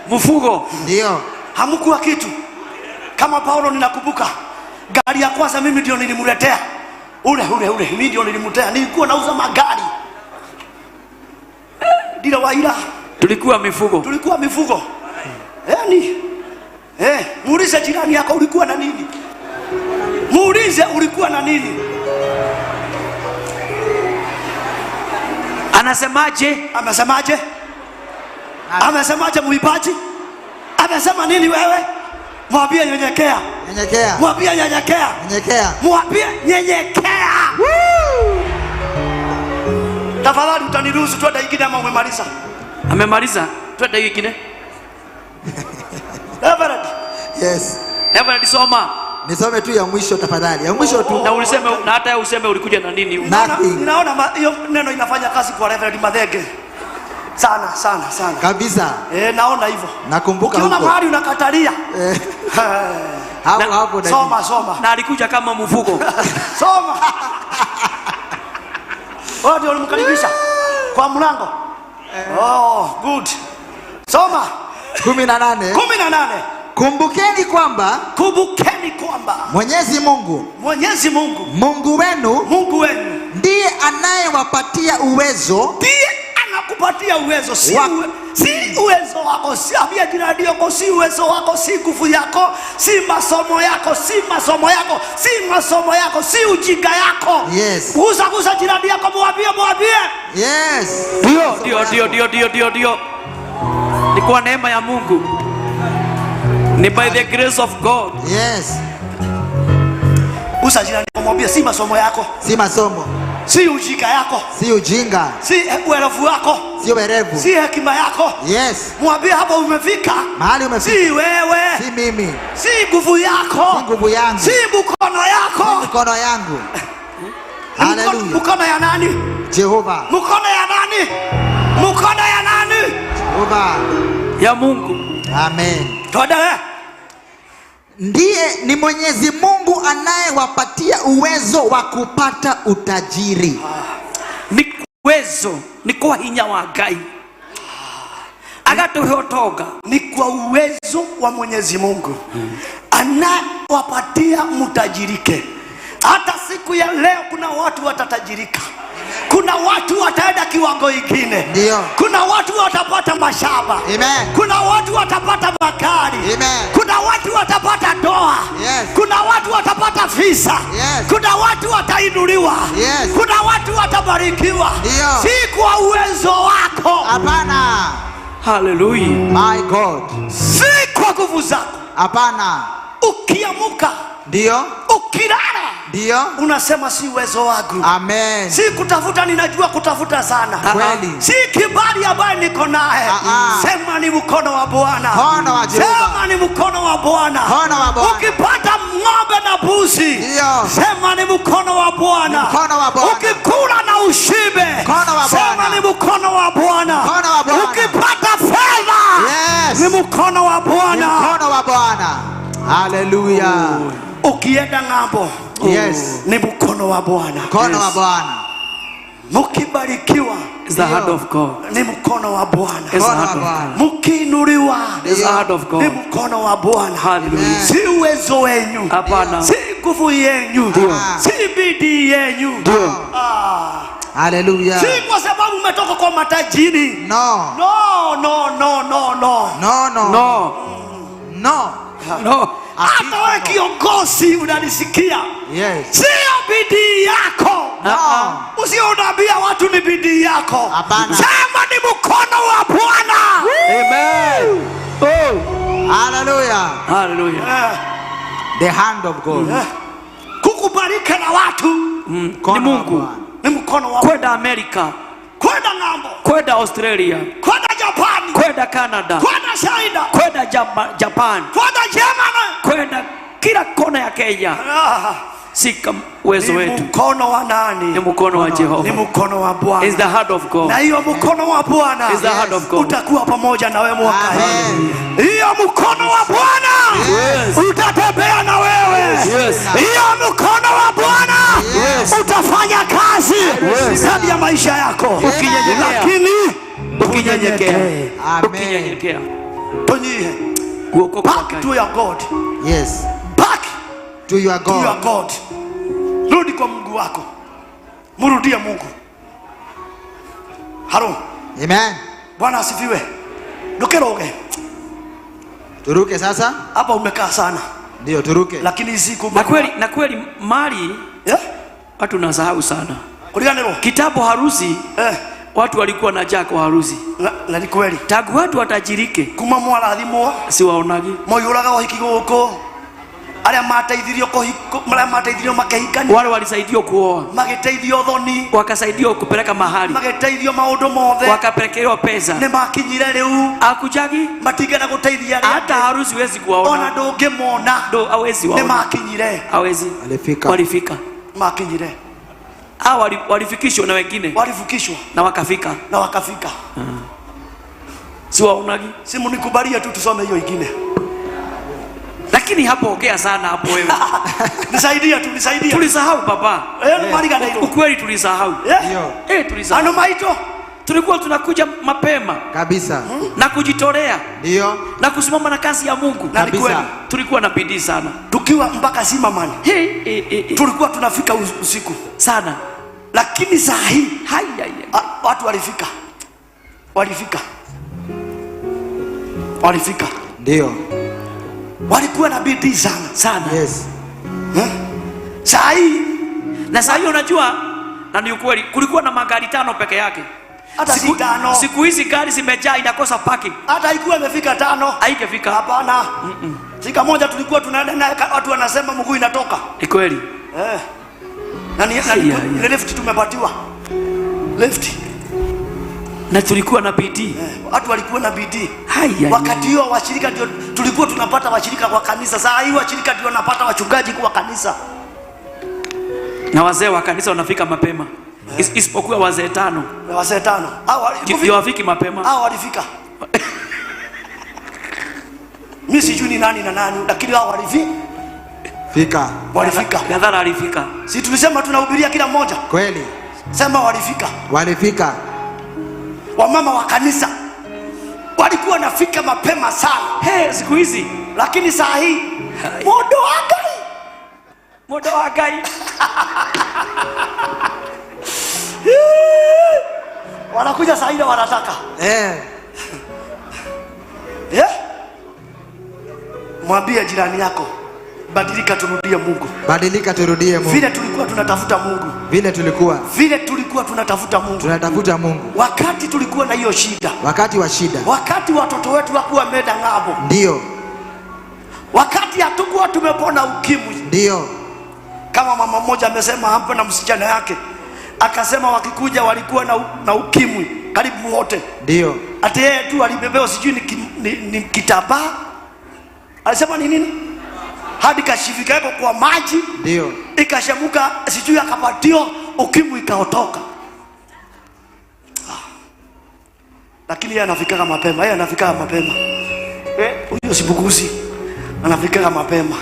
S10: Mfugo.
S5: Ndio.
S9: Hamkuwa kitu. Kama Paulo ninakumbuka gari ya kwanza mimi ndio nilimletea. Ule ule ule mimi ndio nilimletea. Nilikuwa nauza magari. Dila waila
S10: Tulikuwa mifugo.
S9: tulikuwa mifugo. Yaani muulize jirani yako ulikuwa na nini? Muulize ulikuwa na nini?
S10: Anasemaje?
S9: Amesemaje? Amesemaje muibaji? Amesema nini wewe? Mwambie nyenyekea.
S5: Nyenyekea.
S9: Mwambie nyenyekea.
S5: Nyenyekea.
S9: Mwambie nyenyekea. Tafadhali utaniruhusu twende ingine ama umemaliza?
S10: Amemaliza, twende ingine.
S9: Reverend.
S5: Yes.
S10: Reverend, soma.
S5: Nisome tu ya mwisho tafadhali. Ya mwisho tu.
S10: Na uliseme na hata useme ulikuja na nini.
S5: Nothing.
S9: Ninaona hiyo neno inafanya kazi kwa Reverend Mathenge. Sana sana sana.
S5: Kabisa.
S9: Naona hivyo.
S5: Nakumbuka
S9: huko. Ukiona mahali unakatalia.
S5: Hapo hapo.
S9: Soma soma.
S10: Na alikuja kama mfuko.
S9: Soma. Wewe ndio ulimkaribisha kwa mlango. Oh, good. Soma.
S5: 18.
S9: 18.
S5: Kumbukeni kwamba Mwenyezi Mungu Mungu wenu ndiye anayewapatia uwezo.
S9: Ndiye anakupatia uwezo, si uwezo wako, si ambia jirani yako, si uwezo wako, si nguvu yako, si masomo yako, si masomo yako, si masomo yako, si ujinga yako.
S5: Yes.
S9: Gusa gusa jirani yako, mwambie mwambie.
S5: Yes.
S10: Ndio ndio ndio ndio ndio ndio. Ni kwa neema ya Mungu. Ni by the grace of God.
S5: Yes.
S9: Gusa jirani yako, mwambie si masomo yako.
S5: Si masomo.
S9: Si ujinga yako.
S5: Si ujinga.
S9: Si uerevu wako.
S5: Si uerevu.
S9: Si hekima yako.
S5: Yes.
S9: Mwambie hapa umefika.
S5: Mahali umefika.
S9: Si wewe.
S5: Si mimi.
S9: Si nguvu yako.
S5: Si nguvu yangu.
S9: Si mkono yako.
S5: Si mkono yangu. Hallelujah.
S9: Mkono ya nani?
S5: Jehova.
S9: Mkono ya nani? Mkono ya nani?
S5: Jehova.
S10: Ya Mungu.
S5: Amen.
S9: Tuendelee.
S5: Ndiye ni Mwenyezi Mungu anayewapatia uwezo wa kupata utajiri.
S10: Ni uwezo, ni kwa hinya wa Ngai. Agatuhe utonga.
S9: Ni kwa uwezo wa Mwenyezi Mungu anawapatia mtajirike. Hata siku ya leo kuna watu watatajirika. Kuna watu wataenda kiwango ingine.
S5: Ndio.
S9: Kuna watu watapata mashamba.
S5: Amen.
S9: Kuna watu watapata magari.
S5: Amen.
S9: Kuna watu watapata ndoa.
S5: Yes.
S9: Kuna watu watapata visa.
S5: Yes.
S9: Kuna watu watainuliwa.
S5: Yes.
S9: Kuna watu watabarikiwa.
S5: Ndio.
S9: Si kwa uwezo wako.
S5: Hapana.
S10: Hallelujah.
S5: My God.
S9: Si kwa nguvu zako.
S5: Hapana.
S9: Ukiamuka.
S5: Ndio.
S9: Ukilala.
S5: Ndio.
S9: Unasema si uwezo wangu.
S5: Amen.
S9: Si kutafuta, ninajua kutafuta sana.
S5: Kweli.
S9: Si kibali ambaye niko naye. Sema ni mkono wa Bwana.
S5: Mkono wa Jehova.
S9: Sema ni mkono wa Bwana.
S5: Mkono wa Bwana.
S9: Ukipata ng'ombe na mbuzi.
S5: Ndio.
S9: Sema ni mkono wa Bwana.
S5: Mkono wa Bwana.
S9: Ukikula na ushibe.
S5: Mkono wa Bwana.
S9: Sema ni mkono wa Bwana.
S5: Mkono wa Bwana.
S9: Ukipata fedha.
S5: Yes.
S9: Ni mkono wa Bwana.
S5: Mkono wa Bwana. Hallelujah.
S9: Ukienda ng'ambo.
S5: Yes.
S9: Ni mkono wa Bwana.
S5: Mkono wa Bwana.
S9: Mukibarikiwa
S10: It's the hand of God.
S9: ni mkono wa Bwana.
S10: It's the hand of God.
S9: Mukiinuliwa
S10: It's the hand of
S9: ni
S10: God.
S9: mkono wa Bwana.
S10: Hallelujah.
S9: Si uwezo wenyu.
S10: Hapana.
S9: Si nguvu yenyu. Si bidii yenyu.
S5: Hallelujah.
S9: Si kwa sababu umetoka kwa matajiri.
S5: No.
S9: No, no, no, no, no.
S5: No, no.
S10: No.
S5: No.
S10: No.
S9: Hata wewe kiongozi unanisikia.
S5: Yes.
S9: Sio bidii yako.
S5: No.
S9: Usionaambia watu ni bidii yako.
S5: Hapana.
S9: Sema ni mkono wa Bwana.
S10: Amen. Oh.
S5: Hallelujah.
S10: Hallelujah.
S5: The hand of God.
S9: Kukubalika na watu
S10: Ni Mungu.
S9: ni mkono wa
S10: Kwenda Amerika,
S9: kwenda ng'ambo,
S10: kwenda Australia,
S9: kwenda Japani,
S10: kwenda Canada,
S9: kwenda China,
S10: kwenda Japan,
S9: kwenda Germany.
S10: kwenda kila kona ya Kenya. Si uwezo
S9: Ni
S10: wetu,
S9: mkono wa nani?
S10: ni mkono wa
S9: Ni
S10: Jehova.
S9: mkono wa Bwana.
S10: It's the hand of
S9: Na
S10: God.
S9: hiyo mkono wa Bwana
S10: It's the hand of God.
S9: utakuwa pamoja na wewe mwaka hii. Hiyo mkono wa Bwana
S10: Yes.
S9: utatembea na wewe.
S10: Yes.
S9: Hiyo mkono wa Bwana
S10: Yes.
S9: utafanya kazi ndani ya maisha yako.
S10: Ukinyenyekea.
S9: Lakini
S10: Ukinyenyekea.
S5: Amen.
S10: Ukinyenyekea.
S9: Tunyihe.
S10: Guoko kwa
S9: Back
S10: Ngai.
S9: to your God.
S5: Yes.
S9: Back
S5: To your
S9: to your
S5: God.
S9: God. Rudi kwa Mungu wako. Mrudie Mungu. Halo.
S5: Amen.
S9: Bwana asifiwe. Ndukiroge.
S5: Turuke sasa.
S9: Hapa umekaa sana.
S5: Ndio turuke.
S9: Lakini siku
S10: Na kweli mali
S9: yeah?
S10: watu nasahau sana.
S9: Kuliganirwo.
S10: Kitabu harusi watu walikuwa na njaa kwa harusi.
S9: Na ni kweli.
S10: Tangu watu watajirike
S9: kuma mwarathimwo
S10: siwaonagi
S9: moyuraga uhiki guku. Arĩa mateithirio kũhiko, arĩa mateithirio makĩhikania.
S10: Wale walisaidiwa kuoa,
S9: Magĩteithio thoni.
S10: Wakasaidiwa kupeleka mahali,
S9: Magĩteithio maũndũ mothe.
S10: Wakapelekewa pesa.
S9: Nĩ makinyire rĩu.
S10: Akujagi
S9: Matingĩenda gũteithia arĩa
S10: hata
S9: angĩ.
S10: harusi huwezi kuwaona.
S9: Ona ndũngĩmona.
S10: Ndo hawezi
S9: Nĩ
S10: waona.
S9: makinyire.
S10: Hawezi.
S5: Walifika.
S10: Walifika.
S9: Makinyire.
S10: Hao walifikishwa na wengine.
S9: Walifikishwa.
S10: Na wakafika.
S9: Na wakafika.
S10: Si waonagi?
S9: Si mnikubalie tu tusome hiyo ingine.
S10: Lakini hapo ongea sana hapo wewe.
S9: Nisaidie tu, nisaidie.
S10: Tulisahau baba.
S9: Mariganĩirwo.
S10: Ukweli tulisahau.
S9: Eh?
S10: Tulisahau.
S9: Ano maito.
S10: Tulikuwa tunakuja mapema
S5: kabisa
S10: na kujitolea
S5: ndio
S10: na kusimama na kazi ya Mungu.
S9: Na ni kweli.
S10: Tulikuwa na bidii sana.
S9: Tukiwa mpaka Zimmerman.
S10: Hey, hey, hey, hey.
S9: Tulikuwa tunafika usiku
S10: sana.
S9: Lakini saa hii
S10: hai, hai, hai.
S9: Watu walifika. Walifika. Walifika.
S5: Ndio.
S9: Walikuwa na bidii sana.
S10: Sana.
S5: Yes.
S9: Saa hii
S10: na saa hii unajua, na ni ukweli, kulikuwa na magari 5 peke yake.
S9: Hata si 5.
S10: Siku hizi gari zimejaa, inakosa parking.
S9: Hata haikuwa imefika 5.
S10: Haingefika.
S9: Hapana. Sika moja tulikuwa tunaenda naye, watu wanasema mguu inatoka.
S10: Ni kweli.
S9: Na ni, na ni lift tumepatiwa. Lift.
S10: Na tulikuwa na bidii.
S9: Watu walikuwa na bidii.
S10: Hai.
S9: Wakati huo washirika ndio tulikuwa tunapata washirika kwa kanisa. Saa hii washirika ndio wanapata wachungaji kwa kanisa.
S10: Na wazee wa kanisa wanafika mapema. Isipokuwa wazee 5.
S9: Na wazee 5. Hao
S10: ndio wafiki mapema.
S9: Hao walifika. Mimi sijui ni nani na nani, lakini hao walifika.
S5: Fika.
S9: Walifika.
S10: Gadhara alifika.
S9: Si tulisema tunahubiria kila mmoja?
S5: Kweli.
S9: Sema walifika.
S5: Walifika.
S9: Wamama wa kanisa walikuwa nafika mapema sana.
S10: Hey, siku hizi.
S9: Lakini saa hii modo wa Ngai.
S10: Modo wa Ngai.
S9: Wanakuja saa ile wanataka. Mwambie jirani yako, badilika turudie Mungu.
S5: Badilika turudie Mungu.
S9: Vile tulikuwa tunatafuta Mungu.
S5: Vile tulikuwa.
S9: Vile tulikuwa tunatafuta Mungu.
S5: Tunatafuta Mungu.
S9: Wakati tulikuwa na hiyo shida.
S5: Wakati wa shida.
S9: Wakati watoto wetu hawakuwa wameenda ng'ambo.
S5: Ndio.
S9: Wakati hatukuwa tumepona ukimwi.
S5: Ndio.
S9: Kama mama mmoja amesema hapa na msichana yake. Akasema wakikuja walikuwa na ukimwi karibu wote.
S5: Ndio.
S9: Ati yeye tu alibebewa sijui ni kitambaa. Alisema ni nini? Hadi kashifika yako kwa maji.
S5: Ndio.
S9: Ikashamuka sijui akapatiwa ukimwi ikaotoka. Lakini yeye anafikaga mapema, yeye anafikaga mapema. Huyo sibuguzi. Anafikaga mapema.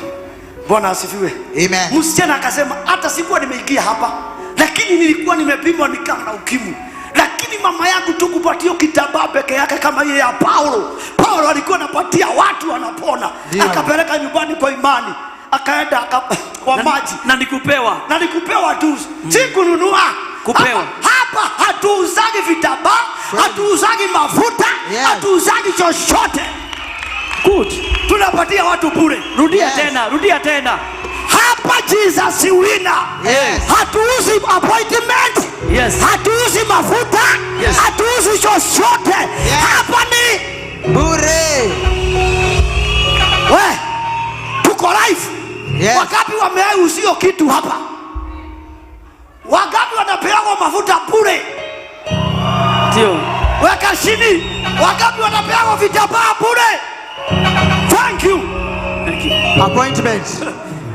S9: Bwana asifiwe.
S5: Amen.
S9: Msichana akasema hata sikuwa nimeingia hapa, lakini nilikuwa nimepimwa nikawa na ukimwi. Lakini mama yangu tu kupatia kitambaa peke yake kama ile ya Paulo. Paulo alikuwa anapatia watu wanapona. Akapeleka nyumbani kwa imani. Akaenda kwa maji.
S10: Na nikupewa.
S9: Na nikupewa tu. Si kununua.
S10: Kupewa.
S9: Hapa hatuuzagi vitambaa, hatuuzagi mafuta, hatuuzagi chochote.
S10: Good.
S9: Tunapatia watu bure.
S10: Rudia tena, rudia tena.
S9: Hapa Jesus winner.
S5: Yes.
S9: Hatuuzi appointment.
S10: Yes.
S9: Hatuuzi mafuta.
S10: Yes.
S9: Hatuuzi chochote.
S5: Yes.
S9: Hapa ni
S5: bure.
S9: We, tuko live.
S5: Yes.
S9: Wangapi wameuzio kitu hapa? Wangapi wanapewa mafuta bure?
S10: Ndio.
S9: Weka chini. Wangapi wanapewa vitambaa bure? Thank you.
S10: Thank you.
S5: Appointment.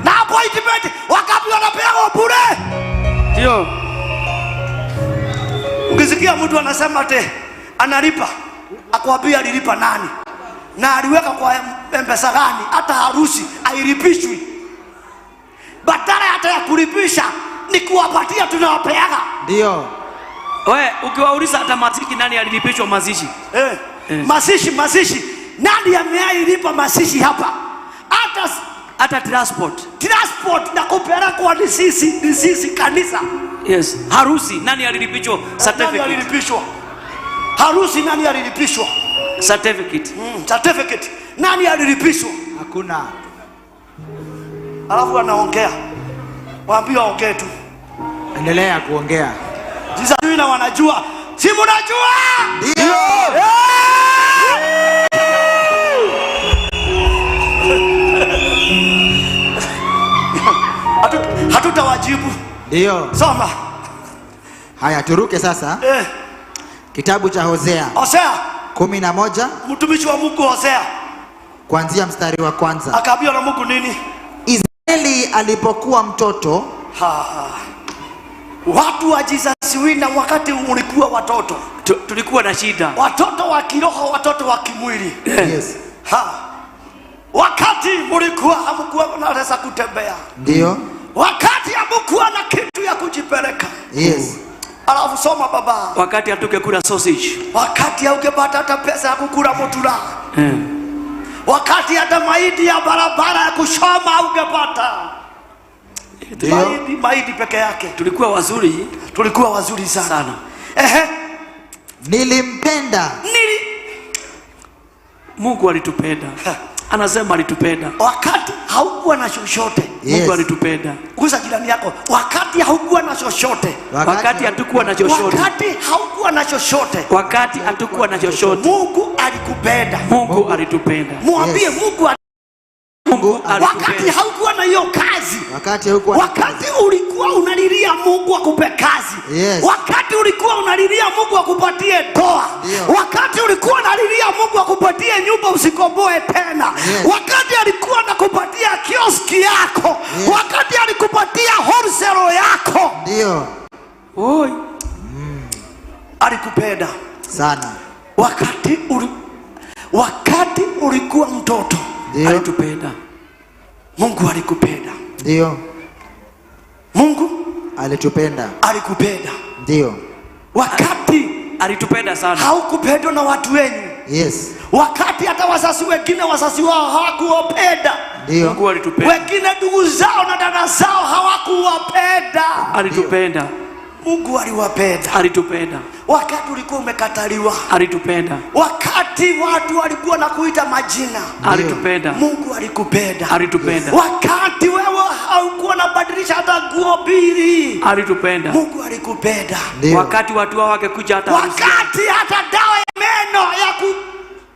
S9: Na appointment wangapi wanapewa bure?
S10: Ndio.
S9: Ukisikia mtu anasema te analipa, akwambia alilipa nani? Na aliweka kwa M-Pesa gani? Hata harusi hailipishwi. Badala hata ya kulipisha ni kuwapatia, tunawapeaga.
S5: Ndio.
S10: We, ukiwauliza hata mazishi nani alilipishwa mazishi?
S9: Mazishi. Nani ameailipa mazishi hapa? Hata
S10: hata transport.
S9: Transport na kupelekwa ni sisi, ni sisi kanisa.
S10: Yes. Harusi nani alilipishwa? Certificate.
S9: Nani alilipishwa? Harusi nani alilipishwa?
S10: Certificate.
S9: Certificate. Nani alilipishwa?
S5: Hakuna.
S9: Alafu anaongea. Waambie waongee tu.
S5: Endelea kuongea.
S9: Jesus na wanajua. Si mnajua?
S5: Ndio. Ndio.
S9: Soma.
S5: Haya, turuke sasa. Kitabu cha Hosea
S9: Hosea,
S5: 11
S9: mtumishi wa Mungu Hosea
S5: kuanzia mstari wa kwanza.
S9: Akaambiwa na Mungu nini?
S5: Israeli alipokuwa mtoto.
S9: Ha. Watu wa Jesus Winner, wakati ulikuwa watoto,
S10: Tulikuwa na shida.
S9: Watoto wa kiroho, watoto wa kimwili.
S5: Yes.
S9: Ha. Wakati mulikuwa hamkuwa mnaweza kutembea.
S5: Ndio.
S9: Wakati hamkuwa na kitu ya kujipeleka.
S5: Yes.
S9: Alafu soma baba.
S10: Wakati hatukekula sausage.
S9: Wakati haungepata hata pesa ya kukula mutura. Wakati hata mahindi ya barabara ya kushoma haungepata.
S5: Ndio.
S9: Mahindi peke yake.
S10: Tulikuwa wazuri.
S9: Tulikuwa wazuri sana.
S10: Sana.
S9: Ehe.
S5: Nilimpenda.
S10: Mungu alitupenda. Anasema alitupenda.
S9: Wakati haukuwa na chochote.
S5: Yes.
S10: Mungu alitupenda.
S9: Gusa jirani yako. Wakati haukuwa na chochote.
S10: Wakati hatukuwa na chochote.
S9: Wakati haukuwa na chochote.
S10: Wakati hatukuwa na chochote.
S9: Mungu alikupenda.
S10: Mungu alitupenda.
S9: Mwambie
S5: Yes.
S9: Mungu
S10: Mungu
S9: wakati
S10: alitupenda.
S9: haukuwa na hiyo kazi.
S5: Wakati hukuwa
S9: Wakati ulikuwa unalilia Mungu akupe kazi.
S5: Yes.
S9: Wakati ulikuwa unalilia Mungu akupatie ndoa.
S5: Ndio.
S9: Wakati ulikuwa unalilia Mungu akupatie nyumba usikomboe tena.
S5: Yes.
S9: Wakati alikuwa anakupatia kioski yako.
S5: Yes.
S9: Wakati alikupatia wholesale yako.
S5: Ndio.
S10: Oi.
S9: Alikupenda.
S5: Sana.
S9: Wakati ulikuwa mtoto.
S5: Ndio.
S10: Alitupenda.
S9: Mungu alikupenda.
S5: Ndio.
S9: Mungu
S5: alitupenda.
S9: Alikupenda.
S5: Ndio.
S9: Wakati
S10: alitupenda sana.
S9: Haukupendwa na watu wenyu.
S5: Yes.
S9: Wakati hata wazazi wengine wazazi wao hawakuwapenda.
S5: Ndio.
S10: Mungu alitupenda.
S9: Wengine ndugu zao na dada zao hawakuwapenda.
S10: Alitupenda.
S9: Mungu aliwapenda.
S10: Alitupenda.
S9: Wakati ulikuwa umekataliwa.
S10: Alitupenda.
S9: Wakati watu walikuwa na kuita majina.
S10: Alitupenda.
S9: Mungu alikupenda.
S10: Alitupenda.
S9: Wakati wewe haukuwa unabadilisha hata nguo mbili.
S10: Alitupenda.
S9: Mungu alikupenda.
S5: Ndio.
S10: Wakati watu wao wangekuja hata harusi.
S9: Wakati hata dawa ya meno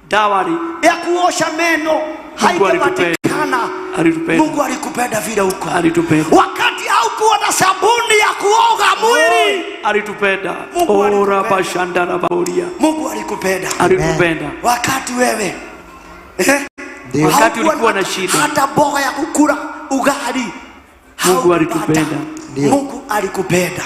S10: Dawari.
S9: ya kuosha meno
S10: Mungu alitupenda.
S9: haingepatikana.
S10: Alitupenda.
S9: Mungu alikupenda vile uko.
S10: Alitupenda.
S9: Wakati haukuwa na sabuni ya kuoga mwili.
S10: Alitupenda.
S9: Mungu
S10: Ora
S9: alikupenda.
S10: bashandara baoria.
S9: Mungu alikupenda.
S10: Alitupenda.
S9: Wakati wewe
S5: Ndio.
S10: Wakati
S9: haukuwa
S10: ulikuwa na shida.
S9: hata mboga ya kukula ugali.
S10: Mungu
S9: Haukupata.
S10: alitupenda.
S5: Ndio.
S9: Mungu alikupenda.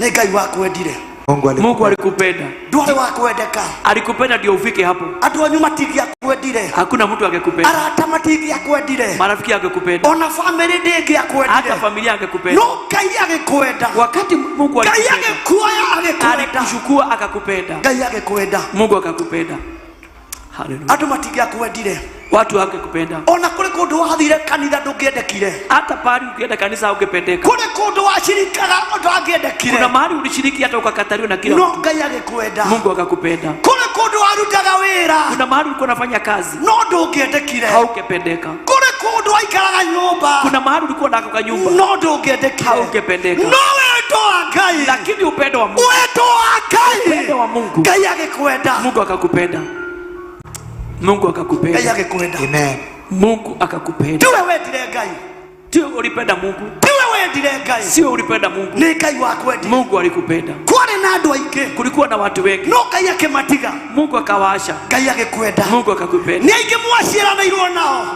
S9: Nĩ Ngai wakwendire.
S5: Mungu alikupenda.
S10: Mungu alikupenda.
S9: Ndwarĩ wakwendeka.
S10: Alikupenda ndio ufike hapo.
S9: Andũ anyu matingĩakwendire.
S10: Hakuna mtu angekupenda.
S9: Arata matingĩakwendire.
S10: Marafiki angekupenda.
S9: Ona family ndĩngĩakwendire.
S10: Hata familia angekupenda.
S9: No Ngai agĩkwenda.
S10: Wakati Mungu
S9: Ngai
S10: alikupenda.
S9: agĩkuoya agĩkwenda.
S10: Alikuchukua akakupenda.
S9: Ngai agĩkwenda.
S10: Mungu akakupenda. Haleluya.
S9: Andũ matingĩakwendire.
S10: Watu angekupenda.
S9: Ona kũrĩ kũndũ wathire kanitha ndũngĩendekire.
S10: Hata pahali ukienda kanisa ungependeka.
S9: Kũrĩ kũndũ wacirikaga ndũngĩendekire.
S10: Kuna mahali ulishiriki hata ukakataliwa na kila
S9: No
S10: mtu.
S9: Ngai agĩkwenda.
S10: Mungu akakupenda.
S9: Kũrĩ kũndũ warutaga wĩra
S10: Kuna mahali ulikuwa unafanya kazi
S9: no ndũngĩendekire.
S10: haukependeka.
S9: Kũrĩ kũndũ waikaraga nyũmba
S10: Kuna mahali ulikuwa nako kanyumba
S9: no ndũngĩendekire.
S10: haukependeka.
S9: No wendo wa Ngai,
S10: Lakini upendo wa Mungu,
S9: wendo wa Ngai,
S10: upendo wa Mungu,
S9: Ngai agĩkwenda.
S10: Mungu akakupenda. Mungu
S9: Ngai
S10: akakupenda.
S9: agĩkwenda.
S5: Amen.
S10: Mungu akakupenda.
S9: Tiwe wendire Ngai,
S10: Sio ulipenda Mungu,
S9: tiwe wendire Ngai,
S10: sio ulipenda Mungu.
S9: nĩ Ngai wakwendire.
S10: Mungu alikupenda.
S9: Kwarĩ na andũ aingĩ
S10: Kulikuwa na watu wengi,
S9: no Ngai akĩmatiga.
S10: Mungu akawaasha,
S9: Ngai agĩkwenda.
S10: Mungu akakupenda.
S9: Nĩ aingĩ mwaciaranĩirwo nao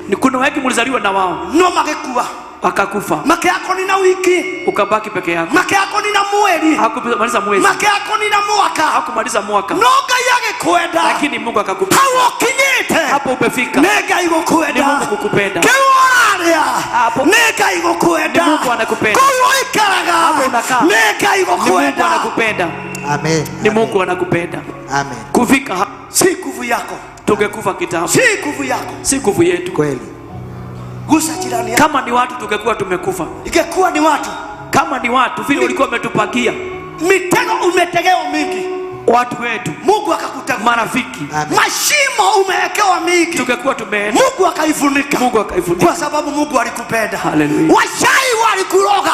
S10: Ni kuna wengi mlizaliwa na wao
S9: no magĩkua,
S10: wakakufa,
S9: makĩaga kũnina wiki,
S10: ukabaki peke yako,
S9: makĩaga kũnina mweri,
S10: hakumaliza mwezi,
S9: makĩaga kũnina mwaka,
S10: hakumaliza mwaka,
S9: no Ngai agĩkwenda.
S10: lakini Mungu akakupenda.
S9: Hau ũkinyĩte
S10: Hapo umefika
S9: nĩ Ngai
S10: ni
S9: gũkwenda.
S10: Mungu kukupenda.
S9: Kĩu ũrarĩa
S10: Hapo
S9: nĩ Ngai gũkwenda.
S10: Ni Mungu anakupenda.
S9: Kũu ũikaraga
S10: Hapo unakaa.
S9: nĩ Ngai
S10: ni Mungu
S9: gũkwenda.
S10: anakupenda,
S5: Amen.
S10: ni Mungu anakupenda.
S5: Amen.
S10: Kufika hapa
S9: Si nguvu yako,
S10: tungekufa kitambo,
S9: si nguvu yako.
S10: si nguvu yetu.
S5: Kweli.
S9: Gusa jirani yako.
S10: Kama ni watu tungekuwa tumekufa.
S9: Ingekuwa ni watu,
S10: Kama ni watu vile ulikuwa umetupakia
S9: mitego umetegewa mingi,
S10: watu wetu,
S9: Mungu akakutegua.
S10: marafiki,
S5: Amen.
S9: Mashimo umewekewa mingi,
S10: tungekuwa tumeenda,
S9: Mungu akaifunika.
S10: Mungu akaifunika.
S9: Kwa sababu Mungu alikupenda.
S10: Haleluya.
S9: Washai walikuroga,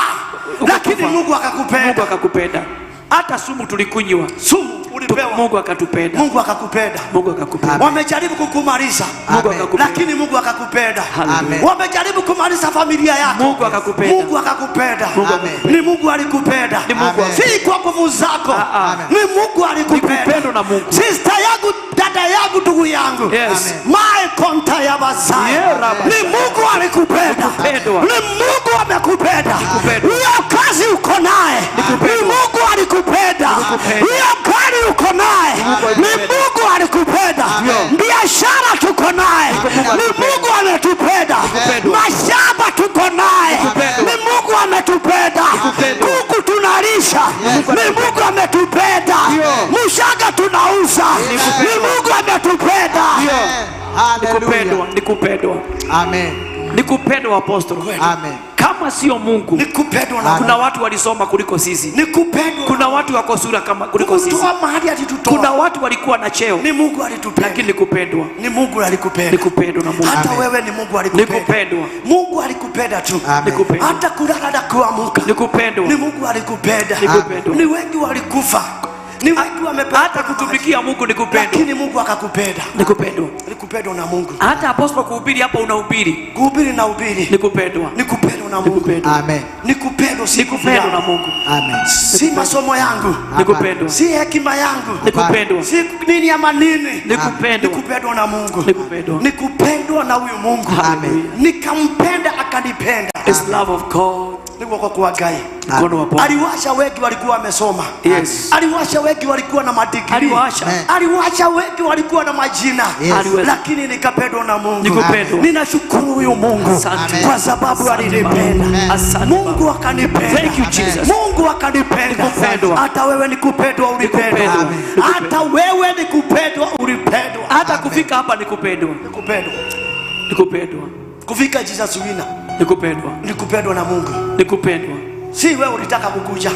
S10: Ukakufa.
S9: lakini Mungu
S10: Mungu
S9: akakupenda.
S10: akakupenda. Hata sumu tulikunywa,
S9: Sumu Ulipewa.
S10: Mungu akatupenda.
S9: Mungu akakupenda.
S10: Mungu akakupenda.
S9: Wamejaribu kukumaliza.
S10: Mungu akakupenda.
S9: Lakini Mungu akakupenda.
S10: Hallelujah.
S9: Wamejaribu kumaliza familia yako.
S10: Mungu akakupenda.
S9: Mungu akakupenda.
S10: Mungu akakupenda.
S9: Ni Mungu alikupenda.
S10: Ni Mungu
S5: Amen.
S9: Si kwa nguvu zako.
S10: Ah, ah.
S9: Ni Mungu alikupenda.
S10: Ni kupendwa na Mungu.
S9: Sister yangu, dada yangu, ndugu yangu.
S10: Yes.
S9: My konta ya Masai.
S10: Yeah, Rabba.
S9: Ni Mungu alikupenda.
S10: Nikupendwa.
S9: Ni Mungu amekupenda.
S10: Nikupendwa.
S9: Hiyo kazi uko naye. Ni
S10: Nikupendwa.
S9: Mungu alikupenda.
S10: Nikupendwa.
S9: Hiyo gari uko naye. Ni Mungu alikupenda. Biashara tuko naye. Ni Mungu ametupenda.
S10: Nikupendwa.
S9: Mashamba tuko naye.
S10: Nikupendwa.
S9: Ni Mungu ametupenda.
S10: Nikupendwa.
S9: Kuku tunalisha. Ni Mungu ametupenda. Mshaga tunauza. Ni Mungu ametupenda.
S10: Nikupendwa, nikupendwa.
S5: Amen.
S10: Nikupendwa apostle.
S5: Amen.
S10: Kama sio Mungu,
S9: Nikupendwa na
S10: kuna watu walisoma kuliko sisi.
S9: Nikupendwa.
S10: Kuna watu wako sura kama kuliko sisi.
S9: Kutoa mahali alitutoa.
S10: Kuna watu walikuwa na cheo,
S9: Ni Mungu alitupenda.
S10: lakini nikupendwa.
S9: Ni Mungu alikupenda.
S10: Nikupendwa na Mungu.
S9: Hata wewe ni Mungu alikupenda.
S10: Nikupendwa.
S9: Mungu alikupenda tu.
S5: Amen.
S10: Nikupendwa.
S9: Hata kulala na kuamka.
S10: Nikupendwa.
S9: Ni Mungu alikupenda.
S10: Nikupendwa.
S9: Ni wengi walikufa. Ni wengi wamepata.
S10: Hata kutumikia Mungu nikupendwa.
S9: Lakini Mungu akakupenda.
S10: Nikupendwa.
S9: Nikupendwa na Mungu.
S10: Hata apostle kuhubiri hapa unahubiri.
S9: Kuhubiri na ubiri.
S10: Nikupendwa.
S9: Nikupendwa na Mungu.
S10: Nikupendwa.
S5: Amen.
S9: Nikupendwa si
S10: Nikupendwa na Mungu.
S5: Amen.
S9: Si masomo yangu.
S10: Nikupendwa.
S9: Si hekima yangu.
S10: Nikupendwa.
S9: Si nini ama nini.
S10: Nikupendwa.
S9: Nikupendwa na Mungu.
S10: Nikupendwa.
S9: Nikupendwa na huyu Mungu.
S5: Amen.
S9: Nikampenda akanipenda.
S10: It's love of God.
S9: Ni guoko kwa Ngai.
S10: Mkono wa Bwana.
S9: Aliwasha wengi walikuwa wamesoma.
S10: Yes.
S9: Aliwasha wengi walikuwa na madigrii.
S10: Aliwasha.
S5: Amen.
S9: Aliwasha wengi walikuwa na majina.
S5: Yes.
S10: Aliweza.
S9: Lakini nikapendwa na Mungu.
S10: Nikupendwa.
S9: Ninashukuru huyu Mungu
S10: Asante.
S9: kwa sababu
S10: Asante
S9: alinipenda.
S10: Baba. Asante
S9: Mungu
S10: Baba.
S9: akanipenda.
S10: Thank you, Jesus.
S9: Mungu akanipenda.
S10: Nikupendwa.
S9: Hata wewe nikupendwa ulipendwa.
S10: Nikupendwa.
S9: Hata wewe nikupendwa ulipendwa.
S10: Hata kufika hapa nikupendwa.
S9: Nikupendwa.
S10: Nikupendwa.
S9: Kufika Jesus Winner
S10: Nikupendwa.
S9: nikupendwa na Mungu.
S10: Nikupendwa.
S9: Si wewe ulitaka kukuja.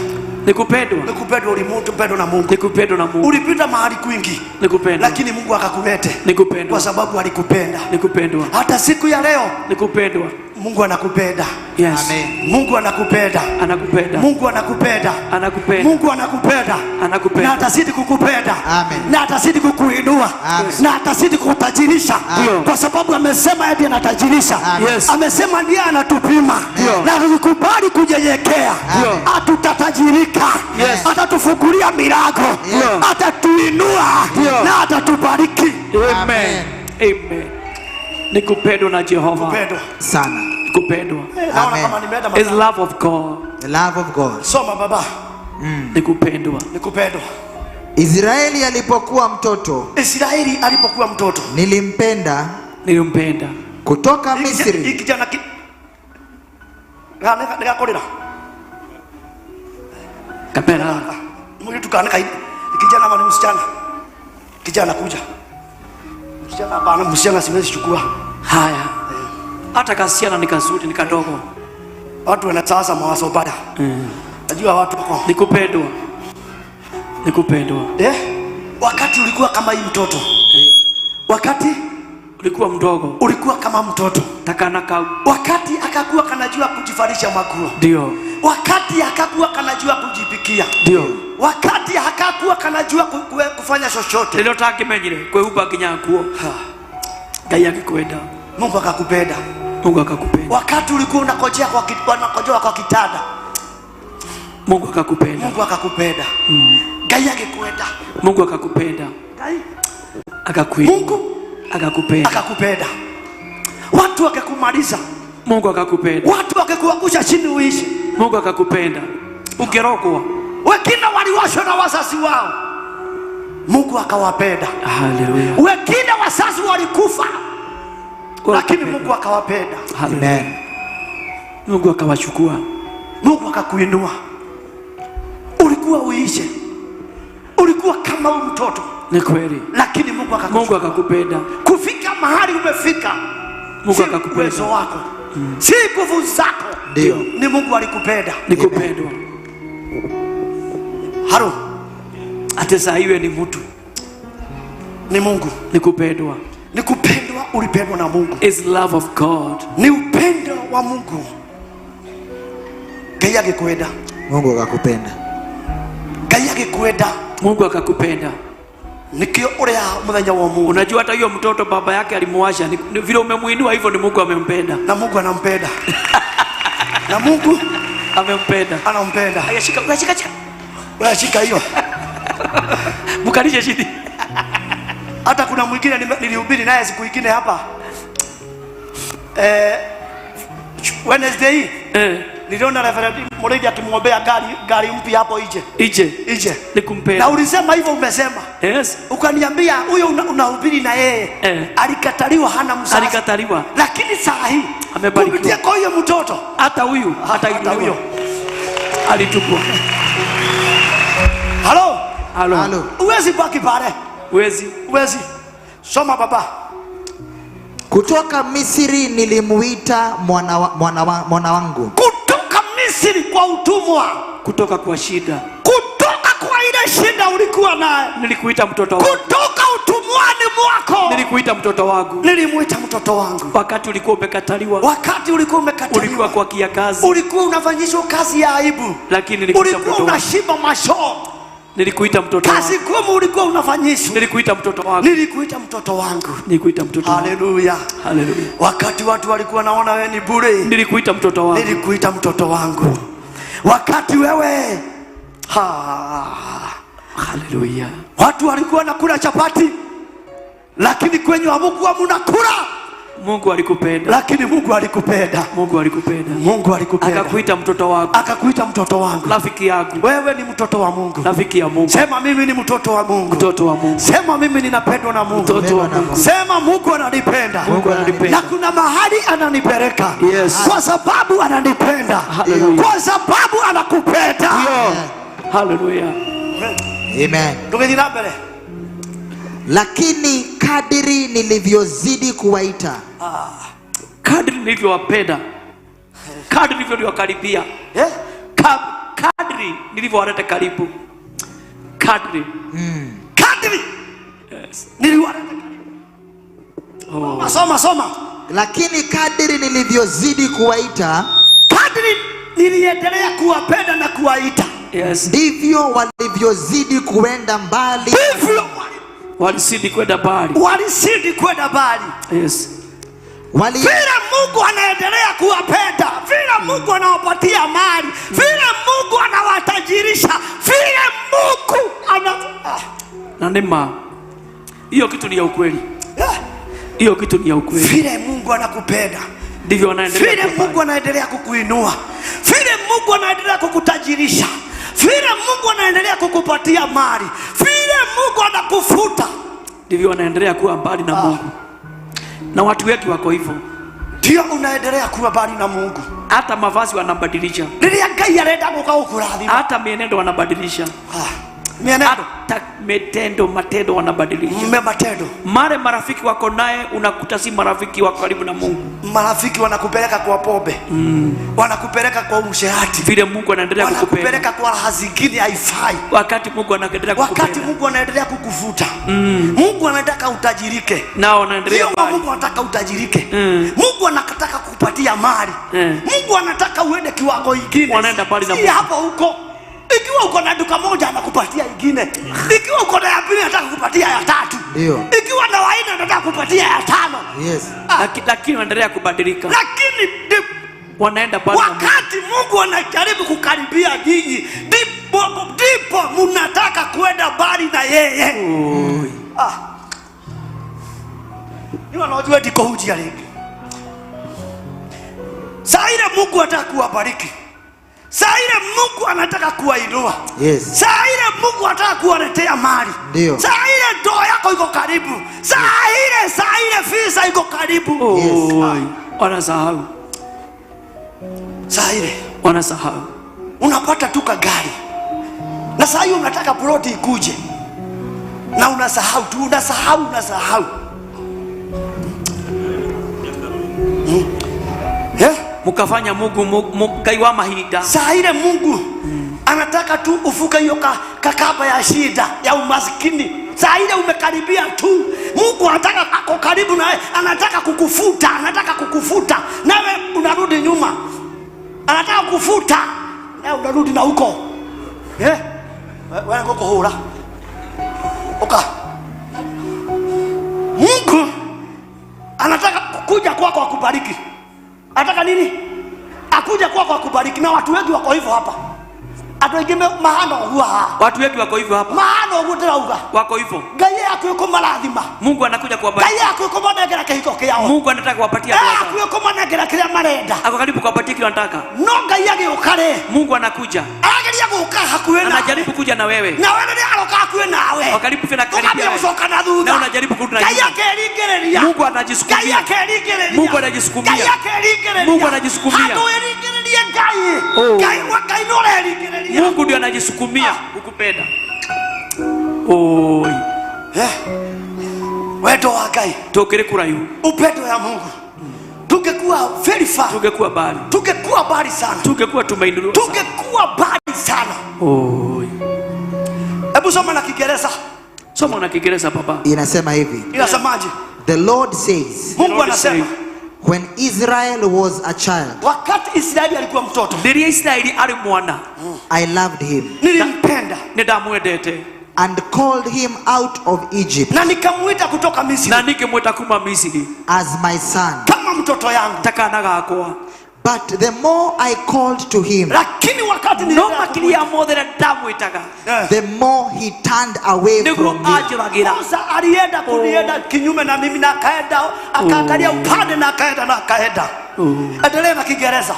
S10: Nikupendwa.
S9: Nikupendwa ulimupendwa na Mungu.
S10: Nikupendwa na Mungu.
S9: Ulipita mahali kwingi,
S10: Nikupendwa.
S9: lakini Mungu akakulete
S10: Nikupendwa.
S9: kwa sababu alikupenda.
S10: Nikupendwa.
S9: Hata siku ya leo
S10: Nikupendwa.
S9: Mungu anakupenda.
S10: Yes.
S5: Amen.
S9: Mungu anakupenda.
S10: Anakupenda.
S9: Mungu anakupenda.
S10: Anakupenda.
S9: Mungu anakupenda.
S10: Anakupenda.
S9: Na atazidi kukupenda.
S5: Amen.
S9: Na atazidi kukuinua.
S5: Amen.
S9: Na atazidi kukutajirisha.
S10: Amen.
S9: Kwa sababu amesema yeye ndiye anatajirisha.
S5: Amen.
S10: Yes.
S9: Amesema ndiye anatupima.
S10: Ndio.
S9: Na tukikubali kunyenyekea,
S10: Ndio.
S9: atutatajirika.
S10: Yes.
S9: Atatufungulia milango.
S10: Ndio.
S9: Atatuinua
S10: Ndio.
S9: na atatubariki.
S10: Amen. Amen. Nikupendwa na Jehova.
S9: Kupendwa.
S5: Sana.
S10: Nikupendwa.
S9: Naona
S5: Amen.
S9: kama nimeenda
S10: It's
S9: masaa.
S10: love of God.
S5: The love of God.
S9: Soma baba.
S10: Nikupendwa.
S9: Nikupendwa.
S5: Israeli alipokuwa mtoto
S9: Israeli alipokuwa mtoto
S5: nilimpenda
S10: Nilimpenda.
S5: kutoka
S9: Hii
S5: Misri.
S9: kijana ki nĩgakorĩra
S10: Kapera.
S9: mũirĩtu kana nĩ kijana ama ni msichana? Kijana kuja. Msichana hapana, msichana siwezi chukua.
S10: Haya. Hata kasichana ni kazuri ni kadogo.
S9: Watu wana sasa mawazo baya. Najua watu wako.
S10: Nikupendwa. Nikupendwa.
S9: Eh? Wakati ulikuwa kama hii mtoto. Wakati
S10: Ulikuwa mdogo.
S9: ulikuwa kama mtoto.
S10: Takana kau.
S9: Wakati akakuwa kanajua kujivalisha maguo.
S10: Ndio.
S9: Wakati akakuwa kanajua kujipikia.
S10: Ndio.
S9: Wakati akakuwa kanajua kufanya chochote.
S10: Rĩrĩa ũtangĩmenyire kwĩhumba nginya nguo. Ngai agĩkwenda.
S9: Mungu akakupenda.
S10: Mungu akakupenda.
S9: Wakati ulikuwa unakojea kwa unakojoa kwa kitanda,
S10: Mungu akakupenda.
S9: Mungu akakupenda. Ngai akikwenda.
S10: Mungu akakupenda.
S9: Ngai
S10: Akakuinua.
S9: Mungu
S10: akakupenda.
S9: akakupenda. Watu wakekumaliza,
S10: Mungu akakupenda.
S9: watu wakekuangusha chini uishi.
S10: Mungu akakupenda. Ungerogwa.
S9: Wengine waliwashwa na wazazi wao, Mungu akawapenda.
S10: Haleluya.
S9: Wengine wazazi walikufa, lakini Mungu akawapenda.
S10: Haleluya.
S5: Amen.
S10: Mungu akawachukua.
S9: Mungu akakuinua. Ulikuwa uishe, ulikuwa kama huyu mtoto,
S10: Ni kweli.
S9: lakini Mungu akakuchukua.
S10: Mungu akakupenda.
S9: Kufika mahali umefika,
S10: Mungu
S9: si
S10: akakupenda.
S9: uwezo wako, si nguvu zako,
S5: Ndio.
S9: ni Mungu alikupenda.
S10: Ni kupendwa.
S9: Haro,
S10: Hata saa iwe ni mtu.
S9: ni Mungu,
S10: Ni kupendwa.
S9: ni kupendwa. Ulipendwa na Mungu,
S10: It's love of God.
S9: ni upendo wa Mungu. Ngai agĩkwenda,
S5: Mungu akakupenda.
S9: Ngai Agĩkwenda.
S10: Mungu akakupenda.
S9: Nĩkĩo ũrĩa mũthenya wa ũmũthĩ.
S10: Unajua hata huyo mtoto baba yake alimuasha, ni vile umemuinua hivyo ni Mungu amempenda.
S9: Na Mungu anampenda. Na Mungu
S10: amempenda.
S9: Anampenda.
S10: Aya, shika, shika, shika.
S9: Wewe shika hiyo.
S10: Mkalishe chini.
S9: Hata kuna mwingine nilihubiri naye siku nyingine hapa. Wednesday niliona Reverend Muriithi akimwombea gari mpya hapo nje.
S10: Ije.
S9: Ije.
S10: Nikumpenda.
S9: Na ulisema hivyo umesema.
S10: Yes.
S9: Ukaniambia huyo unahubiri na yeye. Alikataliwa, hana mzazi.
S10: Alikataliwa.
S9: Lakini saa hii
S10: amebarikiwa.
S9: Kupitia kwa huyo mtoto.
S10: Hata huyu, hata
S9: huyo.
S10: Alitupwa.
S9: Halo.
S10: Halo.
S5: Halo.
S9: Huwezi baki pale.
S10: Huwezi.
S9: Huwezi. Soma baba.
S5: Kutoka Misri nilimuita mwana wangu.
S9: Kutoka Misri kwa utumwa.
S10: Kutoka kwa shida.
S9: Kutoka kwa ile shida ulikuwa nayo.
S10: Nilikuita mtoto wangu.
S9: Kutoka utumwani mwako.
S10: Nilikuita mtoto wangu.
S9: Nilimuita mtoto wangu.
S10: Wakati ulikuwa umekataliwa.
S9: Wakati ulikuwa umekataliwa.
S10: Ulikuwa kwa kiakazi.
S9: Ulikuwa unafanyishwa kazi ya aibu.
S10: Lakini nilikuita
S9: Ulikuwa
S10: mtoto wangu.
S9: unashiba mashoo.
S10: Nilikuita mtoto wangu.
S9: Kazi ngumu ulikuwa unafanyishwa.
S10: Nilikuita mtoto wangu.
S9: Nilikuita mtoto wangu.
S10: Nilikuita mtoto wangu.
S9: Haleluya.
S10: Haleluya.
S9: Wakati watu walikuwa naona wewe ni bure.
S10: Nilikuita mtoto wangu.
S9: Nilikuita mtoto wangu. Wakati wewe ha.
S10: Haleluya.
S9: Watu walikuwa wanakula chapati, lakini kwenye hamkuwa mnakula.
S10: Mungu alikupenda.
S9: Lakini Mungu alikupenda.
S10: Mungu alikupenda.
S9: Mungu alikupenda.
S10: Akakuita mtoto wangu.
S9: Akakuita mtoto wangu.
S10: Rafiki yangu.
S9: Wewe ni mtoto wa Mungu.
S10: Rafiki ya Mungu.
S9: Sema mimi ni mtoto wa Mungu.
S10: Mtoto wa Mungu.
S9: Sema mimi ninapendwa na Mungu.
S10: Mtoto wa Mungu.
S9: Sema Mungu ananipenda.
S10: Mungu ananipenda.
S9: Na kuna mahali ananipeleka.
S10: Yes.
S9: Kwa sababu ananipenda.
S10: Hallelujah.
S9: Kwa sababu anakupenda.
S10: Hallelujah.
S5: Amen.
S9: Tugĩthiĩ na mbere.
S5: Lakini kadiri nilivyozidi kuwaita,
S10: Kadri nilivyowapenda, kadri nilivyowakaribia, kadri nilivyowaleta karibu, kadri
S9: Kadri
S10: yes.
S9: niliwaleta karibu.
S10: Oh.
S9: Soma, soma.
S5: Lakini kadiri nilivyozidi kuwaita,
S9: kadri niliendelea kuwapenda na kuwaita,
S10: yes,
S5: ndivyo walivyozidi kuenda mbali.
S9: Ndivyo
S10: walizidi kwenda mbali.
S9: Walizidi kwenda mbali.
S10: Yes.
S9: Vile Mungu anaendelea kuwapenda, vile Mungu anawapatia mali, vile Mungu anawatajirisha, vile Mungu ana
S10: Na neema. Hiyo kitu ni ya ukweli. Hiyo kitu ni ya ukweli.
S9: Vile Mungu anakupenda,
S10: ndivyo anaendelea
S9: vile
S10: kuwa
S9: Mungu anaendelea kukuinua, vile Mungu anaendelea kukutajirisha, vile Mungu anaendelea kukupatia mali, vile Mungu anakufuta,
S10: ndivyo anaendelea kuwa mbali na Mungu. Na watu wetu wako hivyo,
S9: ndio unaendelea kuwa mbali na Mungu.
S10: Hata mavazi wanabadilisha,
S9: Rĩrĩa Ngai arenda gũka gũkũrathima,
S10: hata mienendo wanabadilisha,
S9: mienendo,
S10: hata metendo, matendo wanabadilisha,
S9: matendo.
S10: Mare marafiki wako naye unakuta si marafiki wako karibu na Mungu.
S9: Marafiki wanakupeleka kwa pombe, wanakupeleka kwa usherati,
S10: Vile Mungu anaendelea kukupenda,
S9: wanakupeleka kwa raha zingine haifai.
S10: wakati Mungu anaendelea
S9: Wakati
S10: kukupenda,
S9: Mungu anaendelea kukuvuta, Mungu anataka utajirike.
S10: nao wanaendelea
S9: Sio
S10: mbali.
S9: Mungu anataka utajirike. Mungu anataka kukupatia mali. Mungu anataka uende kiwango ingine.
S10: Wanaenda mbali na
S9: Si
S10: Mungu.
S9: hapo huko. Ikiwa uko na duka moja anakupatia ingine. Ikiwa uko na ya pili anataka kukupatia ya tatu.
S5: Ndio.
S9: Ikiwa na wa nne anataka kukupatia ya tano.
S5: Yes.
S10: Lakini wanaendelea kubadilika,
S9: Lakini
S10: wanaenda mbali na Mungu.
S9: wakati Mungu anajaribu kukaribia nyinyi, ndipo mnataka kwenda mbali na yeye. Ni wanaojua ndiko hujia rĩngĩ. Saa ile Mungu anataka kuwabariki, saa ile Mungu anataka kuwainua,
S5: Yes.
S9: saa ile Mungu anataka kuwaletea mali,
S5: Ndio.
S9: saa ile ndoa yako iko karibu, saa ile visa iko karibu.
S10: Oi, wanasahau,
S9: Saa ile
S10: wanasahau.
S9: unapata tu kagari, na saa hiyo unataka ploti ikuje, na unasahau tu, unasahau, unasahau.
S10: Mukafanya Mungu Ngai wa mahinda.
S9: Saa ile Mungu anataka tu ufuke hiyo kakaba ya shida ya umaskini. Saa ile umekaribia tu, Mungu anataka ako karibu nawe, anataka kukufuta, anataka kukufuta, nawe unarudi nyuma. Anataka kukufuta, nawe unarudi na huko. Wewe ngũkũhũra. Uka. Mungu anataka kuja kwako akubariki. Anataka nini? Akuja kwako akubariki, na watu wengi wako hivyo hapa. Andũ aingĩ mahana ũguo haha.
S10: Watu wengi wako hivyo hapa.
S9: Mahana ũguo ndĩrauga.
S10: Wako hivyo.
S9: Ngai akuĩ kũmarathima.
S10: Mungu anakuja kuwabariki.
S9: Ngai akuĩ kũmanengera kĩhiko kĩao.
S10: Mungu anataka kuwapatia
S9: Ngai
S10: ndoa zao.
S9: akuĩ kũmanengera kĩrĩa marenda.
S10: Ako karibu kuwapatia kile wanataka.
S9: No Ngai agĩũka rĩ,
S10: Mungu anakuja.
S9: arageria gũka hakuhĩ nawe.
S10: Anajaribu kuja na wewe.
S9: Na wewe rĩrĩa aroka hakuhĩ nawe,
S10: Ako karibu tena karibia
S9: ũkambia
S10: wewe.
S9: gũcoka na thutha.
S10: Na unajaribu kurudi na
S9: Ngai
S10: nyuma.
S9: akeringĩrĩria.
S10: Mungu
S9: Ngai
S10: anajisukumia.
S9: akeringĩrĩria.
S10: Mungu anajisukumia.
S9: Ngai akeringĩrĩria.
S10: Mungu anajisukumia.
S9: Handũ wĩringĩrĩrie Ngai.
S10: Oh.
S9: Ngai wa Ngai nĩ ũreringĩrĩria.
S10: Mungu ndio anajisukumia kukupenda. Oi,
S9: Wendo wa Ngai,
S10: tũkĩrĩ kũraihu,
S9: upendo ya Mungu, tungekuwa very far,
S10: tungekuwa mbali,
S9: tungekuwa mbali sana,
S10: tungekuwa tumeinuliwa sana.
S9: tungekuwa mbali sana.
S10: Oi.
S9: Hebu soma na Kiingereza,
S10: Soma na Kiingereza baba.
S5: Inasema hivi.
S9: inasemaje?
S5: The Lord says,
S9: Mungu
S10: Lord
S9: anasema
S5: when Israel was a child,
S9: wakati Israeli alikuwa mtoto,
S10: Rĩrĩa Israeli arĩ mwana,
S5: I loved him
S9: nilimpenda
S10: nĩ ndamwendete
S5: and called him out of Egypt
S9: na nikamuita kutoka Misri
S10: na nikĩmwĩta kuma Misiri
S5: as my son.
S9: kama mtoto yangu,
S10: ta kana gakwa.
S5: But the more I called to him,
S9: lakini wakati
S10: No
S9: niliendelea
S10: makĩria mothe rĩrĩa ndamwĩtaga
S5: the more he turned away
S10: nĩguo
S5: from me.
S10: anjũragĩra.
S9: Musa alienda kunienda kinyume na mimi na akaenda akaangalia upande na akaenda na akaenda. Endelea na Kiingereza.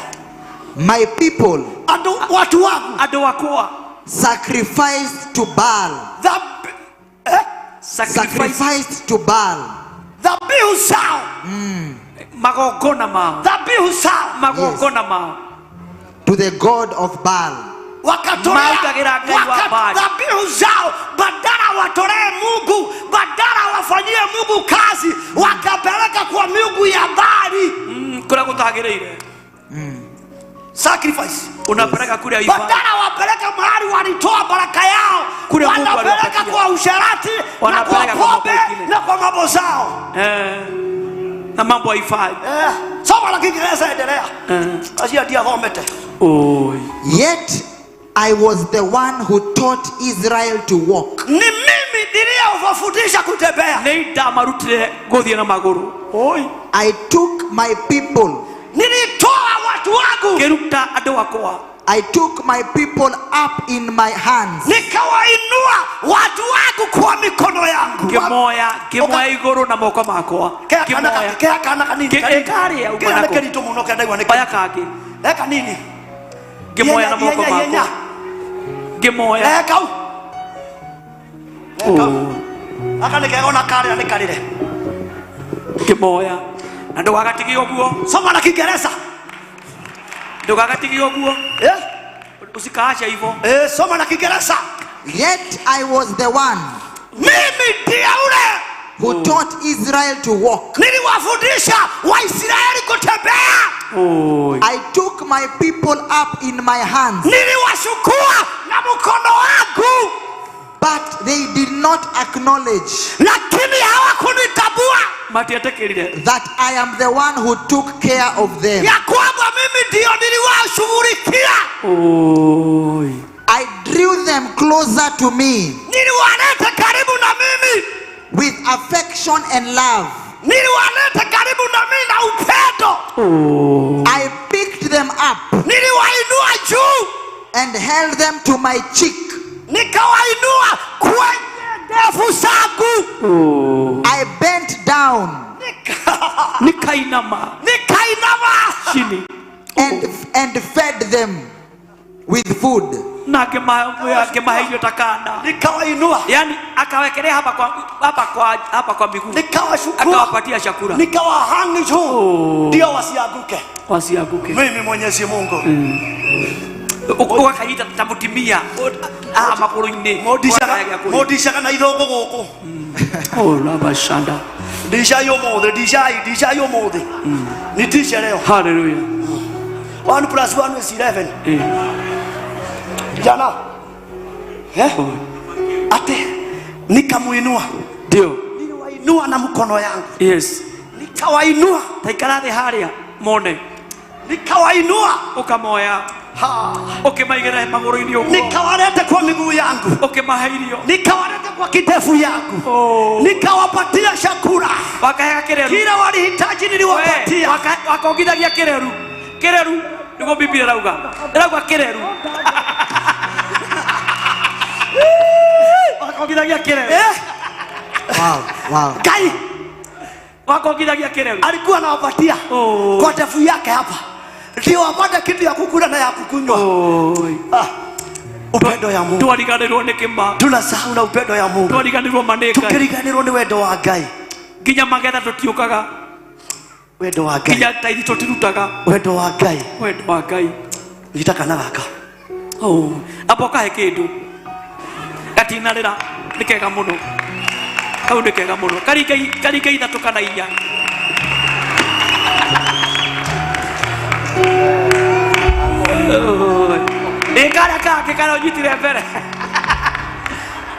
S5: My people
S9: Andu watu wangu
S10: Andũ akwa
S5: sacrificed to Baal,
S10: sacrifice
S5: sacrificed to Baal
S9: dhabihu zao,
S10: magongona mao,
S9: dhabihu zao
S10: magongona mao
S5: to the god of Baal.
S9: wakatolea
S10: Marutagĩra Ngai wa Baali.
S9: dhabihu zao, badala watolee Mungu, badala wafanyie Mungu kazi, wakapeleka kwa miungu ya Baali.
S10: Kũrĩa gũtagĩrĩire
S9: Sacrifice.
S10: unapeleka kule haifai.
S9: Badala wapeleke mahali walitoa baraka yao,
S10: Kule Mungu
S9: wanapeleka
S10: aliwapatia.
S9: kwa usherati na kwa
S10: Wanapeleka kwa mambo
S9: pombe
S10: mengine.
S9: na kwa mambo zao.
S10: Eh, na mambo haifai.
S9: Soma la Kiingereza, endelea. Acia ndiathomete.
S10: Oi.
S5: Yet I was the one who taught Israel to walk.
S9: Ni mimi niliyewafundisha kutembea.
S10: Nĩ ndamarutire gũthiĩ na magũrũ. Oi.
S5: I took my people,
S9: Nilitoa watu wangu
S10: Ngĩruta andũ akwa
S5: I took my people up in my hands
S9: nikawainua watu wangu kwa mikono yangu.
S10: ngĩmoya ngĩmoya igũrũ na moko makwa.
S9: Kea kana
S10: Ngĩmoya.
S9: kea kana kanini.
S10: Ĩkarĩa ũguo
S9: Kea
S10: nako.
S9: nĩ kĩritũ mũno kea ndaigua nĩ
S10: Oya
S9: kĩritũ.
S10: kangĩ.
S9: Eh, kanini.
S10: Ngĩmoya na moko
S9: Ihenya, ihenya,
S10: makwa. Ngĩmoya.
S9: Eh, kau. Eh, kau. Aka nĩ kega ona karĩra nĩ karĩre.
S10: Ngĩmoya. Na ndũgagatige ũguo.
S9: Soma na Kiingereza.
S10: Ndũgagatige ũguo.
S9: Eh?
S10: Usikaache hivyo.
S9: Eh, soma na Kiingereza.
S5: Yet I was the one
S9: Mimi ndiye ule
S5: who taught Israel to walk.
S9: niliwafundisha Waisraeli kutembea.
S10: Oi.
S5: I took my people up in my hands,
S9: Niliwashukua na mkono wangu,
S5: but they did not acknowledge
S9: lakini hawakunitambua
S10: Matietĩkĩrire.
S5: that I am the one who took care of them.
S9: ya kwamba mimi ndiyo niliwashughulikia.
S10: Oi.
S5: I drew them closer to me
S9: Niliwaleta karibu na mimi,
S5: with affection and love.
S9: niliwaleta karibu na mimi na upendo.
S5: I picked them up
S9: Niliwainua juu,
S5: and held them to my cheek.
S9: nikawainua kwenye ndevu zangu,
S5: I bent down
S10: Nikainama
S9: nikainama
S10: chini
S5: and fed them with food.
S10: na ngĩmahe irio ta kana.
S9: nikawainua,
S10: Yaani akawekelea hapa kwa miguu.
S9: nikawashukua,
S10: Akawapatia chakula.
S9: nikawahangi juu, ndio wasianguke.
S10: Wasianguke.
S9: Mimi Mwenyezi Mungu
S10: Ũgakanyita ta mũtumia haha magũrũ-inĩ.
S9: Mũndicaga na ithũngũ gũkũ.
S10: Oh, rabashanda.
S9: Ndicai ũmũthĩ, ndicai, ndicai ũmũthĩ. Nitishe leo.
S10: Hallelujah.
S9: 1 plus 1 is 11.
S10: Eh.
S9: Jana. Eh? Ate nikamuinua.
S10: Ndio.
S9: Niliwainua na mkono yangu.
S10: Yes.
S9: Nikawainua.
S10: Taikara thĩ harĩa mone.
S9: Nikawainua.
S10: Ũkamoya. Ũkĩmaigĩrĩra magũrũ-inĩ ũguo.
S9: Nikawaleta kwa miguu yangu,
S10: Ũkĩmahe irio.
S9: Nikawaleta kwa kidevu yangu, nikawapatia chakula
S10: Wakahega kĩreru.
S9: kila walihitaji, niliwapatia.
S10: Wakongithagia kĩreru. Kĩreru nĩguo Biblia ĩrauga. Ĩrauga kĩreru. Wakongithagia kĩreru.
S5: Wow, wow.
S9: Ngai
S10: Wakongithagia kĩreru.
S9: alikuwa anawapatia kwa ndevu yake hapa, ndio wapate kitu ya kukula na ya kukunywa. Ah, upendo ya Mungu
S10: Twariganĩrwo nĩ kĩma.
S9: Tunasahau na upendo ya Mungu,
S10: Twariganĩrwo ma nĩ Ngai.
S9: tukiriganĩrwo nĩ wendo wa Ngai,
S10: Nginya magetha tũtiũkaga.
S9: Wendo wa Ngai,
S10: Nginya taithi tũtirutaga.
S9: Wendo wa Ngai.
S10: Wendo wa Ngai.
S9: Nyita kana gaka.
S10: Oh, amba ũkahe kĩndũ. Gatinarĩra nĩ kega mũno. Kau nĩ kega mũno. Karinge ithatũ kana inya. Ĩ karĩa kangĩ karĩa ũnyitire mbere.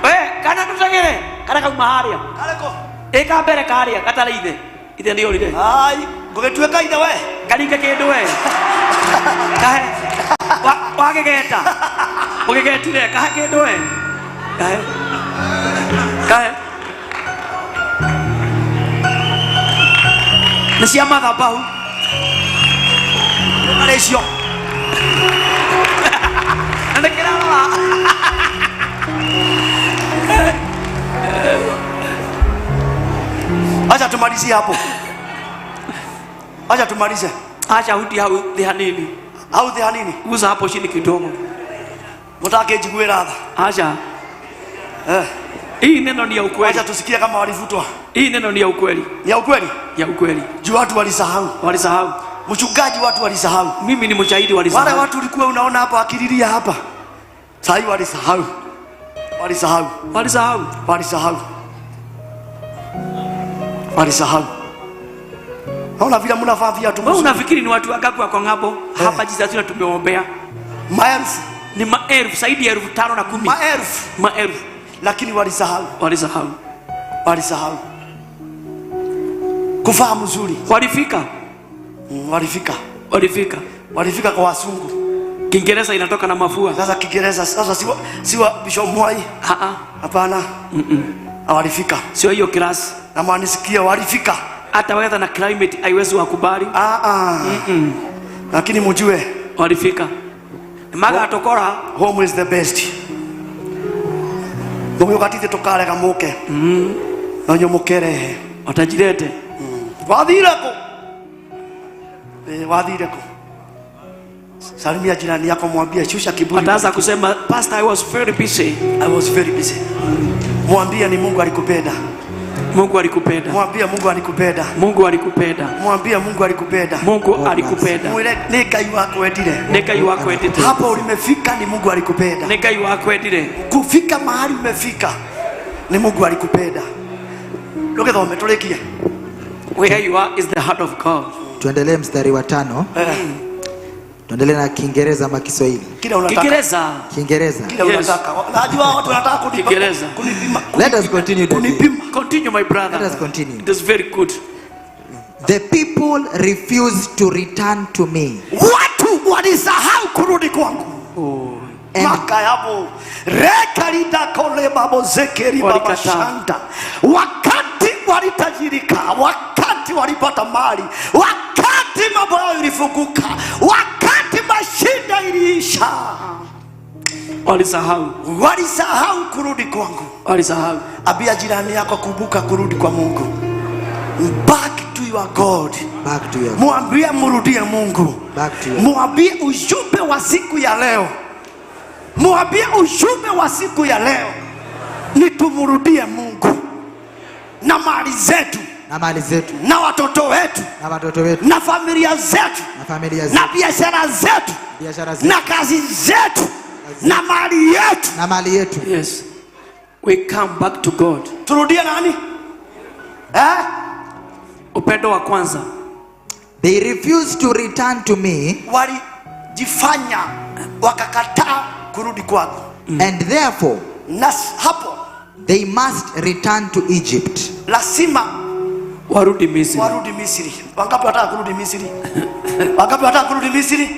S10: We, kana tũteng'ere. Karĩa kauma harĩa.
S9: Karĩkũ?
S10: Ĩ ka mbere karĩa gatarĩ ithe. Ithe nĩ orire.
S9: Ai, ngũgĩtuĩka ithe we.
S10: Karinge kĩndũ we. Kahe. Wagĩgeta. Ũgĩgetire kahe kĩndũ we. Kahe. Kahe. Nĩ cia mathabahu.
S9: Arĩ icio.
S10: Na nĩ kĩrarora.
S9: Acha tumalizie hapo. Acha tumalize.
S10: Acha huti hau thĩ hanini.
S9: Hau thĩ hanini.
S10: Gusa hapo chini kidogo.
S9: Mũtakĩnjiguĩra tha.
S10: Acha.
S9: Eh.
S10: Hii neno ni ya ukweli.
S9: Acha tusikie kama walivutwa.
S10: Hii neno ni ya ukweli.
S9: Ni ya ukweli?
S10: Ya ukweli.
S9: Juu watu walisahau.
S10: Walisahau.
S9: Mchungaji, watu walisahau.
S10: Mimi ni mshahidi, walisahau.
S9: Wale watu ulikuwa unaona hapa akililia hapa. Sasa walisahau. Walisahau.
S10: Walisahau.
S9: Walisahau. Walisahau. Naona vile mnavaa viatu
S10: Wewe
S9: mzuri.
S10: unafikiri ni watu wangapi wako ng'ambo? Hapa Jesus tumeombea.
S9: Maelfu.
S10: Ni maelfu, zaidi ya 5,010.
S9: Maelfu.
S10: Maelfu.
S9: Lakini walisahau.
S10: Walisahau.
S9: Walisahau. Kuvaa mzuri.
S10: Walifika.
S9: Walifika.
S10: Walifika.
S9: Walifika kwa wasungu.
S10: Kiingereza inatoka na mafua.
S9: Sasa Kiingereza sasa siwa Bishop Mwai. Hapana. Walifika.
S10: Sio hiyo class.
S9: Na mwanisikia walifika.
S10: Hata weather na climate haiwezi wakubali.
S9: Lakini mjue
S10: walifika. Maga tokora
S9: home is the best. Mũgĩũka tukarega mũke. Na inyuĩ mũkerehe.
S10: Watajirete.
S9: Wathire kũ? Wathire kũ? Salimia jirani yako, mwambie shusha kiburi.
S10: Wataanza kusema pastor, I was very busy.
S9: I was very busy. Mwambie ni Mungu alikupenda.
S10: Mungu alikupenda.
S9: Mwambie Mungu alikupenda.
S10: Mungu alikupenda.
S9: Mwambie Mungu alikupenda.
S10: Mungu alikupenda.
S9: Mwire ni Ngai wakwendire.
S10: Ni Ngai wakwendete.
S9: Hapo ulimefika ni Mungu alikupenda.
S10: Ni Ngai wakwendire.
S9: Kufika mahali umefika ni Mungu alikupenda. Ndugithome tulikie.
S10: Where you are is the heart of God.
S5: Tuendelee mstari wa 5. Tuendelee na Kiingereza ama Kiswahili?
S9: Kile unataka.
S10: Kiingereza.
S5: Kiingereza.
S9: Kile unataka. Najua watu wanataka kunipa.
S10: Kiingereza.
S9: Kunipima.
S5: Let us continue.
S9: Kunipima.
S10: Continue my brother.
S5: Let us continue.
S10: It is very good.
S5: The people refused to return to me.
S9: Watu walisahau kurudi kwangu. Maka yabo rekalida kole babo zekeri baba
S10: Walikataa.
S9: shanda. Wakati walitajirika, wakati walipata mali, wakati mambo yao ilifunguka, wakati mashinda iliisha,
S10: Walisahau.
S9: walisahau kurudi kwangu.
S10: Walisahau.
S9: Ambia jirani yako, kumbuka kurudi kwa Mungu. Back to your God.
S5: Back to your
S9: Mwambie mrudie Mungu.
S5: Back to your
S9: Mwambie ujumbe wa siku ya leo. Mwambie ujumbe wa siku ya leo ni tumrudie Mungu na mali zetu
S5: na mali zetu
S9: na watoto wetu
S5: na watoto wetu
S9: na familia zetu
S5: na familia
S9: na
S5: zetu
S9: biashara zetu
S5: biashara zetu
S9: na kazi zetu na mali yetu.
S5: na mali yetu.
S10: Yes. We come back to God.
S9: Turudie nani? Eh?
S10: Upendo wa kwanza.
S5: They refused to return to me
S9: Walijifanya wakakataa kurudi kwangu,
S5: and therefore
S9: na hapo
S5: they must return to Egypt.
S9: lazima
S10: Warudi Misri.
S9: warudi Misri. Wangapi wataka kurudi Misri? Wangapi wataka kurudi Misri?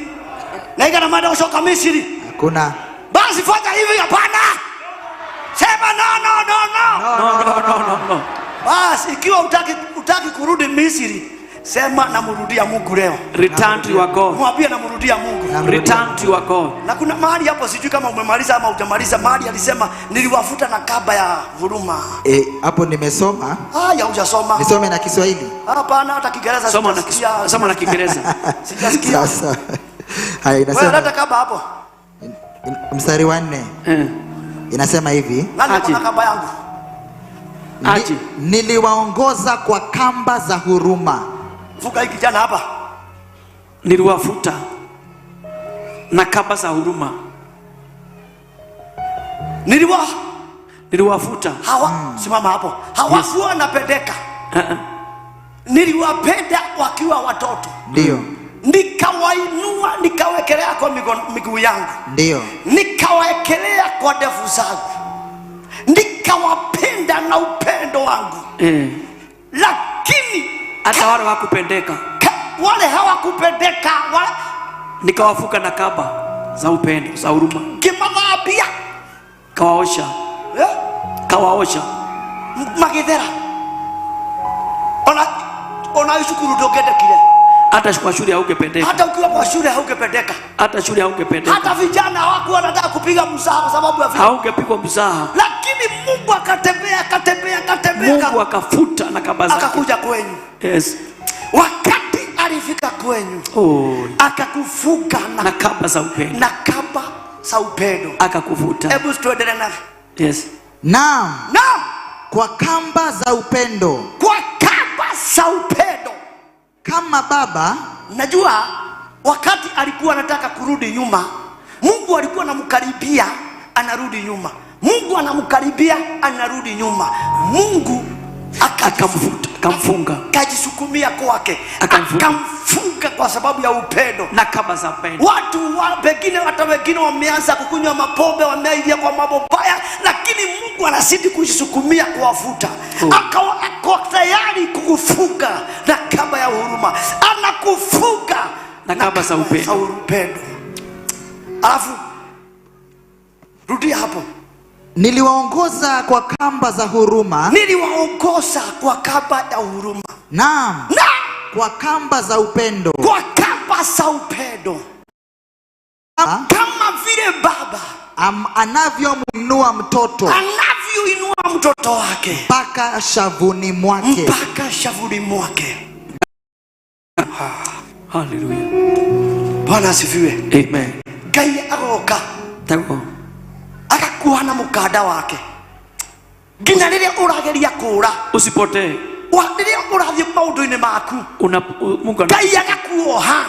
S9: Naigana mada gũcoka Misiri.
S5: Hakuna.
S9: Basi fanya hivi, hapana. Sema no no no no.
S10: No, no, no, no, no.
S9: Basi ikiwa utaki kurudi Misri, sema namrudia Mungu leo.
S10: Return to your God.
S9: Mwambie namrudia Mungu.
S10: Return to your God.
S9: Na kuna mahali hapo sijui kama umemaliza ama hujamaliza, mahali alisema niliwafuta na kamba ya dhuluma.
S5: Hapo nimesoma.
S9: Haya, hujasoma.
S5: Nisome na Kiswahili.
S9: Hapana, hata Kiingereza sijasikia.
S10: Soma na Kiingereza.
S9: Sijasikia.
S5: Sasa. Haya,
S9: Wewe
S5: inasema
S9: leta kamba hapo.
S5: mstari wa 4. Inasema hivi.
S9: Nani ako na kamba yangu?
S5: Niliwaongoza kwa kamba za huruma.
S9: Fuka hii kijana hapa.
S10: Niliwafuta na kamba za huruma. Niliwafuta.
S9: Hawa simama hapo. Hawakuwa napendeka. Niliwapenda wakiwa watoto.
S5: Ndio.
S9: Nikawainua, nikawekelea kwa miguu yangu.
S5: Ndio.
S9: Nikawaekelea kwa ndevu zangu. Nikawapenda na upendo wangu. Lakini
S10: hata wale hawakupendeka.
S9: Wale hawakupendeka,
S10: nikawafuka na kamba za upendo, za huruma.
S9: Kimathambia.
S10: Kawaosha. Kawaosha.
S9: Magithera. Ona cukuru ndũngĩendekire.
S10: Hata kwa shule haungependeka.
S9: Hata ukiwa kwa shule haungependeka.
S10: Hata shule haungependeka.
S9: Hata vijana hawakuwa wanataka kupiga mzaha kwa sababu ya vijana.
S10: Haungepigwa mzaha.
S9: Lakini Mungu akatembea, akatembea, akatembea.
S10: Mungu akafuta na kamba zake.
S9: Akakuja kwenyu.
S10: Yes.
S9: Wakati alifika kwenyu, akakufuka
S10: na kamba za upendo.
S9: Na kamba za upendo.
S10: Akakuvuta.
S9: Hebu tuendelee na.
S10: Yes.
S5: Naam.
S9: Naam.
S5: Kwa kamba za upendo.
S9: Kwa kamba za upendo.
S5: Kama baba.
S9: Najua wakati alikuwa anataka kurudi nyuma, Mungu alikuwa anamkaribia, anarudi nyuma. Mungu anamkaribia, anarudi nyuma. Mungu
S10: akamfuta, akamfunga,
S9: akajisukumia kwake, akamfunga kwa sababu ya upendo
S10: na kamba za upendo.
S9: Watu wengine, hata wengine wameanza kukunywa mapombe, wameingia kwa mambo mabaya, lakini Mungu anazidi kujisukumia kuwafuta. Akawa ako tayari kukufunga na kamba ya huruma, anakufunga
S10: na kamba za upendo.
S9: Upendo. Alafu rudia hapo.
S5: Niliwaongoza kwa kamba za huruma.
S9: Niliwaongoza kwa kamba ya huruma.
S5: Naam.
S9: Na
S5: kwa kamba za upendo.
S9: Kwa kamba za upendo. Kama vile baba
S5: anavyomuinua mtoto.
S9: Anavyoinua mtoto wake
S5: mpaka shavuni mwake.
S9: Mpaka shavuni mwake.
S10: Hallelujah.
S9: Bwana asifiwe.
S10: Amen.
S9: Ngai agoka.
S10: Tago.
S9: Akakuwa na mukanda wake. Nginya rĩrĩa ũrageria kũũra.
S10: Usipotee.
S9: Rĩrĩa ũrathiĩ maũndũ-inĩ maku.
S10: Mungu
S9: Ngai akakuoha.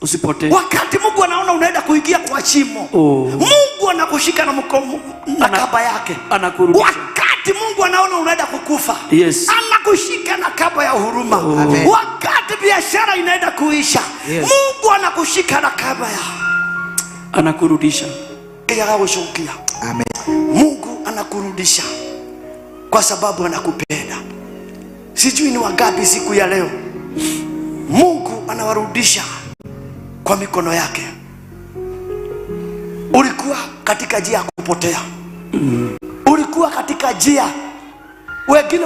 S10: Usipotee.
S9: Wakati Mungu anaona unaenda kuingia kwa shimo, Mungu anakushika na mkono na kamba yake.
S10: Anakurudisha.
S9: Wakati Mungu anaona unaenda kukufa,
S10: yes,
S9: anakushika na kamba ya huruma. Wakati biashara inaenda kuisha,
S10: yes,
S9: Mungu anakushika na kamba ya
S10: anakurudisha.
S9: Amen. Mungu anakurudisha kwa sababu anakupenda. Sijui ni wangapi siku ya leo Mungu anawarudisha kwa mikono yake. Ulikuwa katika njia ya kupotea. Ulikuwa katika njia, wengine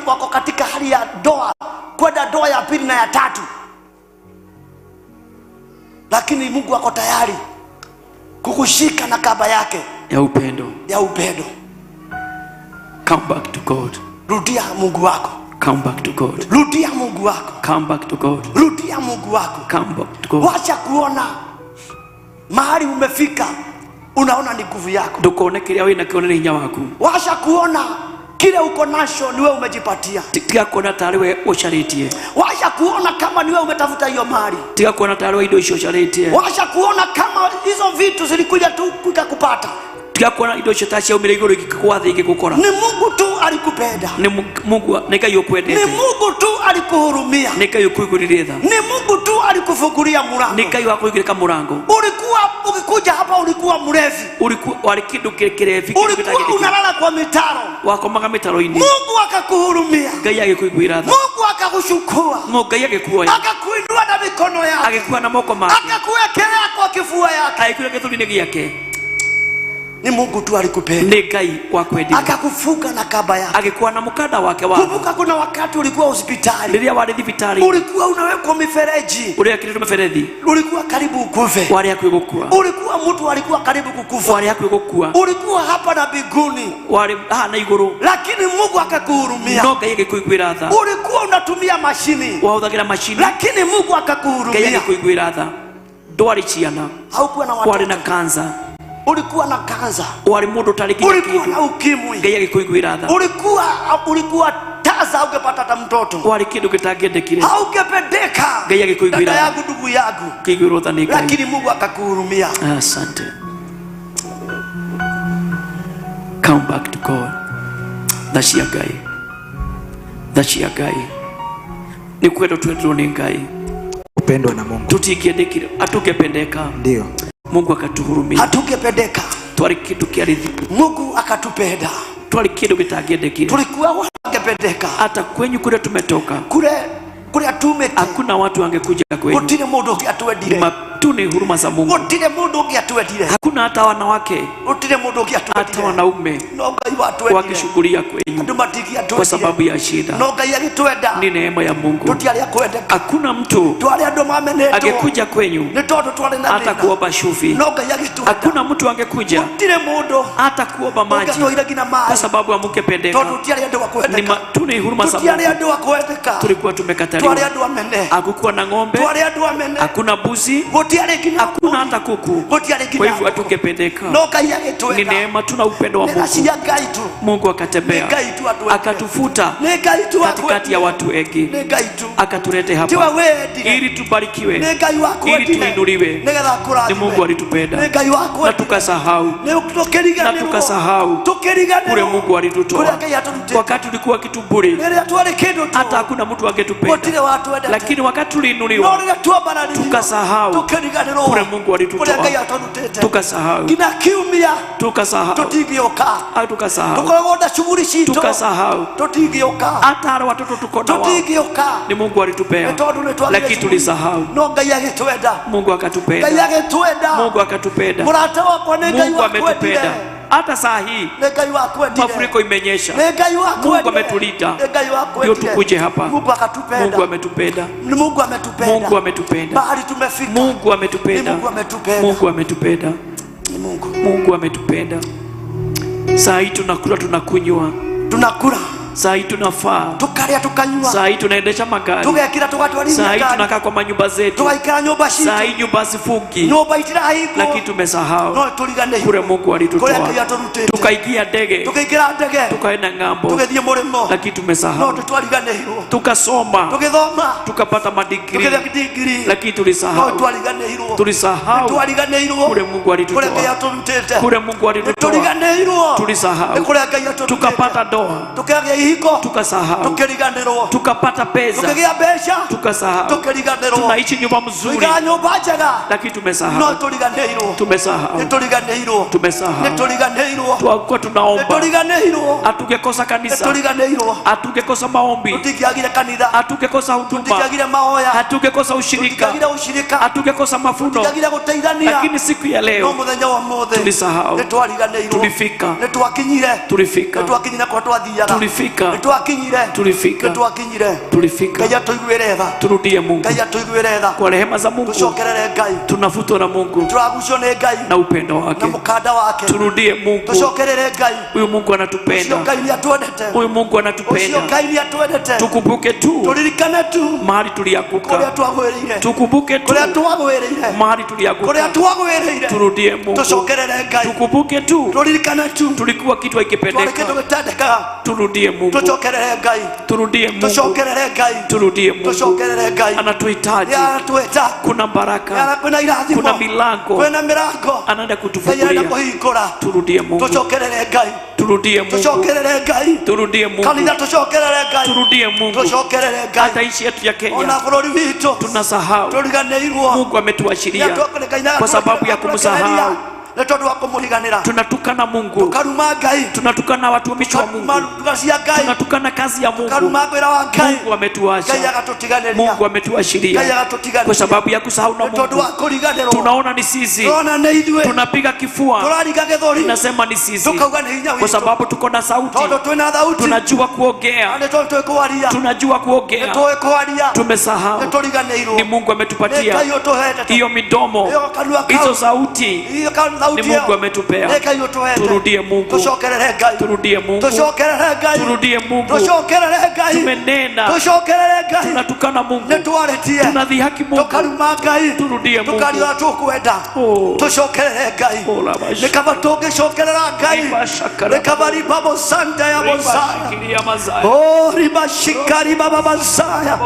S9: wako katika hali ya doa, kwenda doa ya pili na ya tatu, lakini Mungu ako tayari kukushika na kamba yake
S10: ya upendo,
S9: ya upendo.
S10: Come back to God.
S9: Rudia Mungu wako.
S10: Come back to God.
S9: Rudia Mungu wako.
S10: Come back to God.
S9: Rudia Mungu wako.
S10: Come back to God.
S9: Wacha kuona mahali umefika unaona ni nguvu yako.
S10: Ndukone kiria wina kione ni hinya waku.
S9: Wacha kuona kile uko nacho ni wewe umejipatia.
S10: Tiga kuona tari we ucaritie.
S9: Wacha kuona kama ni wewe umetafuta hiyo mali.
S10: Tiga kuona tari we indo icio ucaritie.
S9: Wacha kuona kama hizo vitu zilikuja tu kukakupata.
S10: Tiga kuona indo icio ta ciaumire iguru igĩkũgwa thĩ igĩgũkora.
S9: Ni Mungu tu alikupenda.
S10: Ni Mungu, ni Ngai ũkwendete.
S9: Ni Mungu tu alikuhurumia.
S10: Ni Ngai ũkũigũrĩire tha.
S9: Ni Mungu tu alikufungulia mlango.
S10: Ni Ngai wakũigĩrĩka mũrango.
S9: Ulikuwa ukikuja hapa ulikuwa mlevi.
S10: Ulikuwa wari kindu kirevi.
S9: Ulikuwa unalala kwa mitaro.
S10: Wakomaga mitaro-inĩ.
S9: Mungu akakuhurumia.
S10: Ngai agĩkũiguĩra tha.
S9: Mungu akakuchukua.
S10: Ngai agĩkuoya.
S9: Akakuinua na mikono yake.
S10: Agĩkuoya na moko make.
S9: Akakuwekelea kwa kifua kifua yake.
S10: Agĩkuĩra gĩthũri-inĩ gĩake.
S9: Ni Mungu tu alikupenda.
S10: Nĩ Ngai wakwendire.
S9: Akakufunga na kamba yake.
S10: Agĩkuoha na mũkanda wake wa.
S9: Kumbuka kuna wakati ulikuwa hospitali.
S10: Rĩrĩa warĩ thibitarĩ.
S9: Ulikuwa unawekwa mifereji.
S10: Ũrekĩrĩtwo mĩberethi.
S9: Ulikuwa karibu ukufe.
S10: Warĩ hakuhĩ gũkua.
S9: Ulikuwa mtu alikuwa karibu kukufa.
S10: Warĩ hakuhĩ gũkua.
S9: Ulikuwa hapa na mbinguni.
S10: Warĩ haha na igũrũ.
S9: Lakini Mungu akakuhurumia.
S10: No Ngai agĩkũiguĩra tha.
S9: Ulikuwa unatumia mashini.
S10: Wahũthagĩra macini.
S9: Lakini Mungu
S10: Ngai
S9: akakuhurumia.
S10: agĩkũiguĩra tha. Ndwarĩ ciana.
S9: Haukuwa na
S10: Warĩ
S9: watoto.
S10: na kansa.
S9: Ulikuwa na kansa.
S10: Warĩ mũndũ ũtarĩ nginya
S9: Ulikuwa
S10: kĩndũ.
S9: na ukimwi.
S10: Ngai agĩkũiguĩra tha.
S9: Ulikuwa tasa, ungepata hata mtoto.
S10: Warĩ kĩndũ gĩtangĩendekire.
S9: Haungependeka.
S10: Ngai agĩkũiguĩra
S9: Dada
S10: tha.
S9: yangu, ndugu yangu,
S10: Kĩiguĩrwo tha nĩ Ngai.
S9: lakini Mungu akakuhurumia.
S10: Asante. Come back to God. Tha cia Ngai. Tha cia Ngai. Nĩ kwendwo twendirwo nĩ Ngai.
S12: Kupendwa na Mungu.
S10: Tutingĩendekire, hatungependeka.
S12: Ndio.
S10: Mungu akatuhurumia.
S9: Hatungependeka.
S10: Twarĩ kĩndũ kĩarĩ thi.
S9: Mungu akatupenda.
S10: Twarĩ kĩndũ gĩtangĩendekire.
S9: Tulikuwa wangependeka.
S10: Hata kwenyu kule tumetoka.
S9: Kule kuria tumite.
S10: Hakuna watu wangekuja kwenyu.
S9: Gutire mundu ungi atwendire.
S10: Tu ni huruma za Mungu.
S9: Gutire mundu ungi atwendire.
S10: Hakuna hata wanawake.
S9: Gutire mundu ungi atwendire.
S10: Hata wanaume.
S9: No Ngai watwendire.
S10: Wakishughulia kwenyu.
S9: Andu matingiatwendire.
S10: Kwa sababu ya shida.
S9: No Ngai agitwenda.
S10: Ni neema ya Mungu.
S9: Tutiari a kwendeka.
S10: Hakuna mtu
S9: Twari andu mamenetwo.
S10: angekuja kwenyu
S9: Ni tondu twari na
S10: hata
S9: thina.
S10: kuomba shufi.
S9: No Ngai agitwenda.
S10: Hakuna mtu angekuja
S9: Gutire mundu
S10: hata kuomba maji
S9: ungetwire nginya
S10: kwa
S9: maĩ.
S10: sababu hamungependeka.
S9: Tondu tutiari andu a
S10: Ni
S9: kwendeka.
S10: tu ni huruma za
S9: Tutiari
S10: Mungu.
S9: andu a kwendeka.
S10: Tulikuwa tumekataliwa.
S9: Twari andu amene.
S10: Hakukuwa na ng'ombe,
S9: Twari andu amene.
S10: hakuna mbuzi,
S9: Gutiari nginya
S10: hakuna hata kuku.
S9: Gutiari
S10: Kwa
S9: nginya
S10: hivyo hatungependeka.
S9: No Ngai
S10: Ni
S9: agitwenda.
S10: neema tu na upendo wa
S9: Nĩ
S10: Mungu.
S9: tha cia Ngai tu.
S10: Mungu akatembea
S9: Nĩ Ngai tu atwendire.
S10: akatufuta
S9: Nĩ Ngai tu
S10: katikati ya watu wengi,
S9: Nĩ Ngai tu.
S10: akatulete
S9: Tiwe
S10: hapa
S9: wendire.
S10: ili tubarikiwe,
S9: Nĩ Ngai
S10: ili
S9: wakwendire.
S10: tuinuliwe.
S9: Nĩgetha
S10: Ni Mungu
S9: akũrathime. Nĩ
S10: alitupenda
S9: Ngai
S10: na
S9: wakwendire.
S10: tukasahau,
S9: Nĩ
S10: na
S9: tũkĩriganĩrwo.
S10: tukasahau kule
S9: Tũkĩriganĩrwo.
S10: Mungu alitutoa.
S9: Kũrĩa Ngai atũrutĩte.
S10: Wakati tulikuwa kitu bure,
S9: Rĩrĩa twarĩ kĩndũ tu.
S10: hata hakuna mtu angetupenda,
S9: Gũtirĩ watwendete.
S10: lakini wakati
S9: No
S10: tuliinuliwa
S9: rĩrĩa twambararirio.
S10: tukasahau
S9: Tũkĩriganĩrwo.
S10: kule Mungu
S9: Kũrĩa
S10: alitutoa,
S9: Ngai atũrutĩte.
S10: tukasahau,
S9: Nginya kiumia
S10: tukasahau,
S9: tũtingĩũka.
S10: au tukasahau,
S9: Tũkoragwo na shughuli citũ.
S10: tukasahau.
S9: Tũtingĩũka.
S10: Hata wale watoto tuko na wao
S9: Tũtingĩũka.
S10: ni Mungu alitupea,
S9: Nĩ tondũ nĩ twagire
S10: lakini
S9: shughuli.
S10: tulisahau.
S9: No Ngai agĩtwenda.
S10: Mungu
S9: Ngai
S10: akatupenda,
S9: agĩtwenda.
S10: Mungu akatupenda,
S9: Mũrata wakwa nĩ Ngai
S10: Mungu
S9: wakwendire.
S10: ametupenda. Hata saa hii
S9: Nĩ Ngai wakwendire.
S10: mafuriko imenyesha,
S9: Nĩ Ngai wakwendire.
S10: Mungu ametulinda
S9: Nĩ Ngai
S10: ndio
S9: wakwendire.
S10: tukuje hapa.
S9: Mungu akatupenda.
S10: Mungu ametupenda,
S9: Ni Mungu ametupenda.
S10: Mungu ametupenda,
S9: Mahali tumefika.
S10: Mungu
S9: Ni
S10: ametupenda,
S9: Mungu ametupenda.
S10: Mungu ametupenda,
S9: Ni Mungu.
S10: Mungu ametupenda. Saa hii tunakula tunakunywa,
S9: Tunakula,
S10: saa hii tunafaa,
S9: tukarĩa, tukanyua,
S10: saa hii tunaendesha magari,
S9: tũgekĩra, tũgatwarithia
S10: saa hii
S9: ngari,
S10: tunakaa kwa manyumba zetu,
S9: tũgaikara nyũmba
S10: saa
S9: citũ,
S10: hii nyumba sifungi,
S9: nyũmba itirahingwo,
S10: lakini tumesahau
S9: no tũriganĩirwo
S10: kule Mungu
S9: kũrĩa Ngai
S10: alitutoa.
S9: atũrutĩte.
S10: Tukaingia ndege
S9: Tũkĩingĩra ndege,
S10: tukaenda ng'ambo,
S9: tũgĩthiĩ mũrĩmo,
S10: lakini
S9: no
S10: tumesahau.
S9: tũtwariganĩirwo.
S10: Tukasoma
S9: Tũgĩthoma,
S10: tukapata madigrii,
S9: tũkĩgĩa digiri,
S10: lakini
S9: no
S10: tulisahau,
S9: twariganĩirwo.
S10: tulisahau
S9: Twariganĩirwo
S10: kule Mungu
S9: kũrĩa Ngai
S10: alitutoa,
S9: atũrutĩte.
S10: kule Mungu alitutoa,
S9: Nĩtũriganĩirwo
S10: tulisahau.
S9: nĩ kũrĩa Ngai atũrutĩte.
S10: Tukapata ndoa
S9: Tũkĩgĩa ihiko,
S10: tukasahau,
S9: tũkĩriganĩrwo.
S10: tukapata pesa
S9: Tũkĩgĩa mbeca,
S10: tukasahau,
S9: tũkĩriganĩrwo.
S10: tunaishi nyumba mzuri,
S9: Tũikara nyũmba njega,
S10: lakini
S9: no
S10: tumesahau,
S9: tũriganĩirwo.
S10: tumesahau,
S9: Nĩtũriganĩirwo.
S10: tumesahau.
S9: Nĩtũriganĩirwo.
S10: Twakuwa tunaomba,
S9: Nĩtũriganĩirwo.
S10: hatungekosa kanisa,
S9: Nĩtũriganĩirwo.
S10: hatungekosa maombi,
S9: Tũtingĩagire kanitha,
S10: hatungekosa huduma,
S9: tũtingĩagire mahoya,
S10: hatungekosa ushirika,
S9: tũtingĩagire ũshirika,
S10: hatungekosa mafuno,
S9: tũtingĩagire gũteithania.
S10: lakini siku ya
S9: No
S10: leo
S9: mũthenya wa ũmũthĩ
S10: tulisahau.
S9: nĩtwariganĩirwo.
S10: Tulifika,
S9: Nĩtwakinyire.
S10: tulifika,
S9: Nĩtwakinyire kũrĩa twathiaga.
S10: tulifika,
S9: Nĩtwakinyire.
S10: tulifika,
S9: Nĩtwakinyire.
S10: tulifika.
S9: Ngai atũiguĩre tha.
S10: Turudie Mungu
S9: Ngai atũiguĩre tha.
S10: kwa rehema za Mungu,
S9: Tũcokerere Ngai.
S10: tunafutwa na Mungu
S9: Tũragucio nĩ Ngai
S10: na upendo
S9: na
S10: wake.
S9: mũkanda wake.
S10: Turudie Mungu.
S9: Tũcokerere Ngai.
S10: Huyu Mungu
S9: Ũcio
S10: anatupenda,
S9: Ngai nĩatwendete.
S10: huyu Mungu
S9: Ũcio
S10: anatupenda.
S9: Ngai nĩatwendete.
S10: Tukumbuke tu
S9: Tũririkane tu
S10: mahali
S9: kũrĩa
S10: tulianguka,
S9: twagwĩrĩire.
S10: tukumbuke tu
S9: Kũrĩa twagwĩrĩire.
S10: mahali
S9: Kũrĩa
S10: tulianguka,
S9: twagwĩrĩire.
S10: turudie Mungu.
S9: Tũcokerere Ngai.
S10: Tukumbuke tu
S9: Tũririkane tu
S10: tulikuwa kitu
S9: twarĩ
S10: haikipendeka,
S9: kĩndũ gĩtendekaga.
S10: turudie Mungu,
S9: Tũcokerere Ngai.
S10: turudie Mungu,
S9: Tũcokerere Ngai.
S10: turudie Mungu.
S9: Tũcokerere Ngai.
S10: Anatuhitaji,
S9: Nĩaratwĩta.
S10: kuna baraka,
S9: Kwĩna irathimo.
S10: kuna milango
S9: Kwĩna mĩrango.
S10: anaenda
S9: Ngai arenda
S10: kutufungulia.
S9: kũhingũra.
S10: Turudie Mungu,
S9: Tũcokerere Ngai.
S10: turudie Mungu,
S9: Tũcokerere Ngai.
S10: turudie Mungu,
S9: Kanitha tũcokerere Ngai.
S10: turudie Mungu.
S9: Tũcokerere Ngai.
S10: Hata nchi yetu ya
S9: Ona
S10: Kenya
S9: bũrũri witũ
S10: tunasahau.
S9: tũriganĩirwo.
S10: Mungu ametuachilia kwa sababu ya kumsahau.
S9: Nĩ tondũ wa kũmũriganĩra.
S10: Tunatukana Mungu,
S9: Tũkaruma Ngai.
S10: Tunatukana watumishi wa Mungu,
S9: Tũkaruma nduga cia Ngai.
S10: Tunatukana kazi ya Mungu.
S9: Tũkaruma wĩra wa Ngai.
S10: Mungu ametuacha,
S9: Ngai agatũtiganĩria.
S10: Mungu ametuashiria
S9: Ngai agatũtiganĩria.
S10: Kwa sababu ya kusahau na
S9: Nĩ tondũ wa
S10: Mungu.
S9: kũriganĩrwo.
S10: Tunaona ni sisi,
S9: Tũrona nĩ ithuĩ.
S10: Tunapiga kifua,
S9: Tũraringa gĩthũri.
S10: Tunasema ni sisi,
S9: Tũkauga nĩ hinya
S10: kwa
S9: witũ.
S10: sababu tuko na sauti,
S9: Tondũ twĩna thauti.
S10: Tunajua kuongea,
S9: Na nĩ tondũ twĩ kwaria.
S10: Tunajua kuongea,
S9: Nĩ tũĩ kwaria.
S10: Tumesahau
S9: Nĩ tũriganĩirwo.
S10: Ni Mungu
S9: Nĩ
S10: ametupatia
S9: Ngai ũtũhete.
S10: hiyo midomo,
S9: Hiyo kanua kau.
S10: Hizo sauti
S9: Hiyo sauti
S10: ni Mungu
S9: ĩyo.
S10: ametupea.
S9: Nĩ Ngai ũtũhete.
S10: Turudie Mungu,
S9: Tũcokerere Ngai.
S10: Turudie Mungu,
S9: Tũcokerere Ngai.
S10: Turudie Mungu.
S9: Tũcokerere Ngai.
S10: Tumenena,
S9: Tũcokerere Ngai.
S10: Tunatukana Mungu,
S9: Nĩ twarĩtie.
S10: Tunadhihaki Mungu,
S9: Tũkaruma Ngai.
S10: Turudie Mungu.
S9: Tũkaria ũrĩa tũkwenda.
S10: Oh.
S9: Tũcokerere Ngai.
S10: Oh, labash.
S9: Nĩ kaba tũngĩcokerera Ngai.
S10: Riba shakara.
S9: Nĩ kaba riba sanda ya
S10: Riba
S9: bosaya.
S10: shikilia mazaya.
S9: Oh, riba shikari baba masaya.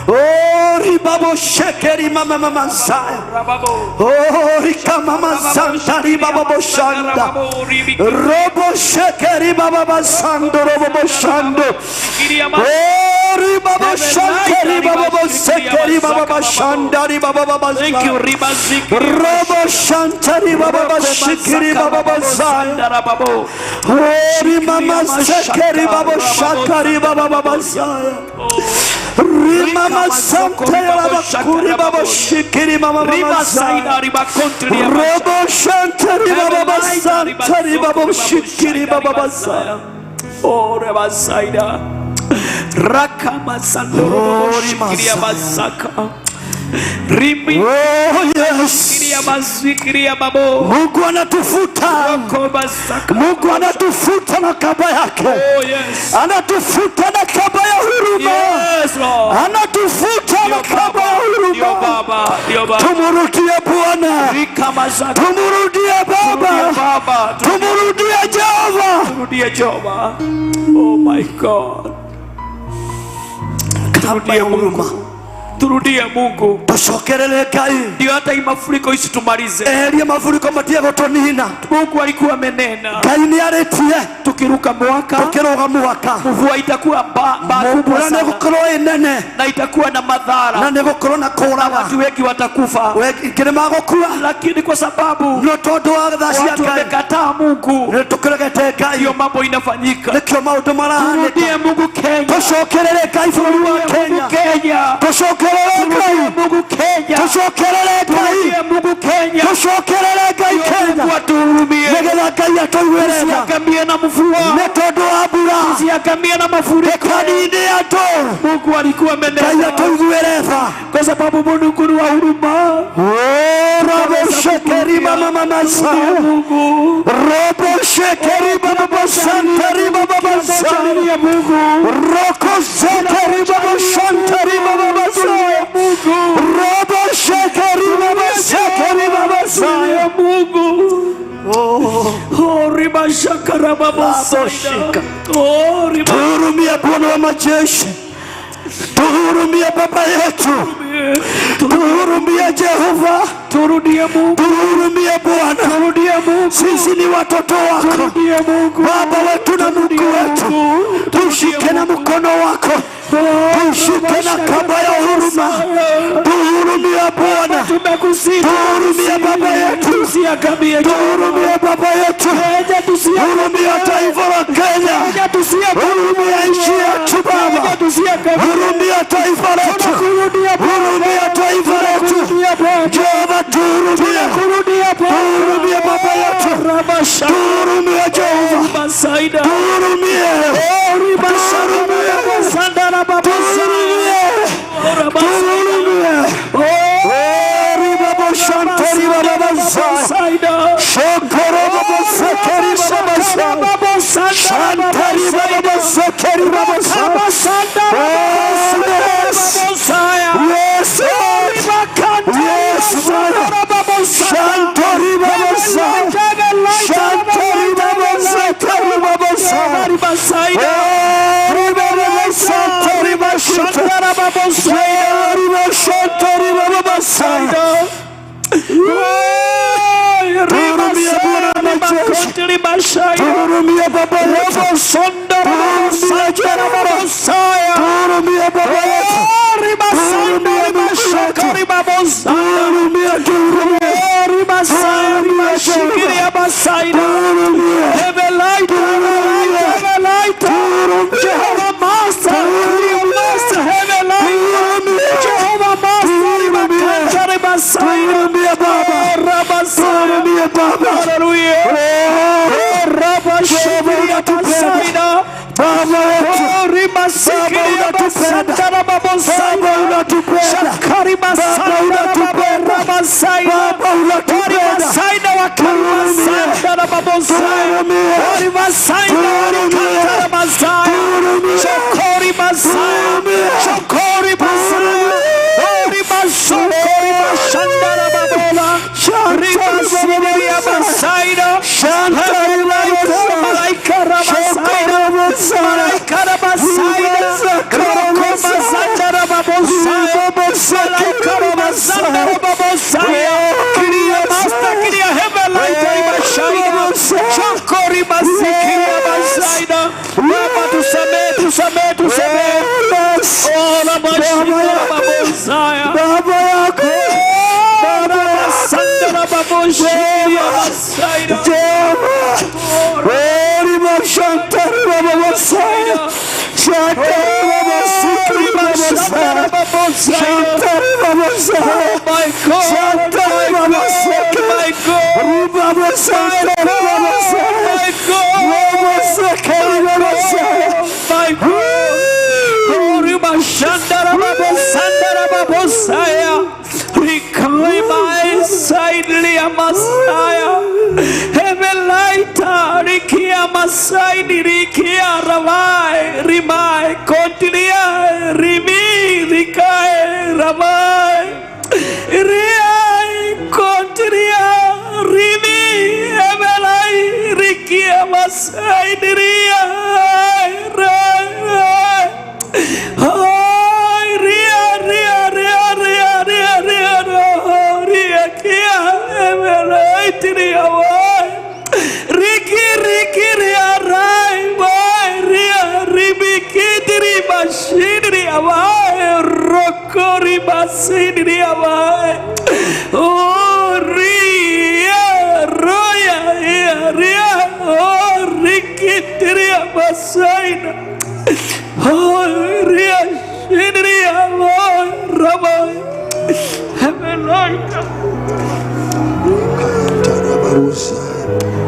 S9: Oh, riba boshekeri mama mama masaya.
S10: Rababo.
S9: Oh, rika mama santa riba babo shanda. Robo shekeri baba basando robo boshando. Oh, riba boshekeri baba boshekeri baba bashanda riba baba
S10: Thank you,
S9: basaya.
S10: Riba Zikiri.
S9: Robo shantari baba bashikiri baba basaya.
S10: Rababo.
S9: Ori mama sekeri baba shakari baba basaya. Ri mama sante baba kuri baba shikiri mama
S10: Riba
S9: mama
S10: Saida
S9: saya.
S10: Riba Kontri.
S9: Robo shantari baba santari baba shikiri baba basaya.
S10: Oh, Reba Saida. Rakama Sandoro
S9: Oh,
S10: Shikiria
S9: Rimasaya.
S10: Masaka. Rimi
S9: Oh yes.
S10: Shikiria Masikiria Babo.
S9: Mungu anatufuta.
S10: Kobasaka.
S9: Mungu anatufuta na kaba yake.
S10: Oh, yes.
S9: Anatufuta na kaba ya huruma.
S10: Yes, Lord.
S9: Anatufuta na
S10: Ndio
S9: kaba ya
S10: Baba. Ndio
S9: huruma.
S10: Baba. Ndio Baba.
S9: Tumurudie Bwana.
S10: Rika Masaka.
S9: Tumurudie
S10: Turudie
S9: Baba.
S10: Baba.
S9: Tumurudie Jehova.
S10: Turudie Jehova. Oh my God. Turudie Mungu. Turudie Mungu.
S9: Tucokerere Ngai.
S10: Ndio hata hii mafuriko isitumalize.
S9: Eherie mafuriko matige gũtũnina.
S10: Mungu alikuwa amenena.
S9: Ngai nĩ arĩtie
S10: Tukiruka mwaka,
S9: tũkĩrũga mwaka
S10: mvua itakuwa ba kubwa
S9: mbura nĩ
S10: sana
S9: gũkorwo ĩ nene
S10: na itakuwa na
S9: na
S10: madhara.
S9: nĩ gũkorwo na kũraga.
S10: Watu wengi watakufa,
S9: Wengĩ nĩ magũkua
S10: lakini kwa sababu
S9: no tondũ wa tha cia
S10: watu
S9: Ngai
S10: wamekataa Mungu,
S9: nĩ tũkĩregete Ngai
S10: ndio mambo inafanyika.
S9: nĩkĩo maũndũ marahanĩka.
S10: Turudie Mungu Kenya,
S9: Tũcokerere Ngai bũrũri wa
S10: turudie Mungu
S9: Kenya.
S10: Kenya,
S9: Tũcokerere
S10: turudie
S9: Ngai.
S10: Mungu Kenya,
S9: Tũcokerere Ngai.
S10: turudie Mungu Kenya.
S9: Tũcokerere Ngai
S10: Ndio
S9: Kenya
S10: Mungu atuhurumie,
S9: nĩgetha Ngai atũiguĩre tha.
S10: tusiangamie na mvua,
S9: Nĩ tondũ wa mbura
S10: tusiangamie na mafuriko.
S9: tũkanine andũ.
S10: Mungu alikuwa
S9: Ngai
S10: amenena
S9: atũiguĩre tha.
S10: kwa sababu Mungu ni wa huruma.
S9: Robo shekeri mama mama saya.
S10: Mungu
S9: Robo shekeri baba basantari baba basaya.
S10: Tulilie Mungu,
S9: Roko shekeri baba shantari baba basaya.
S10: Mungu,
S9: Robo shekeri baba shekeri baba
S10: tulilie
S9: saya.
S10: Mungu. Oh, riba shakara baba saida. Oh, riba
S9: Tuhurumie Bwana wa majeshi. Tuhurumie baba yetu. Tuhurumie Jehova.
S10: Turudie Mungu,
S9: Tuhurumie Bwana.
S10: turudie Mungu,
S9: Sisi ni watoto wako.
S10: turudie Mungu,
S9: Baba wetu na Mungu wetu, tushike na mkono wako, tushike na kamba ya huruma. Tuhurumie Bwana,
S10: Tumekusihi,
S9: tuhurumie baba yetu,
S10: tusiangamie,
S9: tuhurumie baba yetu,
S10: Kenya,
S9: hurumia taifa la Kenya,
S10: Kenya, tusiangamie,
S9: hurumia nchi yetu Baba,
S10: Kenya, tusiangamie,
S9: hurumia taifa letu, hurumia taifa letu. Jehova, tuhurumie, tuhurumie baba yetu, tuhurumie Jehova,
S10: Saida,
S9: tuhurumie, tuhurumie, tuhurumie, tuhurumie. Oh, riba boshante, riba babasaya.
S10: Saida,
S9: Shokoro babosekeri babasaya. Shantari babosekeri babasaya. Oh, yes. Yes, Lord. Yes, Lord. Shantori babasaya. Shantori babosekeri babasaya. Oh, riba babasantari bashita. Riba shantori babasaya. Tuhurumie Bwana wa majeshi. Tuhurumie baba yetu. Tuhurumie Jehova. Tuhurumie baba yetu. Tuhurumie Mungu wetu. Tuhurumie, tuhurumie. Tuhurumie Jehova. unatupenda. Baba unatupenda. Baba unatupenda. Baba unatupenda. Tuhurumie. Tuhurumie. Tuhurumie. Tuhurumie. Tuhurumie. Baba yako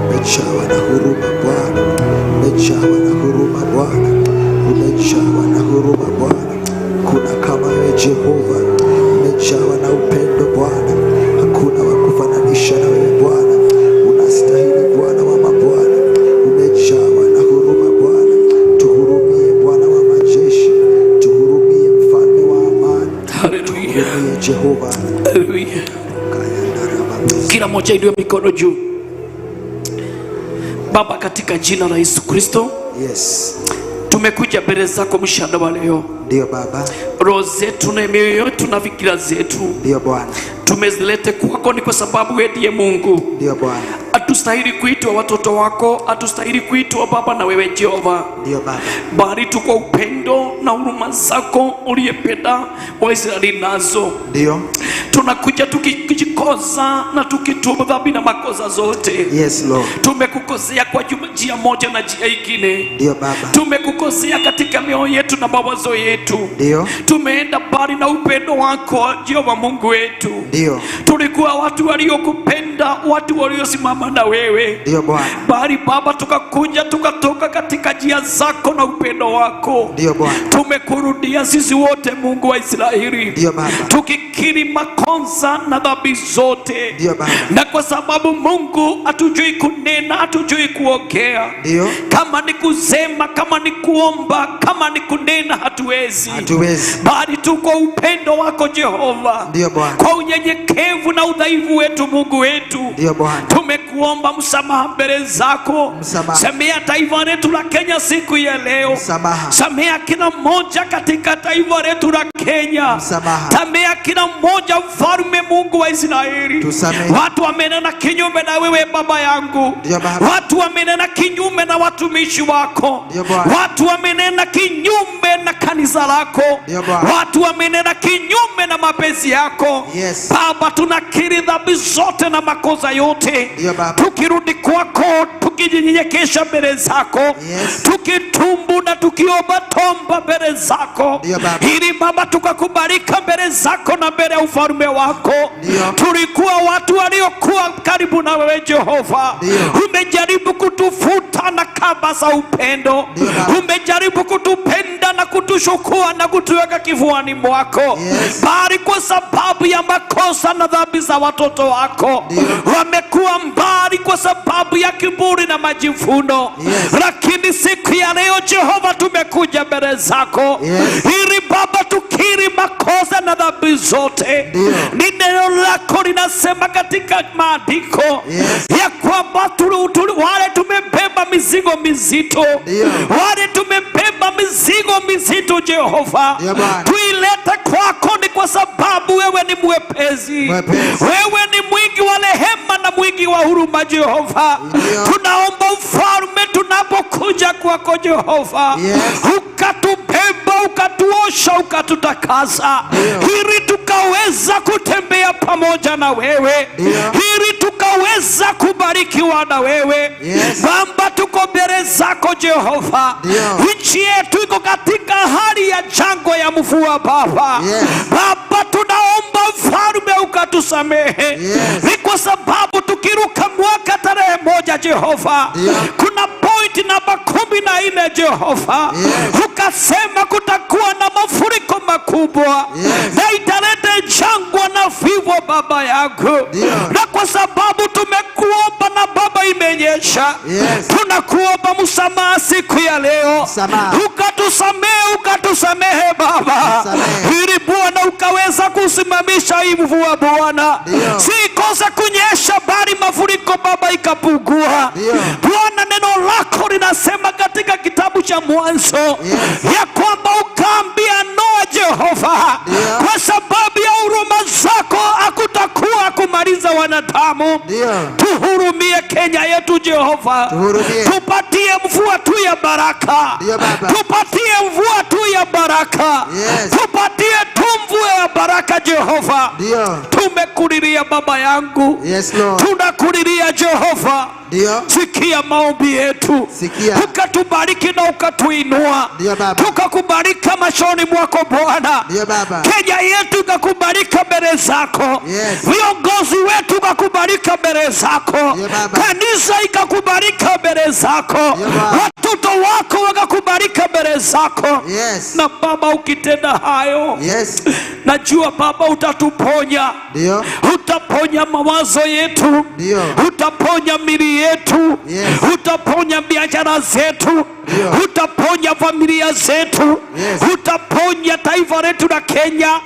S5: Umejawa na huruma Bwana, umejawa na huruma Bwana, umejawa na huruma Bwana. Kuna kama wewe Jehova, umejawa na upendo Bwana, hakuna wa kufananisha na wewe Bwana. Unastahili Bwana wa mabwana, umejawa na huruma Bwana. Tuhurumie Bwana wa majeshi, tuhurumie mfalme wa amani, tuhurumie Jehova.
S10: Haleluya. Kila mmoja inue mikono juu. Baba, katika jina la Yesu Kristo,
S5: Yes.
S10: tumekuja mbele zako mchana wa leo.
S5: Ndio Baba.
S10: Roho zetu na mioyo yetu na fikira zetu
S5: Ndio Bwana.
S10: tumezilete kwako, ni kwa sababu wewe ndiye Mungu.
S5: Ndio Bwana.
S10: Hatustahili kuitwa watoto wako, hatustahili kuitwa Baba na wewe Jehova,
S5: Ndio Baba.
S10: bali tu kwa upendo na huruma zako uliyependa Waisraeli nazo
S5: Ndio.
S10: tunakuja tukijikosa na tukitubu dhambi na makosa zote.
S5: Yes Lord.
S10: Tumekukosea kwa njia moja na njia ingine.
S5: Ndio Baba.
S10: Tumekukosea katika mioyo yetu na mawazo yetu.
S5: Ndio.
S10: Tumeenda mbali na upendo wako Jehova Mungu wetu.
S5: Ndio.
S10: Tulikuwa watu waliokupenda, watu waliosimama na wewe.
S5: Ndio Bwana.
S10: Bali Baba, tukakuja tukatoka katika njia zako na upendo wako.
S5: Ndio Bwana.
S10: Tumekurudia sisi wote, Mungu wa Israeli.
S5: Ndio Baba.
S10: Tukikiri makosa na dhambi zote.
S5: Ndio Baba.
S10: Na kwa sababu Mungu hatujui kunena, hatujui kuongea.
S5: Ndio.
S10: Kama ni kusema, kama ni kuomba, kama ni kunena, hatuwezi.
S5: Hatuwezi.
S10: Bali tu kwa upendo wako Jehova.
S5: Ndio Bwana.
S10: Kwa unyenyekevu na udhaifu wetu Mungu wetu.
S5: Ndio Bwana.
S10: Tumekuomba msamaha mbele zako.
S5: Msamaha.
S10: Samea taifa letu la Kenya siku ya leo.
S5: Msamaha.
S10: Samea kila mmoja katika taifa letu la Kenya.
S5: Msamaha.
S10: Samea kila mmoja, mfalme Mungu wa Israeli.
S5: Tusamehe.
S10: Watu wamenena kinyume na wewe baba yangu.
S5: Ndio Baba.
S10: Watu wamenena kinyume na watumishi wako.
S5: Ndio Bwana.
S10: Watu wamenena kinyume na kanisa lako.
S5: Ndio Bwana.
S10: Watu wamenena kinyume na mapenzi yako.
S5: Yes.
S10: Baba, tunakiri dhambi zote na makosa yote.
S5: Ndio Baba.
S10: Tukirudi kwako, tukijinyenyekesha mbele zako.
S5: Yes.
S10: Tukitumbu na tukiomba tomba mbele zako.
S5: Ndio Baba.
S10: Ili Baba tukakubalika mbele zako na mbele ya ufalme wako. Tulikuwa watu waliokuwa karibu na wewe Jehova. Umejaribu kutufuta na kamba za upendo, umejaribu kutupenda na kutushukua na kutuweka kifuani mwako, bali kwa sababu ya makosa na dhambi za watoto wako wamekuwa mbali kwa sababu ya kiburi na majivuno. Lakini siku ya leo Jehova, tumekuja mbele zako ili Baba tukiri makosa na dhambi zote. Ni neno lako linasema katika maandiko ya kwamba wale tumebeba mizigo mizito, wale tumebeba mizigo mizito Jehova, tuilete kwako, ni kwa sababu wewe ni mwepesi, wewe ni mwingi wa rehema na mwingi wa huruma Jehova. Tunaomba ufalme, tunapokuja kwako Jehova, ukatubeba, ukatuosha, ukatutakasa, ili tukaweza kutembea pamoja na wewe, ili tukaweza kubarikiwa na wewe. Baba, tuko mbele zako Jehova, nchi yetu iko katika hali ya jangwa ya mvua Baba. Baba, tunaomba mfalme ukatusamehe, ni kwa sababu tukiruka mwaka tarehe 1 Jehova, kuna point namba 14 Jehova, ukasema kutakuwa na mafuriko makubwa na italeta jangwa na vifo Baba yangu, na kwa sababu tumekuomba na Baba imenyesha, tunakuomba msamaha siku ya leo, ukatusamehe, ukatusamehe Baba, ili Bwana ukaweza kusimamisha hii mvua Bwana, si kosa kunyesha, bali mafuriko Baba ikapungua. Bwana, neno lako linasema katika kitabu cha Mwanzo ya kwamba ukaambia Noa Jehova, kwa sababu ya huruma zako hakutakuwa kumaliza wanadamu. Tuhurumie Kenya yetu Jehova, tupatie mvua tu ya baraka, tupatie mvua tu ya baraka, tupatie tu mvua ya baraka Jehova. Tumekulilia Baba yangu, tunakulilia Jehova. Sikia maombi yetu, ukatubariki na ukatuinua, tukakubarika machoni mwako Bwana. Kenya yetu ikakubalika mbele zako, viongozi wetu ikakubalika mbele zako, kanisa ikakubalika mbele zako, watoto wako wakakubalika mbele zako. Na Baba, ukitenda hayo, najua Baba utatuponya, utaponya mawazo yetu, utaponya mili yetu, utaponya biashara zetu, utaponya familia zetu, utaponya taifa letu la Kenya,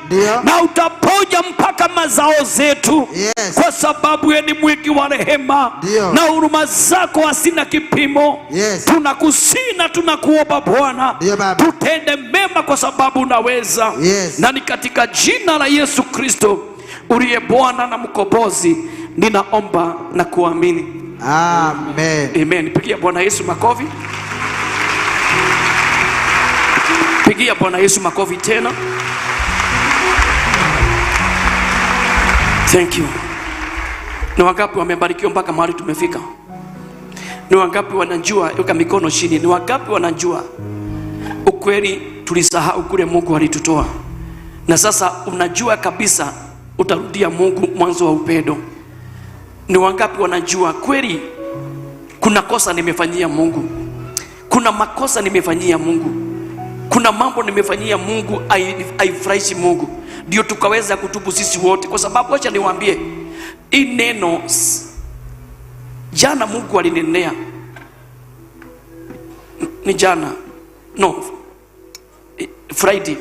S10: na utaponya mpaka mazao zetu, kwa sababu wewe ni mwingi wa rehema na huruma zako hazina kipimo. Tunakusihi na tunakuomba Bwana, tutende mema kwa sababu unaweza. Na ni katika jina la Yesu Kristo uliye Bwana na Mkombozi ninaomba na kuamini.
S5: Amen.
S10: Amen. Pigia Bwana Yesu makofi. Pigia Bwana Yesu makofi tena. Thank you. Ni wangapi wamebarikiwa mpaka mahali tumefika? Ni wangapi wanajua, weka mikono chini. Ni wangapi wanajua ukweli tulisahau kule Mungu alitutoa, na sasa unajua kabisa utarudia Mungu mwanzo wa upendo. Ni wangapi wanajua kweli kuna kosa nimefanyia Mungu, kuna makosa nimefanyia Mungu, kuna mambo nimefanyia Mungu haifurahishi Mungu, ndio tukaweza kutubu sisi wote. Kwa sababu acha niwaambie hii neno, jana Mungu alinenea, ni jana, no, Friday,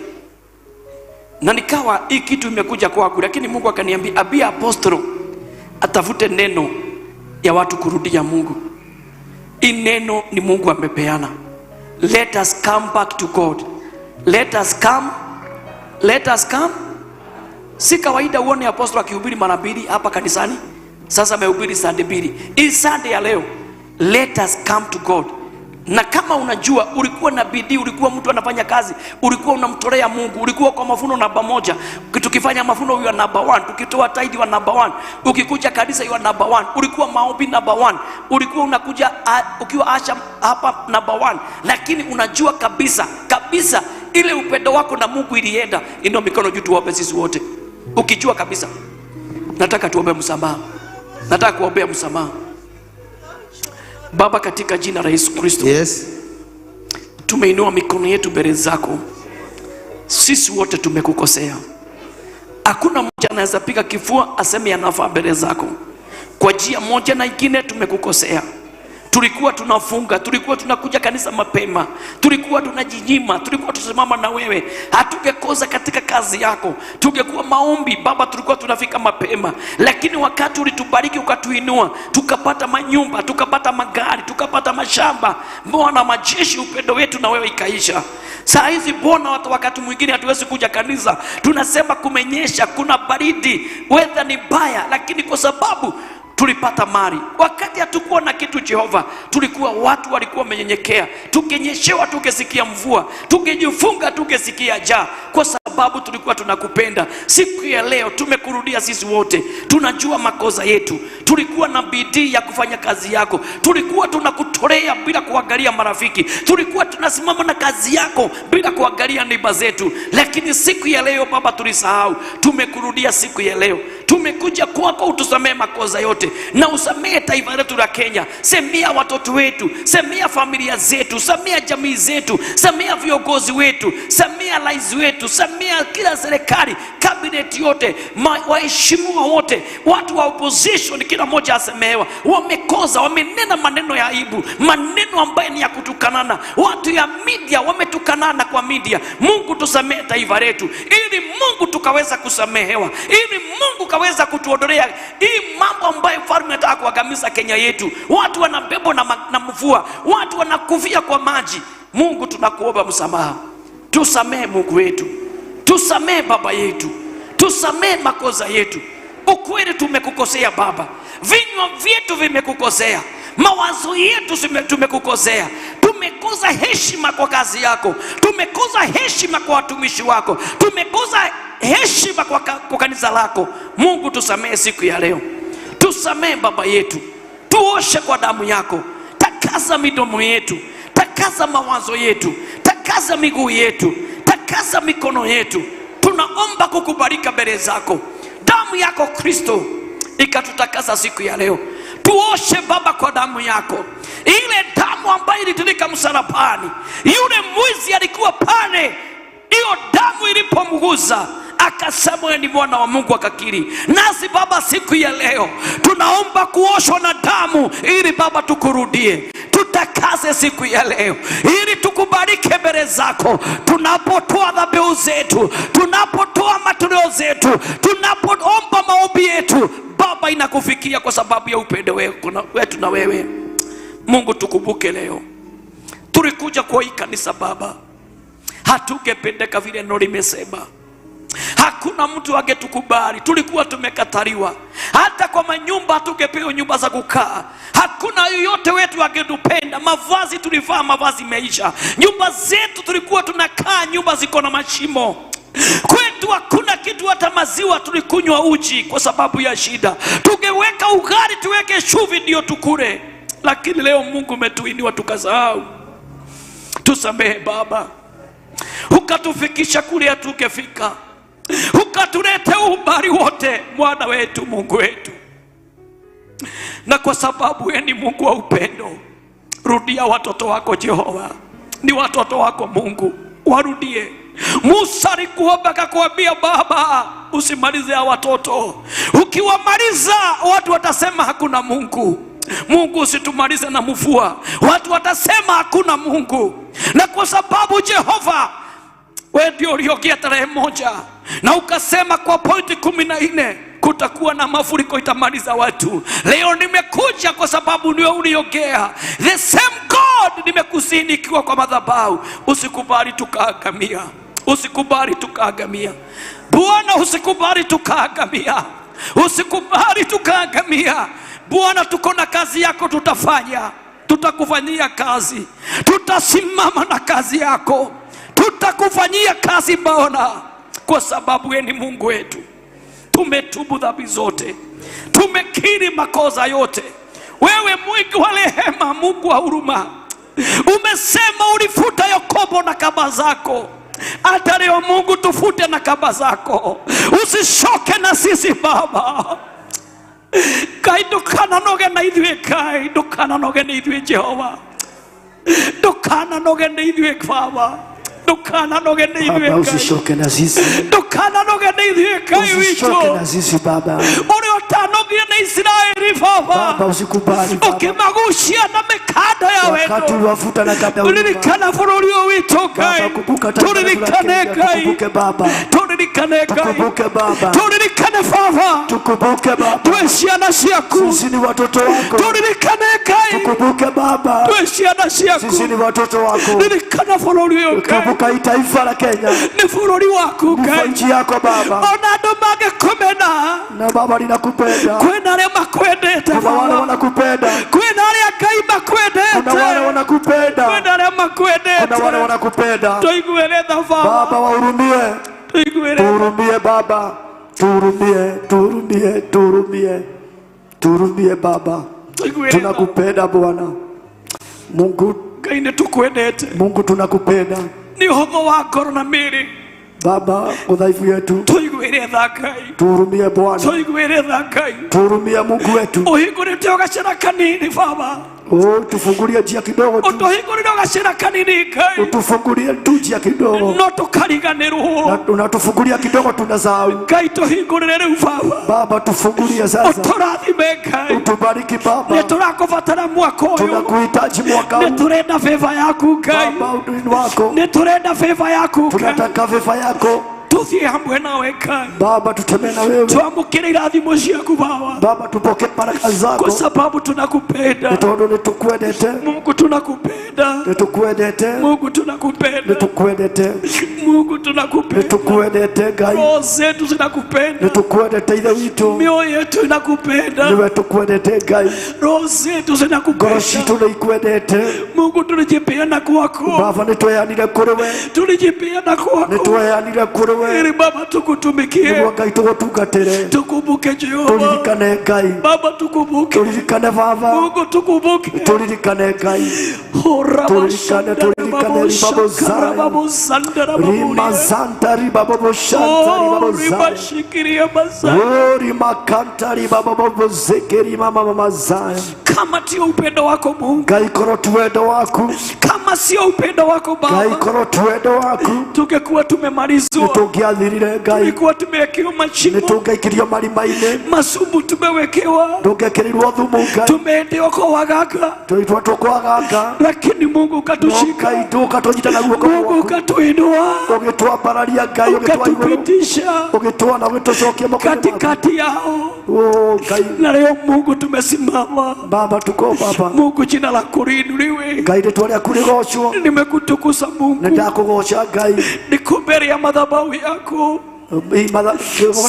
S10: na nikawa hii kitu imekuja kwangu, lakini Mungu akaniambia abia apostolo atafute neno ya watu kurudia Mungu. Hii neno ni Mungu amepeana. Let us come back to God. Let us come. Let us come. Si kawaida uone apostolo akihubiri mara mbili hapa kanisani. Sasa amehubiri Sunday mbili. Hii Sunday ya leo, let us come to God. Na kama unajua ulikuwa na bidii, ulikuwa mtu anafanya kazi, ulikuwa unamtolea Mungu, ulikuwa kwa mafuno namba 1, tukifanya mafuno you are number 1, tukitoa tithe you are number 1, ukikuja kanisa you are number 1, ulikuwa maombi number 1, ulikuwa unakuja ukiwa asha hapa number 1, lakini unajua kabisa kabisa Ile upendo wako na Mungu ilienda. Inua mikono juu tuombe sisi wote, ukijua kabisa nataka tuombe msamaha, nataka kuombea msamaha. Baba, katika jina la Yesu Kristo,
S5: yes,
S10: tumeinua mikono yetu mbele zako. Sisi wote tumekukosea, hakuna mmoja anaweza piga kifua aseme anafaa mbele zako. Kwa njia moja na ingine tumekukosea. Tulikuwa tunafunga, tulikuwa tunakuja kanisa mapema, tulikuwa tunajinyima, tulikuwa tusimama na wewe, hatungekosa katika kazi yako, tungekuwa maombi Baba, tulikuwa tunafika mapema, lakini wakati ulitubariki ukatuinua, tukapata manyumba, tukapata magari, tukapata mashamba, Bwana majeshi, upendo wetu na wewe ikaisha. Saa hizi Bwana, hata wakati mwingine hatuwezi kuja kanisa, tunasema kumenyesha, kuna baridi, weather ni mbaya, lakini kwa sababu tulipata mali wakati hatukuwa na kitu. Jehova, tulikuwa watu walikuwa wamenyenyekea, tungenyeshewa tungesikia mvua, tungejifunga tungesikia njaa, kwa sababu tulikuwa tunakupenda. Siku ya leo tumekurudia sisi wote, tunajua makosa yetu. Tulikuwa na bidii ya kufanya kazi yako, tulikuwa tunakutolea bila kuangalia marafiki, tulikuwa tunasimama na kazi yako bila kuangalia niba zetu, lakini siku ya leo Baba tulisahau. Tumekurudia siku ya leo, tumekuja kwako utusamehe makosa yote na usamehe taifa letu la Kenya. Semea watoto wetu, semea familia zetu, semea jamii zetu, semea viongozi wetu, semea rais wetu, semea kila serikali, kabineti yote, waheshimiwa wote, watu wa opposition, kila mmoja asemewa. Wamekosa, wamenena maneno ya aibu, maneno ambayo ni ya kutukanana. Watu ya media wametukanana kwa media. Mungu, tusamehe taifa letu, ili Mungu tukaweza kusamehewa, ili Mungu kaweza kutuondolea hii mambo ambayo mfalme anataka kuangamiza Kenya yetu. Watu wanabebwa na mvua, watu wanakufia kwa maji. Mungu, tunakuomba msamaha, tusamehe Mungu wetu, tusamehe baba yetu, tusamehe makosa yetu. Ukweli tumekukosea Baba, vinywa vyetu vimekukosea, mawazo yetu tumekukosea, tumekosa heshima kwa kazi yako, tumekosa heshima kwa watumishi wako, tumekosa heshima kwa kanisa lako. Mungu, tusamehe siku ya leo, tusamehe baba yetu, tuoshe kwa damu yako, takasa midomo yetu, takasa mawazo yetu, takasa miguu yetu, takasa mikono yetu. Tunaomba kukubalika mbele zako. Damu yako Kristo ikatutakasa siku ya leo. Tuoshe Baba kwa damu yako, ile damu ambayo ilitirika msalabani. Yule mwizi alikuwa pale, hiyo damu ilipomgusa akasema wewe ni mwana wa Mungu, akakiri. Nasi Baba siku ya leo tunaomba kuoshwa na damu, ili Baba tukurudie, tutakase siku ya leo, ili tukubalike mbele zako, tunapotoa dhabihu zetu, tunapotoa matoleo zetu, tunapoomba maombi yetu Baba, inakufikia kwa sababu ya upendo wetu na wewe. Mungu, tukumbuke leo tulikuja kwa hii kanisa Baba, hatungependeka vile neno limesema. Hakuna mtu angetukubali, tulikuwa tumekataliwa. Hata kwa manyumba hatukepewa nyumba za kukaa, hakuna yoyote wetu angetupenda. Mavazi tulivaa mavazi meisha, nyumba zetu tulikuwa tunakaa nyumba ziko na mashimo. Kwetu hakuna kitu, hata maziwa tulikunywa uji kwa sababu ya shida. Tungeweka ugali tuweke chumvi ndio tukule, lakini leo Mungu umetuinua tukasahau. Tusamehe Baba, ukatufikisha kule hatungefika, ukatulete ubari wote, mwana wetu, Mungu wetu. Na kwa sababu wewe ni Mungu wa upendo, rudia watoto wako Jehova, ni watoto wako Mungu, warudie. Musa alikuomba akakwambia, Baba usimalize hawa watoto, ukiwamaliza watu watasema hakuna Mungu. Mungu usitumalize na mvua, watu watasema hakuna Mungu. Na kwa sababu Jehova wewe ndio uliongea tarehe 1 na ukasema kwa pointi 14 kutakuwa na mafuriko itamaliza watu. Leo nimekuja kwa sababu ndio uliongea. The same God nimekusihi nikiwa kwa madhabahu, usikubali tukaangamia, usikubali tukaangamia Bwana, usikubali tukaangamia, usikubali tukaangamia Bwana. Tuko na kazi yako, tutafanya, tutakufanyia kazi, tutasimama na kazi yako, tutakufanyia kazi Bwana, kwa sababu wewe ni Mungu wetu. Tumetubu dhambi zote, tumekiri makosa yote. Wewe mwingi wa rehema, Mungu wa huruma, umesema ulifuta Yakobo na kamba zako. Hata leo Mungu, tufute na kamba zako, usishoke na sisi Baba. Ngai ndukananoge na ithuĩ, Ngai ndukananoge na ithuĩ Jehova, ndukananoge na ithuĩ Baba, ndukananoge na ithuĩ
S9: Baba,
S10: Ngai,
S9: usishoke na sisi,
S10: ndukananoge na ithuĩ Ngai
S9: usishoke
S10: witũ
S9: na sisi Baba.
S10: ũrĩa ũtanogire na Isiraeli Baba,
S9: Baba, usikubali Baba,
S10: ũkĩmagucia na mĩkanda ya
S9: wakati
S10: wendo.
S9: uliwafuta na kamba ya huruma.
S10: Ririkana bũrũri ũyũ witũ
S9: Baba,
S10: Ngai,
S9: kumbuka taifa letu la
S10: tũririkane
S9: Kenya,
S10: Ngai,
S9: tukumbuke Baba,
S10: tũririkane Ngai,
S9: tukumbuke Baba,
S10: tũririkane Baba,
S9: tukumbuke Baba,
S10: twĩ ciana ciaku,
S9: sisi ni watoto wako,
S10: tũririkane Ngai,
S9: tukumbuke Baba,
S10: twĩ ciana
S9: sisi
S10: ciaku,
S9: ni watoto wako.
S10: ririkana bũrũri ũyũ Ngai,
S9: Kumbuka hii taifa la Kenya,
S10: nĩ bũrũri waku
S9: ni
S10: Ngai,
S9: nchi yako Baba,
S10: ona andũ mangĩkũmena
S9: na Baba linakupenda.
S10: kwĩna arĩa makwendete
S9: Kuna wale
S10: Baba,
S9: wanakupenda,
S10: kwĩna arĩa Ngai
S9: kuna wale
S10: makwendete,
S9: wanakupenda,
S10: kwĩna arĩa
S9: kuna wale
S10: makwendete,
S9: wanakupenda.
S10: tũiguĩre tha
S9: Baba,
S10: Baba,
S9: wahurumie,
S10: tũiguĩre
S9: tuhurumie Baba, tuhurumie, tuhurumie, tuhurumie, tuhurumie Baba,
S10: tũiguĩre tha.
S9: tunakupenda Bwana Mungu.
S10: Ngai nĩ tũkwendete
S9: Mungu tunakupenda
S10: nĩ ũhũthũ wa ngoro na mĩĩrĩ,
S9: Baba, udhaifu yetu
S10: tũiguĩre tha Ngai,
S9: tuhurumie Bwana,
S10: tũiguĩre tha Ngai,
S9: tuhurumie Mungu wetu.
S10: ũhingũrĩte ũgacĩra kanini Baba,
S9: Oh, tufungulie njia kidogo tu,
S10: ũtũhingũrĩre ũgacĩra kanini Ngai,
S9: utufungulie tu njia kidogo,
S10: no tũkariganĩrwo
S9: na unatufungulia kidogo tunasahau.
S10: Ngai tũhingũrĩre rĩu Baba,
S9: Baba, tufungulie sasa,
S10: ũtũrathime Ngai,
S9: utubariki Baba,
S10: nĩ tũrakũbatara mwaka ũyũ,
S9: tunakuhitaji mwaka
S10: nĩ
S9: huu
S10: tũrenda favor yaku Ngai,
S9: Baba, udini wako
S10: nĩ tũrenda favor yaku Ngai,
S9: tunataka favor yako
S10: tũthiĩ hamwe nawe Ngai,
S9: Baba, tutembee na wewe
S10: twamũkĩre irathimo ciaku Baba,
S9: Baba, tupokee baraka
S10: kwa
S9: zako,
S10: sababu tunakupenda
S9: nĩ tondũ nĩtũkwendete,
S10: Mungu, tunakupenda
S9: nĩtũkwendete,
S10: Mungu, tunakupenda
S9: nĩtũkwendete,
S10: Mungu, tunakupenda
S9: nĩtũkwendete Ngai,
S10: roho zetu zinakupenda,
S9: nĩtũkwendete Ithe witũ,
S10: mioyo yetu inakupenda,
S9: nĩwe tũkwendete Ngai,
S10: roho zetu
S9: ngoro
S10: zinakupenda
S9: citũ nĩikwendete
S10: Mungu, tulijipeana kwako,
S9: Baba, nĩtweanire kũrĩ we,
S10: tulijipeana kwako
S9: nĩtweanire kũrĩ we
S10: ili Baba tukutumikie,
S9: nĩguo Ngai tũgũtungatĩre,
S10: tukumbuke Jehova
S9: tũririkane Ngai,
S10: Baba, tukumbuke
S9: tũririkane Baba,
S10: Mungu, tukumbuke
S9: tũririkane Ngai, turirikane, turirikane ribabozaya rimazanta ribaboboshanta ribabozaya
S10: ribashikiria mazaya
S9: Oh, rimakanta ribabobozeke rimamamamazaya
S10: kama sio upendo wako Mungu,
S9: Ngai korwo ti wendo waku,
S10: kama sio upendo wako
S9: Ngai
S10: Baba,
S9: korwo ti wendo waku
S10: tungekuwa tumemalizwa,
S9: nĩtũngĩathirire Ngai,
S10: tulikuwa tumewekewa mashimo,
S9: nĩtũngĩaikirio marima-inĩ,
S10: masumu tumewekewa,
S9: ndũngĩekĩrirwo thumu Ngai,
S10: tumeendewa kwa waganga,
S9: tũitwatwo kwa ganga,
S10: lakini Mungu
S9: no
S10: ukatushika,
S9: Ngai tũkatũnyita na guoko
S10: Mungu
S9: gwaku,
S10: ukatuinua,
S9: ũgĩtwambararia Ngai, ũgĩtwa igũrũ,
S10: ukatupitisha
S9: ũgĩtwana ũgĩtũcokia moko-inĩ maku.
S10: katikati yao,
S9: Oh, Ngai
S10: na leo Mungu tumesimama.
S9: Baba, tuko Baba
S10: Mungu, jina lako liinuliwe.
S9: Ngai, rĩtwa rĩaku rĩgocwo,
S10: Nimekutukuza Mungu,
S9: nĩndakũgoca Ngai,
S10: niko mbele ya madhabahu yako,
S9: Hii matha-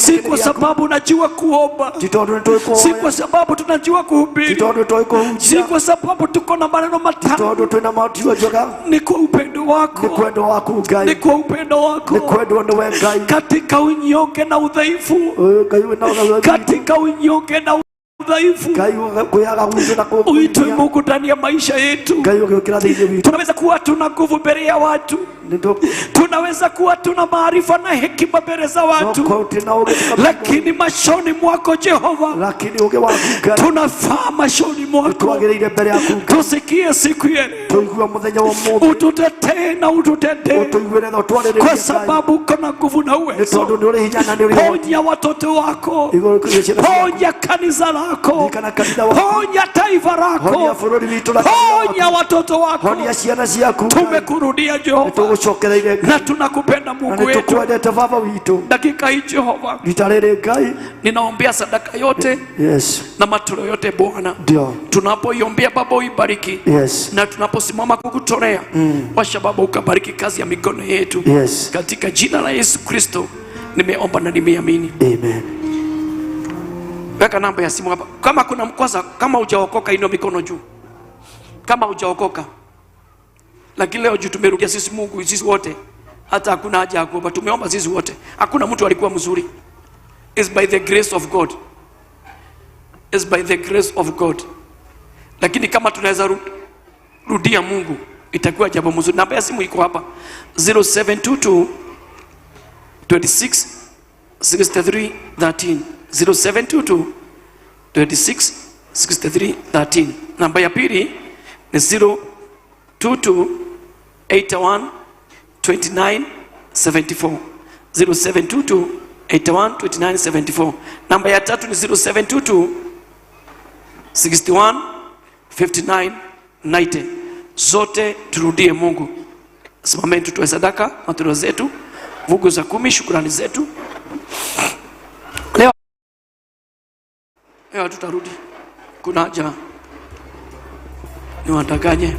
S10: si kwa sababu najua kuomba,
S9: ti tondũ nĩtũĩ
S10: si
S9: kũhoya,
S10: kwa sababu tunajua
S9: ti
S10: kuhubiri,
S9: tondũ nĩtũĩ
S10: si
S9: kũhunjia,
S10: kwa sababu tuko na maneno matamu,
S9: tondũ twĩna matigo njega,
S10: ni kwa upendo
S9: nĩ
S10: wako,
S9: kwendwo waku Ngai,
S10: ni kwa upendo
S9: nĩ
S10: wako
S9: kwendwo nĩwe Ngai,
S10: katika unyonge na udhaifu,
S9: Ũyũ Ngai wĩna ũgau-
S10: katika unyonge na udhaifu,
S9: Ngai kwĩyaga gwitũ na
S10: uitwe
S9: kũũmia.
S10: Mungu ndani ya maisha yetu.
S9: Ngai ũgĩũkĩra thĩinĩ witũ,
S10: Tunaweza kuwa tuna nguvu mbele ya watu,
S9: Nĩtũ-
S10: tunaweza kuwa tuna maarifa na hekima mbele za watu,
S9: no twĩna ũũgĩ tũkamenya,
S10: lakini machoni mwako Jehova
S9: lakini ũũgĩ waku Ngai
S10: tunafaa machoni mwako.
S9: nĩtwagĩrĩire mbere yaku Ngai,
S10: Tusikie siku ya leo,
S9: tũigue mũthenya wa ũmũthĩ,
S10: ututetee na ututetee,
S9: ũtũiguĩre tha ũtwarĩrĩrie
S10: kwa
S9: Ngai,
S10: sababu uko na nguvu na
S9: nĩ
S10: uwezo.
S9: tondũ nĩ ũrĩ hinya na nĩ ũrĩ ũhoti.
S10: Ponya watoto wako,
S9: Igũrũ kũrĩ ciana ciaku,
S10: ponya kanisa lako,
S9: ririkana kanitha waku,
S10: ponya taifa
S9: honia
S10: lako,
S9: bũrũri witũ na kanitha waku,
S10: ponya watoto wako.
S9: honia ciana ciaku Ngai,
S10: Tumekurudia Jehova
S9: nĩtũgũcokereire Ngai,
S10: na tunakupenda
S9: na
S10: Mungu wetu.
S9: nĩtũkwendete Baba witũ.
S10: Dakika hii Jehova,
S9: Rita rĩrĩ Ngai,
S10: ninaombea sadaka yote
S9: yes,
S10: na matoleo yote Bwana,
S9: ndio,
S10: tunapoiombea Baba uibariki,
S9: yes,
S10: na tunaposimama kukutolea washa Baba ukabariki kazi ya mikono yetu,
S9: yes,
S10: katika jina la Yesu Kristo nimeomba na nimeamini.
S9: amen.
S10: Weka namba ya simu hapa. Kama kuna mkosa, kama hujaokoka inua mikono juu, kama hujaokoka. Lakini leo juu tumerudia sisi Mungu, sisi wote, hata hakuna haja ya kuomba, tumeomba sisi wote, hakuna mtu alikuwa mzuri. It's by the grace of God, It's by the grace of God. Lakini kama tunaweza rudia Mungu, Itakuwa jambo mzuri. Namba ya simu iko hapa 0722 26 63 13, 0722 26 63 13. Namba ya pili ni 022 81 29 74, 0722 81 29 74. Namba ya tatu ni 0722 61 59 90. Zote turudie Mungu. Simameni tutoe sadaka, matoleo zetu, vugu za 10, shukrani zetu. Leo tutarudi, kuna haja niwadanganye.